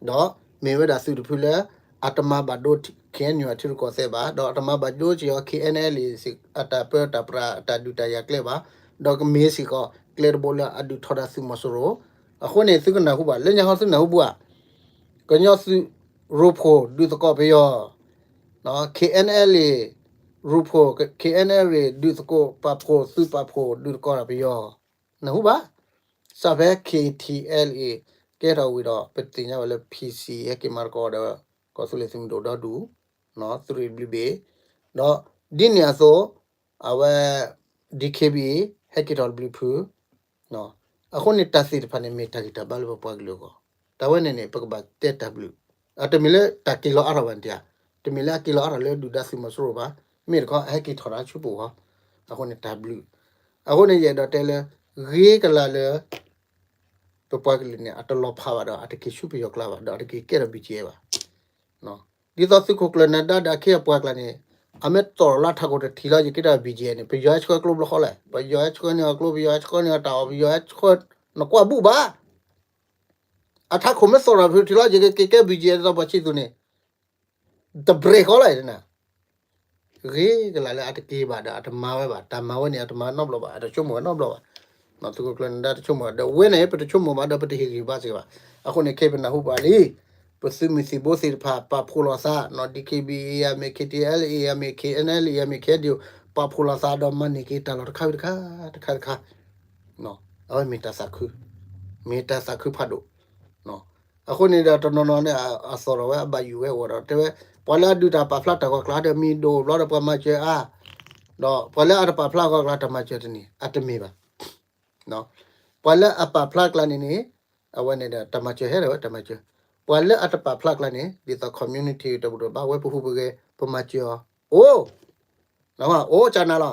ဒီးမ့ၢ်ဝဲဒၣ်သုးတဖုလၢ အတမၤဘၣ်ဒိ ခ့ၣ်အဲၣ်ယူၣ် အထံရူၢ်ကီၢ်သဲးဘၣ်, ဒီးအတမၤဘၣ်ဒိက့ၤအီၤ ခ့ၣ်အဲၣ်အဲၣ်လ့ၣ် အတၢ်ပၢတၢ်ပြးအတၢ်ဒုးတၢ်ယၤကျဲဘၣ်, ဒီးကမ့ၢ်စ့ၢ်ကီးကျဲတဘိလၢအဒုးထီဒါသုးမီၤစိရိၤ, အဃိန့ၣ် သုကနၢ်ဟူဘၣ် လၢညါဃီသုနၢ်ဟူဘၣ်ဧါ, ကညီသုးရူၢ်ဖှိၣ်ဒုးသကိးပယီၤ ခ့ၣ်အဲၣ်အဲၣ်လ့ၣ် ရူၢ်ဖှိၣ် ခ့ၣ်အဲၣ်အဲၣ်လ့ၣ် ဒုးသကိးပာ်ဖှိၣ်သုးပာ်ဖှိၣ်ဒုးသကိးဒီးပယီၤ, နၢ်ဟူဘၣ်, စးဖဲ ခ့ၣ်ထံၣ်အဲၣ်လ့ၣ် ကဲထီၣ်ဝံၤဒီး ပသ့ၣ်ညါဝဲလၢ ဖံၣ်စံၣ် ဟဲက့ၤမၤသကိးဒီး ကီၢ်သူလ့ၤသုးမုၢ်ဒိၣ်ဒီဒူၣ် သုးရ့ၣ်တဘျုးဘ့ၣ်, ဒီးဒ်န့ၣ်အသိး အဝဲ DKBA ဟဲက့ၤထီၣ်တဘျုးဖု, အဃိန့ၣ်တၢ်သ့ၣ်တဖၣ်န့ၣ် မ့ၢ်တၢ်ဂံၢ်တၢ်ဘါလၢပပှၤကလုာ်အဂီၢ်, တၢ်ဝဲန့ၣ်န့ၣ် ပကဘၣ်တဲတၢ်ဘျုး, အတမ့ၢ်လၢတၢ်က့ၤလီၤအါထီၣ်ဘၣ်န့ၣ်ဧါ, တမ့ၢ်လၢအက့ၤလီၤအါထီၣ်လၢဒုၣ်ဒါသုးမီၤစိရိၤဘၣ်, မ့ၢ်တခီဟဲက့ၤထီၣ်တၢ်ဆူပူၤဃီ, အဃိန့ၣ်တၢ်ဘျုး, အဃိန့ၣ်ယအဲၣ်ဒိးတဲလၢ ဂ့ၤကလၤလၢ ပပှၤကလုာ်န့ၣ် အတလီၤဖးဘၣ်ဒီး အတက့ၤဆူပယီၤကျါဘၣ် ဒီးအတက့ၤကဲထီၣ် ဘံၣ်ကၠံၣ် ဘၣ် ဒ်သိးသုးခိၣ်ကျၢၢ်နၢၤဒါဒီးအခ့အပှၤကျါန့ၣ် အမ့ၢ်သီၣ်လီၤထးခိၣ်တထံၣ်လီၤ ယက့ၤတၢ် ဘံၣ်ကၠံၣ် န့ၣ် ပယီၤဟဲဆှၢကျိဘျီဃီလဲၣ်, ပယီၤဟဲဆှၢန့ၢ်အကျိ ပယီၤဟဲဆှၢန့ၢ်အတၢ်အီၣ် ပယီၤဟဲဆှၢ နကွၢ်ဘူၣ်ဘၣ်, အထးခိၣ်မ့ၢ်သီၣ်လီၤဖုထံၣ်လီၤ ယကက့ၤကဲ ဘံၣ်ကၠံၣ် ဒ်သိးပှၤဆံးသူၣ်န့ၣ် တဘျ့ဃီလီၤနၤ ဂ့ၤကလၤလၢအတက့ၤဘၣ်ဒီးအတမၤဝဲဘၣ်, တၢ်မၤဝဲန့ၣ် အတမၤနီတဘျီဘၣ်, အတဆိကမိၣ်ဝဲနီတဘျီဘၣ်, သုးခိၣ်ကျၢၢ်နၢၤဒါတဆိကမိၣ်ဒီး ဝဲန့ၣ် ပတဆိကမိၣ်ဘၣ်ဒီး ပတဟ့ၣ်ဂံၢ်ဘါစ့ၢ်ကီးဘၣ်, အဃိန့ၣ် ခဲပနၢ်ဟူဘၣ်လံ, ပသုးမုၢ်သံၣ်ဘိသ့ၣ်တဖၣ် ပာ်ဖှိၣ်လိာ်သး, DKBA မ့ၢ် KTLA မ့ၢ် KNLA မ့ၢ် KNDO ပာ်ဖှိၣ်လိာ်သးဒီးမၤန့ၢ်က့ၤတၢ်လီၢ်တခါဝံၤတခါ, တခါတခါ အဝဲမ့ၢ်တၢ်သးခု, မ့ၢ်တၢ်သးခုဖးဒိၣ်, အဃိန့ၣ်ဒီးတနီၤနီၤန့ၣ် အသီၣ်ထီၣ်ဝဲအဘၣ်ယိၣ်ဝဲအိၣ်ဒီး တဲဝဲ ပှၤလၢအဒုးတၢ်ပာ်ဖျါတၢ်ဂီၤကျါဒီး မံၤဒိၣ်ဘျီဒီးပှၤမၤစၢၤအါ, ဒီးပှၤလၢအတပာ်ဖျါဂီၤကျါတၢ်မၤစၢၤတန့ၢ် အတမ့ၢ်ဘၣ်, ပှၤလၢအပာ်ဖျါကျါန့ၣ်န့ၣ် အဝဲန့ၣ်ဒီးတၢ်မၤစၢၤဟဲဒီးဝဲတၢ်မၤစၢၤ, ပှၤလၢအတပာ်ဖျါကျါန့ၣ် ဒ်သိး community တဘူၣ်တဘါဝဲပဟူးပဂဲၤ ပမၤစၢၤအီၤ, အိၣ် အိၣ်ကနၤလီၤ,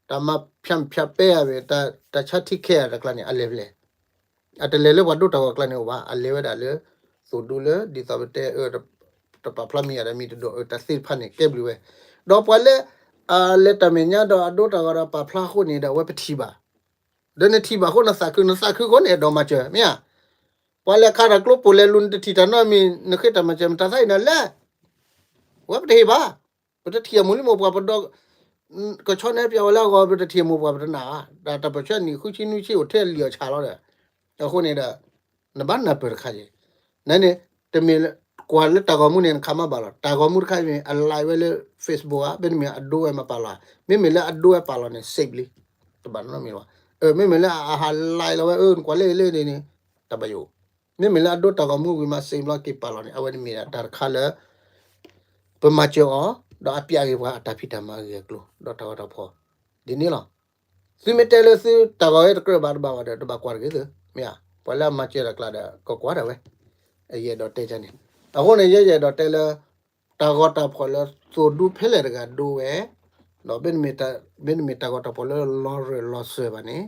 တၢ်မၤဖၠးဖၠးပဲအမ့ၢ် တၢ်ဆါထံခဲအတကျါန့ၣ် အလဲၤဖဲလဲၣ်, အတလဲၤလၢပှၤဒိတၢ်ဂီၤကျါန့ၣ်အိၣ်ဘၣ်, အလဲၤဝဲဒၣ်လၢ သိၣ်ဒူလၢ ဒ်သိးပတဲ တပာ်ဖျါမံၤအတမံၤတဒိၣ် တၢ်သ့ၣ်တဖၣ်န့ၣ် ကဲဘျုးဝဲ, ဒီးပှၤလၢ အလဲၤတၢ်မဲာ်ညါဒီးအဒိတၢ်ဂီၤဒီးပာ်ဖျါအဃိန့ၣ်ဒီး အဝဲပထံၣ်ဘၣ်, ဒီးနထံၣ်ဘၣ်အဃိ နသးခု နသးခုအဃိန့ၣ် အဲၣ်ဒိးမၤစၢၤ မ့ၢ်ဧါ, ပှၤလဲၤခးတၢ်ကျိပိာ်လဲၤလူၤ နတထံၣ်တၢ်နီတမံၤ နဃ့တၢ်မၤစၢၤ မတၤသးအံၤနလဲၤ, ဝဲပတဟ့ၣ်ဘၣ်, ပတထံၣ်အမိၢ်လံမိၢ်ပှၢ် ပဒီ ကဆီန့ၣ်ပျဲဝဲလၢအဂီၢ် ပတထံၣ်အမိၢ်ပှၢ် ပတနာ်ဘၣ်, တၢ်ပၢၢ်ဆၢနံၣ်ဃုဆံနွံဆံ အိၣ်ထဲလံာ်အီၣ်ဆၣ်လီၤဒီး, အဃိန့ၣ်ဒီး နဘၣ်နၢ်ပၢၢ်တခါက့ၤ, နန့ၣ် တမ့ၢ်ကွၢ်လၢတၢ်ဂီၤမူန့ၣ် နခးမ့ၢ်ဘၣ်လီၤ, တၢ်ဂီၤမူတခါမ့ၢ် အ live ဝဲလၢ Facebook ဧါ, မ့တမ့ၢ်အဒိဝဲမ့ၢ်ပာ်လီၤဧါ, မ့မ့ၢ်လၢအဒိဝဲပာ်လီၤန့ၣ် save လံ, တဘၣ်နီတမံၤဘၣ်, မ့မ့ၢ်လၢအဟး live လီၤဝဲ အၢ နကွၢ်လၢလၢန့ၣ်န့ၣ် တၢ်ဘၣ်ယိၣ် မ့မ့ၢ်လၢအဒိတၢ်ဂီၤမူဝံၤမး save လီၤက့ၤပာ်လီၤန့ၣ် အဝဲန့ၣ်မ့ၢ်ဒၣ်တၢ်တခါလၢ ပမၤစၢၤအီၤ ဒီးအပျဲဂ့ၤပှၤအတၢ်ဖံးတၢ်မၤအဂ့ၢ်အကျိၤ ဒီးတၢ်ဂီၤတၢ်ဖီၣ် ဒ်န့ၣ်လီၤ. သုမ့ၢ်တဲလၢသုတၢ်ဂီၤဝဲတကြၢးဘၣ်တဘၣ်ဘၣ်ဒီး တဘၣ်ကွၢ်တဂ့ၤသု, မ့ၢ်ဧါ, ပှၤလၢအမၤစၢၤတၢ်ကျါဒီး ကကွၢ်ဒၣ်ဝဲ, ယအဲၣ်ဒိးတဲန့ၣ်, အဃိန့ၣ် ယယအဲၣ်ဒိးတဲလၢ တၢ်ဂီၤတၢ်ဖီၣ်လၢသိၣ်ဒူဖဲလဲၣ်တဂၤဒိဝဲ, ဒီးမ့တမ့ၢ်တၢ်ဂီၤတၢ်ဖီၣ်လၢလီၤရၢၢ်လီၤစၢၤဘၣ်န့ၣ်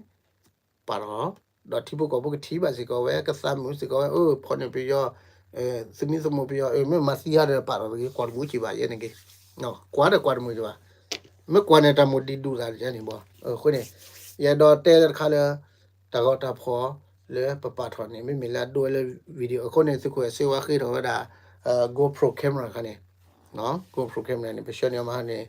ပာ်ထီၣ်, ဒီးထံဖိကီၢ်ဖိကထံၣ်ဘၣ်စ့ၢ်ကီးဝဲ ကသးမုာ်စ့ၢ်ကီးဝဲ အၢ ဖီၣ်န့ၢ်ပယီၤ, သုမံသမိးပယီၤ မ့ၢ်မၤသံဟါဒီးပာ်ထီၣ်တဂ့ၤ ကွၢ်တမုာ်က့ၤဘၣ် ယဲန့ၣ်က့ၤ, ကွၢ်ဒီးကွၢ်တမုာ်က့ၤဘၣ်, မ့ၢ်ကွၢ်န့ၣ်တၢ်မိၣ်ဒံးဒူၣ်သးန့ၣ်ဘၣ်, အဃိန့ၣ် ယအဲၣ်ဒိးတဲလၢတခါလၢ တၢ်ဂီၤတၢ်ဖီၣ်လၢပပာ်ထီၣ်န့ၣ် မ့မ့ၢ်လၢအဒိဝဲလၢ video အဃိန့ၣ် သုးခိၣ်အဲၣ်စ့ဝါဃ့ထီၣ်ဝဲဒၣ် GoPro camera တခါန့ၣ်, GoPro camera န့ၣ် ပဆှၢန့ၢ်အီၤမးန့ၣ်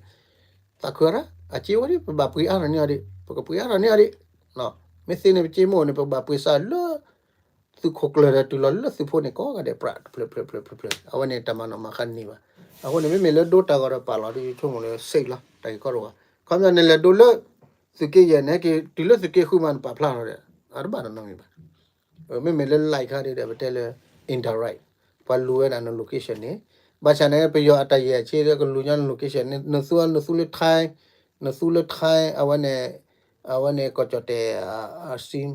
သးခုအီၤဒၣ် အစ့ဝဲဒၣ် ပဘၣ်ပှ့ၤအါထီၣ်န့ၢ်အီၤဒံး ပကပှ့ၤအါထီၣ်န့ၢ်အီၤဒံး, မ့ၢ်သ့န့ၣ် ပစ့မ့ၢ်အိၣ်န့ၣ် ပကဘၣ်ပှ့ၤစးလၢ သုးခိၣ်ကျၢၢ်ဒီးတုၤလီၤလၢသုးဖိန့ၣ် ကိးဂၤဒဲး ပြးတဖျၢၣ်ဖျၢၣ်ဖျၢၣ်ဖျၢၣ်ဖျၢၣ် အဝဲန့ၣ်တၢ်မၤနီၣ်မၤဃါန့ၢ်ဘၣ်. အဃိန့ၣ် မ့မ့ၢ်လၢဒိတၢ်ဂီၤဒီးပာ်လီၤဒီး ယဆိကမိၣ်လၢ safe လီၤ တၢ်ဂ့ၢ်ကီတအိၣ်ဘၣ်. ခီပညီနလဲၤဒိလၢ သုးက့ယဲၢ်န့ၣ်က့ၤ တုၤလၢသုးက့ဃုမးနပာ်ဖျါထီၣ်ဒီး အတဘၣ်နီတမံၤဘၣ်. မ့မ့ၢ်လၢ live ခါဒ်ဒီး ပတဲလၢ indirect ပှၤလူၤဝဲဒၣ်န location န့ၣ်, ဘၣ်ဆၣ်န့ၣ် ပယီၤအတၢ်ယဲၢ်ဆ့ကလူၤညီန location န့ၣ် နသူအီၤနသူလၢ Thai နသူလၢ Thai အဝဲန့ၣ် အဝဲန့ၣ် ကီၢ်ကၠီၣ်တဲၣ် အ sim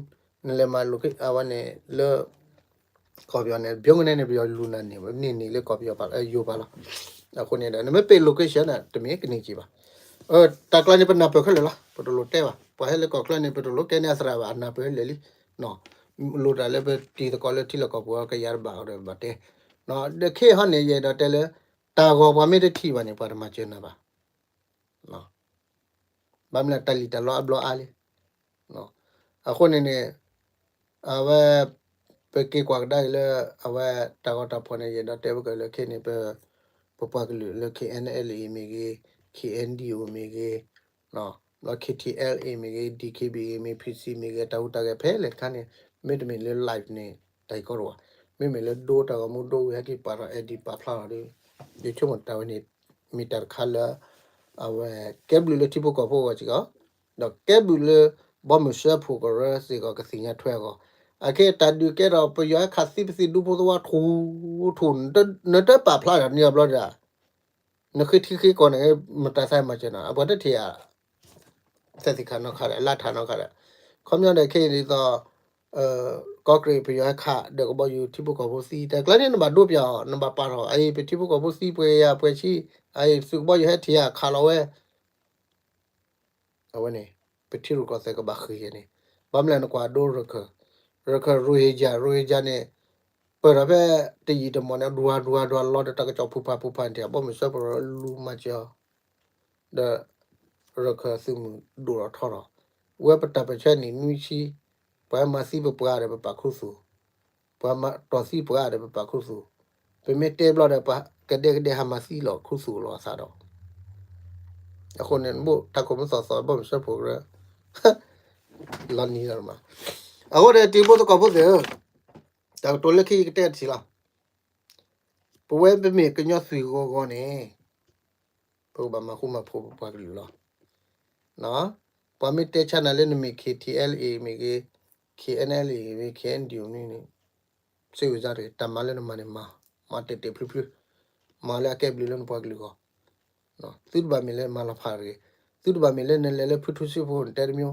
နလဲၤမၤ locate အဝဲန့ၣ်လၢ ကီၢ်ပယီၤန့ၣ် ဘျီကနဲန့ၣ် ပယီၤလူၤနၤန့ၣ် န့ၢ်န့ၢ်လၢကီၢ်ပယီၤပာ် ယိၤပာ်လီၤ. အဃိန့ၣ်ဒီး နမ့ၢ်ပ့ၤ location န့ၣ် တမ့ၢ်ကန့ၢ်က့ၤဘၣ်. တၢ်ကျါန့ၣ် ပနၢ်ပၢၢ်ခဲလၢာ်လီၤ. ပတလိၣ်တဲဘၣ်. ပှၤဟဲလၢကီၢ်ချၢန့ၣ် ပတလိၣ်ကဲန့ၢ်အသရၣ်ဘၣ်, အနၢ်ပၢၢ်လၢာ်လံ. လိၣ်တၢ်လၢပတံၤသကိးလၢထံလီၢ်ကီၢ်ပူၤ ကယၤတဘၣ်အီၤဒီးဘၣ်တဲ. ဒီးခဲအံၤဟီန့ၣ် ယအဲၣ်ဒိးတဲလၢ တၢ်ဂီၤပှၤမ့ၢ်တထံၣ်ဘၣ်န့ၣ် ပှၤတမၤစၢၤနၤဘၣ်. ဘၣ်မနုၤလဲၣ် တၢ်လံၣ်တၢ်လီအါဘျီအါလံ. အဃိန့ၣ်န့ၣ် အဝဲ ပက့ၤကွၢ်ကဒါက့ၤလၢ အဝဲတၢ်ဂီၤတၢ်ဖီၣ်န့ၣ် ယအဲၣ်ဒိးတဲဘၣ်က့ၤလၢခဲအံၤန့ၣ် ပ ပပှၤကလုာ်လၢ K N L A မ့ၢ်ဂ့ၤ, K N D O မ့ၢ်ဂ့ၤ, ဘျီ K T L A မ့ၢ်ဂ့ၤ, D K B A မ့ၢ် P C မ့ၢ်ဂ့ၤ တၢ်ဟူးတၢ်ဂဲၤဖဲလဲၣ်တခါန့ၣ် မ့တမ့ၢ်လၢ live န့ၣ် တၢ်ဂ့ၢ်ကီတအိၣ်ဘၣ်. မ့မ့ၢ်လၢဒိတၢ်ဂီၤမူဒိဝံၤ ဟဲက့ၤပာ်ထီၣ် edit ပာ်ဖျါထီၣ်ဒီး ယဆိကမိၣ်တၢ်ဝဲန့ၣ် မ့ၢ်တၢ်တခါလၢ အဝဲကဲဘျုးလၢထံဖိကီၢ်ဖိအဂီၢ်စ့ၢ်ကီး, ဒီးကဲဘျုးလၢ ဘီမုၢ်စၢဖှိၣ်ကရၢစ့ၢ်ကီးကသ့ၣ်ညါထွဲအဂီၢ်, အခဲအံၤတၢ်ဒုးကဲထီၣ် ပယီၤဟဲခးသံပသံၣ်ဒူဖိသဝီထူၣ်ထူၣ်, နတပာ်ဖျါတၢ်န့ၢ်အဘျီဒၣ် နဃ့ထံဃ့ကီၢ်န့ၣ် မတၤသးမၤစၢၤနၤ, အပှၤတထံၣ်ဧါ, သဲသ့ၣ်ခါနီၢ်ခါဒီး လါထးနီၢ်ခါဒီး, ခီပညီဒီးခဲအံၤဒ်သိး ကီၢ်ကရ့ၣ်ပယီၤဟဲခးဒီးကဘီယူၤထံဖိကီၢ်ဖိသံ, တၢ်ကျါန့ၣ်နဘၣ်ဒိပၠးအီၤ, နဘၣ်ပာ်ထီၣ် အအံၤပထံဖိကီၢ်ဖိသံပှဲၤယၤပှဲၤဆံ, အအံၤသုးကဘီယူၤဟဲထံၣ်ဧါခးလီၤဝဲ အဝဲန့ၣ် ပထံရူၢ်ကီၢ်သဲးကဘၣ်ဃ့ၢ်ယဲန့ၣ်, ဘၣ်မနုၤလဲၣ်နကွၢ်ဒိရခၢၣ်, ရခၢၣ် Rohingya, Rohingya န့ၣ် ပၢၢ်ထီၣ်ဖဲတယံာ်တမီၢ်န့ၣ် ဒွၤဒွၤဒွၤလီၤဒီးတၢ်ကစီၣ်ဖုၣ်ဖးဖုၣ်ဖးန့ၣ် အဘီမုၢ်စၢဖှိၣ်လူၤမၤစၢၤအီၤ, ဒီးရခၢၣ်သုးမုၢ်ဒိၣ်ထီၣ်ထီထီၣ်, ဝဲပတၢ်ပၢၢ်ဆၢနံၣ်နွံဆံ, ပှၤမၤသံပပှၤဒီးပပာ်ခူသူၣ် ပှၤမၤတီၢ်သံပှၤဒီးပပာ်ခူသူၣ်, ပမ့ၢ်တဲဘျီဒီးပှၤကဒဲကဒဲဟးမၤသံလီၤခူသူၣ်လီၤအသးဒီး, အဃိန့ၣ် နဘၣ်တၢ်ခိၣ်မ့ၢ်သီသီ ဘီမုၢ်စၢဖှိၣ်ကရၢ လီၤနံၤလီၤမး, အဃိဒီးတံၤဖိသကိးဖိသ့ၣ်ဧၢ, တၢ်ကတိၤလၢခံကတဲတထံၣ်လီၤ, ပဝဲပမ့ၢ်ကညီသုးဂီၤဂီၤန့ၣ် ပကဘၣ်မၤဃူမၤဖိးပပှၤကလုာ်လီၤ. ပှၤမ့ၢ်တဲဆါနၤလၢနမ့ၢ် K T L A မ့ၢ်ဂ့ၤ, K N L A မ့ၢ်ဂ့ၤ, K N D O မ့ၢ်ဂ့ၤ, စ့ဝံၤစါတဂ့ၤ, တၢ်မၤလၢနမၤန့ၣ်မၤ, မၤတဲာ်တဲာ်ဖျုဖျု, မၤလၢအကဲဘျုးလၢနပှၤကလုာ်ဂီၢ်, သုတဘၣ်မ့ၢ်လၢမၤလီၤဖးတဂ့ၤ, သုတဘၣ်မ့ၢ်လၢနလဲၤလၢဖုထူစ့ဖိနတဲတမံၤ,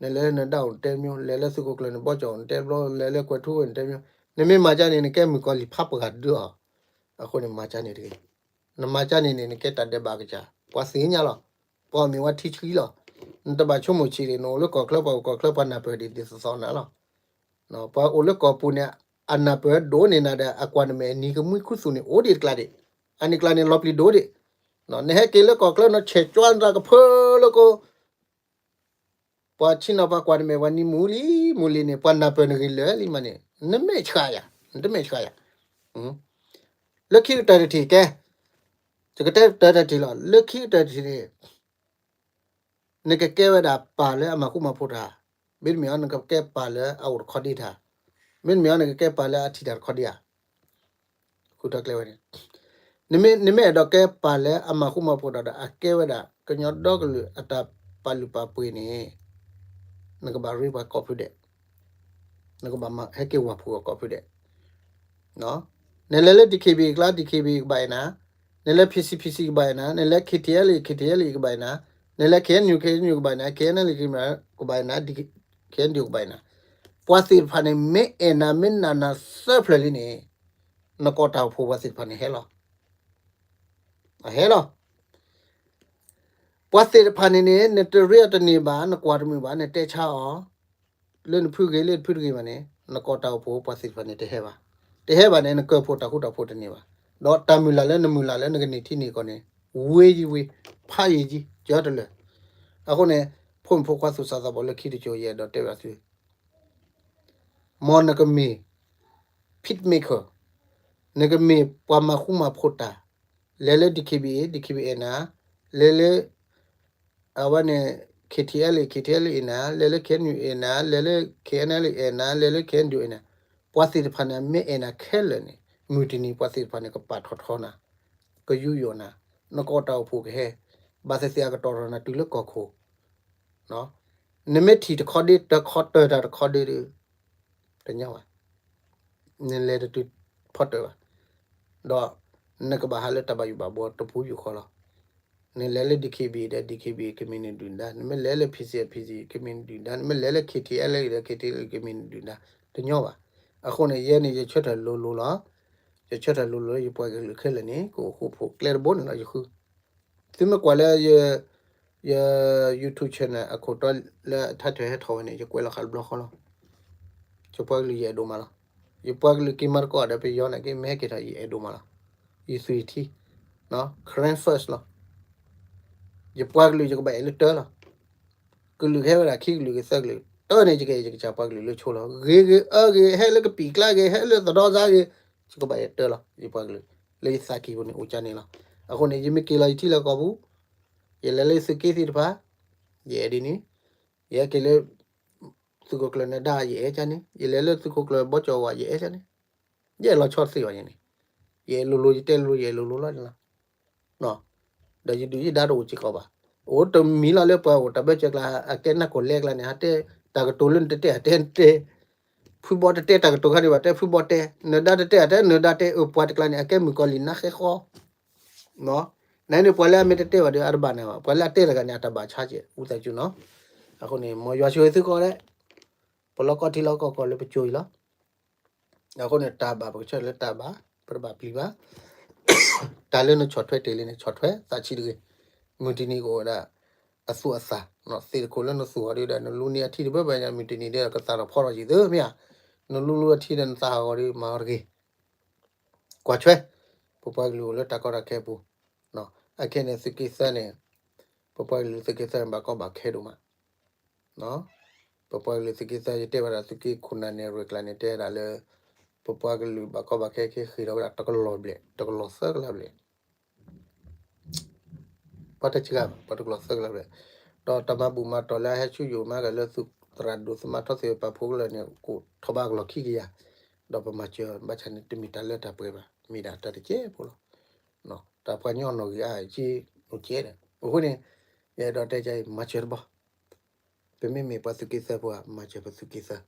နလဲၤလၢနဒၣ်အိၣ်နတဲတမံၤ, လဲၤလၢသုးခိၣ်ကျၢၢ်နဘီကၠီၣ်နတဲဘျီ, လဲၤလၢကွဲၤထူဝ့ၣ်နတဲတမံၤ, နမ့ၢ်မၤကၢန့ၣ် နကဲမုၣ်ကီၤလံၢ်ဖးပှၤဒုးအီၤ, အဃိန့ၣ်မၤကၢန့ၣ်တဂ့ၤ, နမၤကၢန့ၣ်န့ၣ် နကဲတၢ်ဒဲးဘးကစၢ်, ပှၤသ့ၣ်ညါလီၤ, ပှၤမ့ၢ်ဝဲထံဆှံလီၤ, နတဘၣ်ဆိကမိၣ်ဆံးဒံး နအိၣ်လၢကီၢ်ချၢ ပှၤအိၣ်ကီၢ်ချၢ ပှၤနၢ်ပၢၢ်ဒံးဒ်သိးသိးနၤလီၤ. ပှၤအိၣ်လၢကီၢ်ပူၤန့ၣ် အနၢ်ပၢၢ်ဒိၣ်န့ၢ်နၤဒီး အကွၢ်နမဲာ်အနံၤကမှံခူသူၣ်န့ၣ် အိၣ်ဒံးတကျါဒံး, အနံၤကျါန့ၣ် လီၤပျံၤဒိၣ်ဒံး, နဟဲက့ၤလၢကီၢ်ချၢ နဆဲးကၠွါနတၢ်ကဖၢလၢကီၢ် ပှၤဆ့ၣ်နီၤပှၤကွၢ်နမဲာ်ပှၤနံၤမူလံမူလံန့ၣ် ပှၤနၢ်ပၢၢ်နဂ့ၤလၢာ်လံမးန့ၣ် နမဲာ်ဆှးယၤ, နတမဲာ်ဆှးယၤ, လၢခံကတၢၢ်တထံၣ်ကဲ, ယကတဲတၢ်တထံၣ်လီၤ, လၢခံကတၢၢ်တထံၣ်န့ၣ် နကကဲဝဲဒၣ်ပၢ်လၢအမၤဃူမၤဖိးတၢ်, မ့တမ့ၢ်အီၤ နကကဲပၢ်လၢအအိၣ်တခီဒ့တၢ်, မ့တမ့ၢ်အီၤ နကကဲပၢ်လၢအထံၣ်တၢ်တခီဒ့ဧါ. ဃုထီၣ်ကျဲဝဲန့ၣ်, နမ့ၢ် နမ့ၢ်အဲၣ်ဒိးကဲပၢ်လၢအမၤဃူမၤဖိးတၢ်ဒီး အကဲဝဲဒၣ် ကညီဒီကလုာ်အတၢ်ပာ်လုၢ်ပာ်ပှ့ၤန့ၣ် နကဘၣ်ရ့ပှၤကိးဖုဒဲး, နကဘၣ်မၤဟဲက့ၤဝၢ်ဖှိၣ်အီၤကိးဖုဒဲး. နလဲၤလၢ D K B A ကျါ D K B A ကဘၣ်အဲၣ်နၤ, နလဲၤ P C P C ကဘၣ်အဲၣ်နၤ, နလဲၤ K T L A K T L A ကဘၣ်အဲၣ်နၤ, နလဲၤ K N U K N U ကဘၣ်အဲၣ်နၤ, K N L A ကဘၣ်အဲၣ်နၤ, K N D O ကဘၣ်အဲၣ်နၤ, ပှၤသ့ၣ်တဖၣ်န့ၣ် မ့ၢ်အဲၣ်နၤ မ့ၢ်နာ်နၤသၢဖျၢၣ်လံန့ၣ် နကီၢ်တၢ်အိၣ်ဖှိၣ်ပှၤသ့ၣ်တဖၣ်န့ၣ်ဟဲလီၤ. အဟဲလီၤ. ပှၤသ့ၣ်တဖၣ်န့ၣ်န့ၣ် နတရ့အီၤတန့ၢ်ဘၣ်, နကွၢ်တမုာ်ဘၣ်, နတဲဆါအီၤ လၢနဖုဂ့ၤ လၢနဖုတဂ့ၤဘၣ်န့ၣ် နကီၢ်တၢ်အိၣ်ဖှိၣ်ပှၤသ့ၣ်တဖၣ်န့ၣ်တဟဲဘၣ်. တဟဲဘၣ်န့ၣ် နကၢၢ်ဖှိၣ်တၢ်ဃူတၢ်ဖိးတန့ၢ်ဘၣ်. ဒီးတၢ်မုၢ်လၢ်လၢနမုၢ်လၢ်လၢနကန့ၢ်ထံန့ၢ်ကီၢ်န့ၣ် ဝ့ယံဝ့, ဖးယံယံ, ကၢတလၢာ်. အဃိန့ၣ် ဖိမုၣ်ဖိခွါသူၣ်စၢ်သးဘီၣ်လၢခံတကၠိၤ ယအဲၣ်ဒိးတဲဘၣ်သု မ်နကမ့ၢ် peace maker, နကမ့ၢ်ပှၤမၤဃူမၤဖိးတၢ်, လဲၤလၢ D K B A, D K B A အဲၣ်နၤ, လဲၤလၢ အဝဲန့ၣ် K T L A, K T L A အဲၣ်နၤ, လဲၤလၢ K N U အဲၣ်နၤ, လဲၤလၢ K N L A အဲၣ်နၤ, လဲၤလၢ K N D O အဲၣ်နၤ, ပှၤသ့ၣ်တဖၣ်န့ၣ် မ့ၢ်အဲၣ်နၤခဲလၢာ်န့ၣ် မုၢ်တနံၤပှၤသ့ၣ်တဖၣ်န့ၣ် ကပာ်ထီၣ်ထီနၤ, ကယူးယီၣ်နၤ, နကီၢ်တၢ်အိၣ်ဖှိၣ်ကဟဲ, ဘၣ်သ့ၣ်သ့ၣ်အကတီၢ်ထီၣ်နၤတုၤလၢကီၢ်ခိၣ် နမ့ၢ်ထံၣ်တခီဒ့ တခီတၢၢ်တၢ်တခီဒ့ဒီး တညီဘၣ်, နလဲၤတတုၤဖီတၢၢ်ဘၣ်, ဒီးနကဘၣ်ဟးလၢတၢ်ဘၣ်ယိၣ်ဘၣ်ဘှီတပူၤယူၢ်ဃီလီၤ. နလဲၤလၢ D K B A ဒီး D K B A ကမ့ၢ်နဒုၣ်ဒါ, နမ့ၢ်လဲၤလၢ P C F P C ကမ့ၢ်နဒုၣ်ဒါ, နမ့ၢ်လဲၤလၢ K T L A ဒီး K T L A ကမ့ၢ်နဒုၣ်ဒါ, တညီဘၣ်. အဃိန့ၣ် ယဲန့ၣ် ယဆၢထၢၣ်လိၤလိၤလီၤ. ယဆၢထၢၣ်လိၤလိၤလၢယပှၤကလုာ်ခဲလၢာ်န့ၣ် ကအိၣ်ဃူဖိးကျဲတဘိန့ၣ်လီၤ ယဃု သုမ့ၢ်ကွၢ်လၢယ ယ YouTube channel အခိၣ်တီလၢအထါထွဲဟဲထီၣ်ဝဲန့ၣ် ယကွဲးလီၤဃာ်တဘျီဃီလီၤ. ယပှၤကလုာ်ယအဲၣ်ဒိၣ်မးလီၤ. ယပှၤကလုာ်က့ၤမၤသကိးဒီးပယီၤန့ၣ်က့ၤ မ့ၢ်ဟဲက့ၤထီၣ်ယအဲၣ်ဒိၣ်မးလီၤ. ယသုးယထံ Karen first လီၤ. ယပှၤကလုာ်ယကဘၣ်အဲၣ်လၢတၢလီၤ. ကလုာ်ကဟဲဝဲဒၣ်ခံကလုာ်ဂ့ၤသၢကလုာ် တၢ်န့ၣ်ယကအဲၣ်ယကစၢ်ပှၤကလုာ်လၢဆိလီၤ. ဂ့ၤဂ့ၤအၢဂ့ၤ ဟဲလၢကပံာ်ကျါဂ့ၤ ဟဲလၢသရီစါဂ့ၤ ယကဘၣ်အဲၣ်တၢလီၤ. ယပှၤကလုာ် လၢယသးကံၢ်ပူၤန့ၣ်အိၣ်ကၢန့ၣ်လီၤ. အဃိန့ၣ် ယမ့ၢ်က့ၤလီၤယထံလၢကီၢ်ပူၤ ယလဲၤလၢသုးက့သ့ၣ်တဖၣ် ယအဲၣ်ဒ်န့ၣ် ယဟဲက့ၤလၢ သုးခိၣ်ကျၢၢ်နဒါ ယအဲၣ်ကၢန့ၣ် ယလဲၤလၢသုးခိၣ်ကျၢၢ်ဘီကၠီဝါ ယအဲၣ်ကၢန့ၣ် ယအဲၣ်လီၤဆီတသ့ဘၣ်န့ၣ် ယအဲၣ်လိၤလိၤ ယတဲလိၤလိၤ ယအဲၣ်လိၤလိၤလီၤန့ၣ်လီၤ. ဒီးယဒုၣ်ယဒါတအိၣ်စ့ၢ်ကီးဘၣ်. အိၣ်တမံၤလီၤလၢပှၤအိၣ်တၢ်ဘၢၣ်စၢၤကျါ အကဲနၢ်ကိၢ်လဲကျါန့ၣ် ဟးတဲတၢ်ကတိၤလၢနတတဲ အတဲနတဲ ဖုဘီတတဲတၢ်ကတိၤခါဒံးဘၣ် တဲဖုဘီတဲ နဒါတတဲ အတဲနဒါတဲ အပှၤတကျါန့ၣ် အကဲမုၣ်ကီၤလံၢ်နါဃဲဃီ နန့ၣ်ပှၤလၢအမ့ၢ်တတဲဘၣ်ဒီး အတဘၣ်န့ၣ်ဘၣ် ပှၤလၢအတဲတဂၤန့ၣ် အတၢ်ဘၣ်ဆါကဲး ဝံသးစူၤနီၤ. အဃိန့ၣ် မ်ယွၤဆိၣ်ဂ့ၤသုကိးဂၤဒဲး ပလီၢ်ကီၢ်ထံလီၢ်ကီၢ်ကီၢ်လၢပစိၤအံၤလီၤ. အဃိန့ၣ် တၢ်ဘၣ်ပကဆၢလၢတၢ်ဘၣ် ပတဘၣ်ပျံၤဘၣ် တၢ်လၢနဆီၣ်ထွဲတ့ၢ်လံန့ၣ် ဆီၣ်ထွဲ သးဆံးတဂ့ၤ. မုၢ်တနံၤကအိၣ်ဝဲဒၣ် အသူၣ်အသး သ့ၣ်တခိၣ်လၢနသူၣ်အီၤဒ်ဒီး နလူန့ၢ်အထံတဘၢဘၢညါ မုၢ်တနံၤဒီးကသးထီၣ်ဖီထီၣ်ယံၤသ့မ့ၢ်ဧါ. နလူလူအထံဒီးနသးဟးဂီၤဒီး မၤအီၤတဂ့ၤ. ကွၢ်ထွဲ ပပှၤကလုာ်အိၣ်လၢတၢ်ကီတၢ်ခဲအပူၤ အခဲန့ၣ်သုးက့သၢန့ၣ် ပပှၤကလုာ်သုးက့သၢန့ၣ် ဘၣ်ကီဘၣ်ခဲဒိၣ်မး ပပှၤကလုာ်သုးက့သၢ ယတဲဝဲဒၣ်သုးက့ခိၣ်နၢ်န့ၣ် ရဲၣ်ကျါန့ၣ် တဲဒၣ်လၢ ပပှၤကလုာ်ဘၣ်ကီဘၣ်ခဲက့ၤဃ့ၢ်ထီၣ်ဝဲဒၣ်တကလီၢ်ဘျဲၣ် တကလီၢ်သၢကလးဘျဲၣ် ပှၤတစှၤဘၣ် ပှၤတကလီၢ်သၢကလးဘျဲၣ် ဒီးတၢ်မၤဘူၣ်မၤတီၢ်လၢအဟဲဆူယိာ်မၤဂၤလၢသုးသရၣ်ဒိၣ်သမါထီသ့ၣ်ပာ်ဖှိၣ်ကလၢာ်န့ၣ် ကအိၣ်ထီၣ်ဘးကလီၢ်ခံကယၤ ဒီးပမၤစၢၤဘၣ်ဆၣ်န့ၣ် တမ့ၢ်တၢ်လၢတၢ်ပှဲၤဘၣ် မ့ၢ်ဒၣ်တၢ်တကဲဖိလီၤ. တၢ်ပှၤကညီနီၣ်ဂံၢ်အါ က့အိၣ်ကဲဒီး အဃိန့ၣ် ယအဲၣ်ဒိးတဲကါအံၤ မၤစၢၤတဘီ ပမ့မ့ၢ်ပှၤသုးက့သၢဖိဧါ မၤစၢၤပသုးက့သၢ,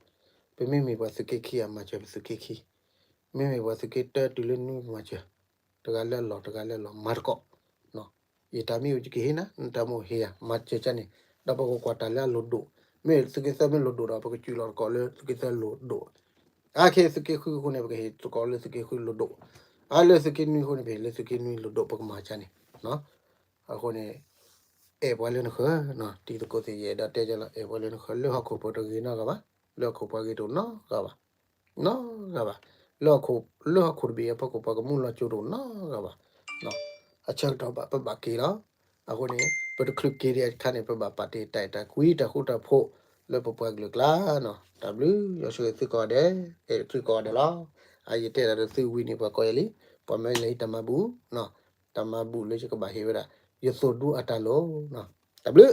ပမ့မ့ၢ်ပှၤသုးက့ခံဧါ မၤစၢၤပသုးက့ခံ, မ့မ့ၢ်ပှၤသုးက့တၢတုၤလၢနွံ မၤစၢၤ, တဂၤလၢအလီၢ် တဂၤလၢအလီၢ် မၤသကိး, ယတၢ်မ့ၢ်အိၣ်ယကဟ့ၣ်နၤ, နတၢ်မ့ၢ်အိၣ်ဟ့ၣ်ယၤ မၤစၢၤကါန့ၣ်, ဒီးပကကွၢ်တၢ်လၢအလိၣ်ဒိၣ်, မ့ၢ်သုးက့သၢမ့ၢ်လိၣ်ဒိၣ်ဒီး ပကစူးလီၤသကိးလၢသုးက့သၢလိၣ်ဒိၣ်, အါခဲသုးက့ဃုအဃိန့ၣ် ပကဟ့ၣ်သကိးလၢသုးက့ဃုလိၣ်ဒိၣ်, အါလၢသုးက့နွံအဃိန့ၣ် ပဟ့ၣ်လၢသုးက့နွံလိၣ်ဒိၣ် ပကမၤကါန့ၣ်, အဃိန့ၣ် အဲၣ်ပှၤလၢနဃၢၤ, တံၤသကိးသ့ၣ်ယအဲၣ်ဒိးတဲကလီၤ အဲၣ်ပှၤလၢနဃၢၤ လၢဟီၣ်ခိၣ်ပှၤတဂ့ၤနီတဂၤဘၣ်, လၢဟီၣ်ခိၣ်ပှၤဂ့ၤတအိၣ်နီတဂၤဘၣ်, နီတဂၤဘၣ်, လၢဟီၣ်ခိၣ် လၢဟီၣ်ခိၣ်တဘ့ၣ်အဖီခိၣ်ပှၤကမူလီၤကၠိတအိၣ်နီတဂၤဘၣ်, အဆၢကတီၢ်ဘၣ်ပဘၣ်က့ၤလီၤ, အဃိန့ၣ် ပတချုးက့ၤဒံးအခါန့ၣ် ပဘၣ်ပာ်တ့ၢ်တၢ်အဲၣ်တၢ်ကွံတၢ်ဃူတၢ်ဖိး လၢပပှၤကလုာ်ကျါနီၤ, တၢ်ဘျုးယွၤဆိၣ်ဂ့ၤသုကိးဂၤဒဲး, အဲၣ်သုကိးဂၤဒဲးလီၤ, အယတဲဒၣ်ဒီးသုဝံၤန့ၣ် ပှၤကိးယၤလံ, ပှၤမၢလဲၤဟံးတၢ်မၤဘူၣ်, တၢ်မၤဘူၣ်လၢယကဘၣ်ဟ့ၣ်ဝဲဒၣ် ယသိၣ်ဒူအတၢ်လိၣ်, တၢ်ဘျုး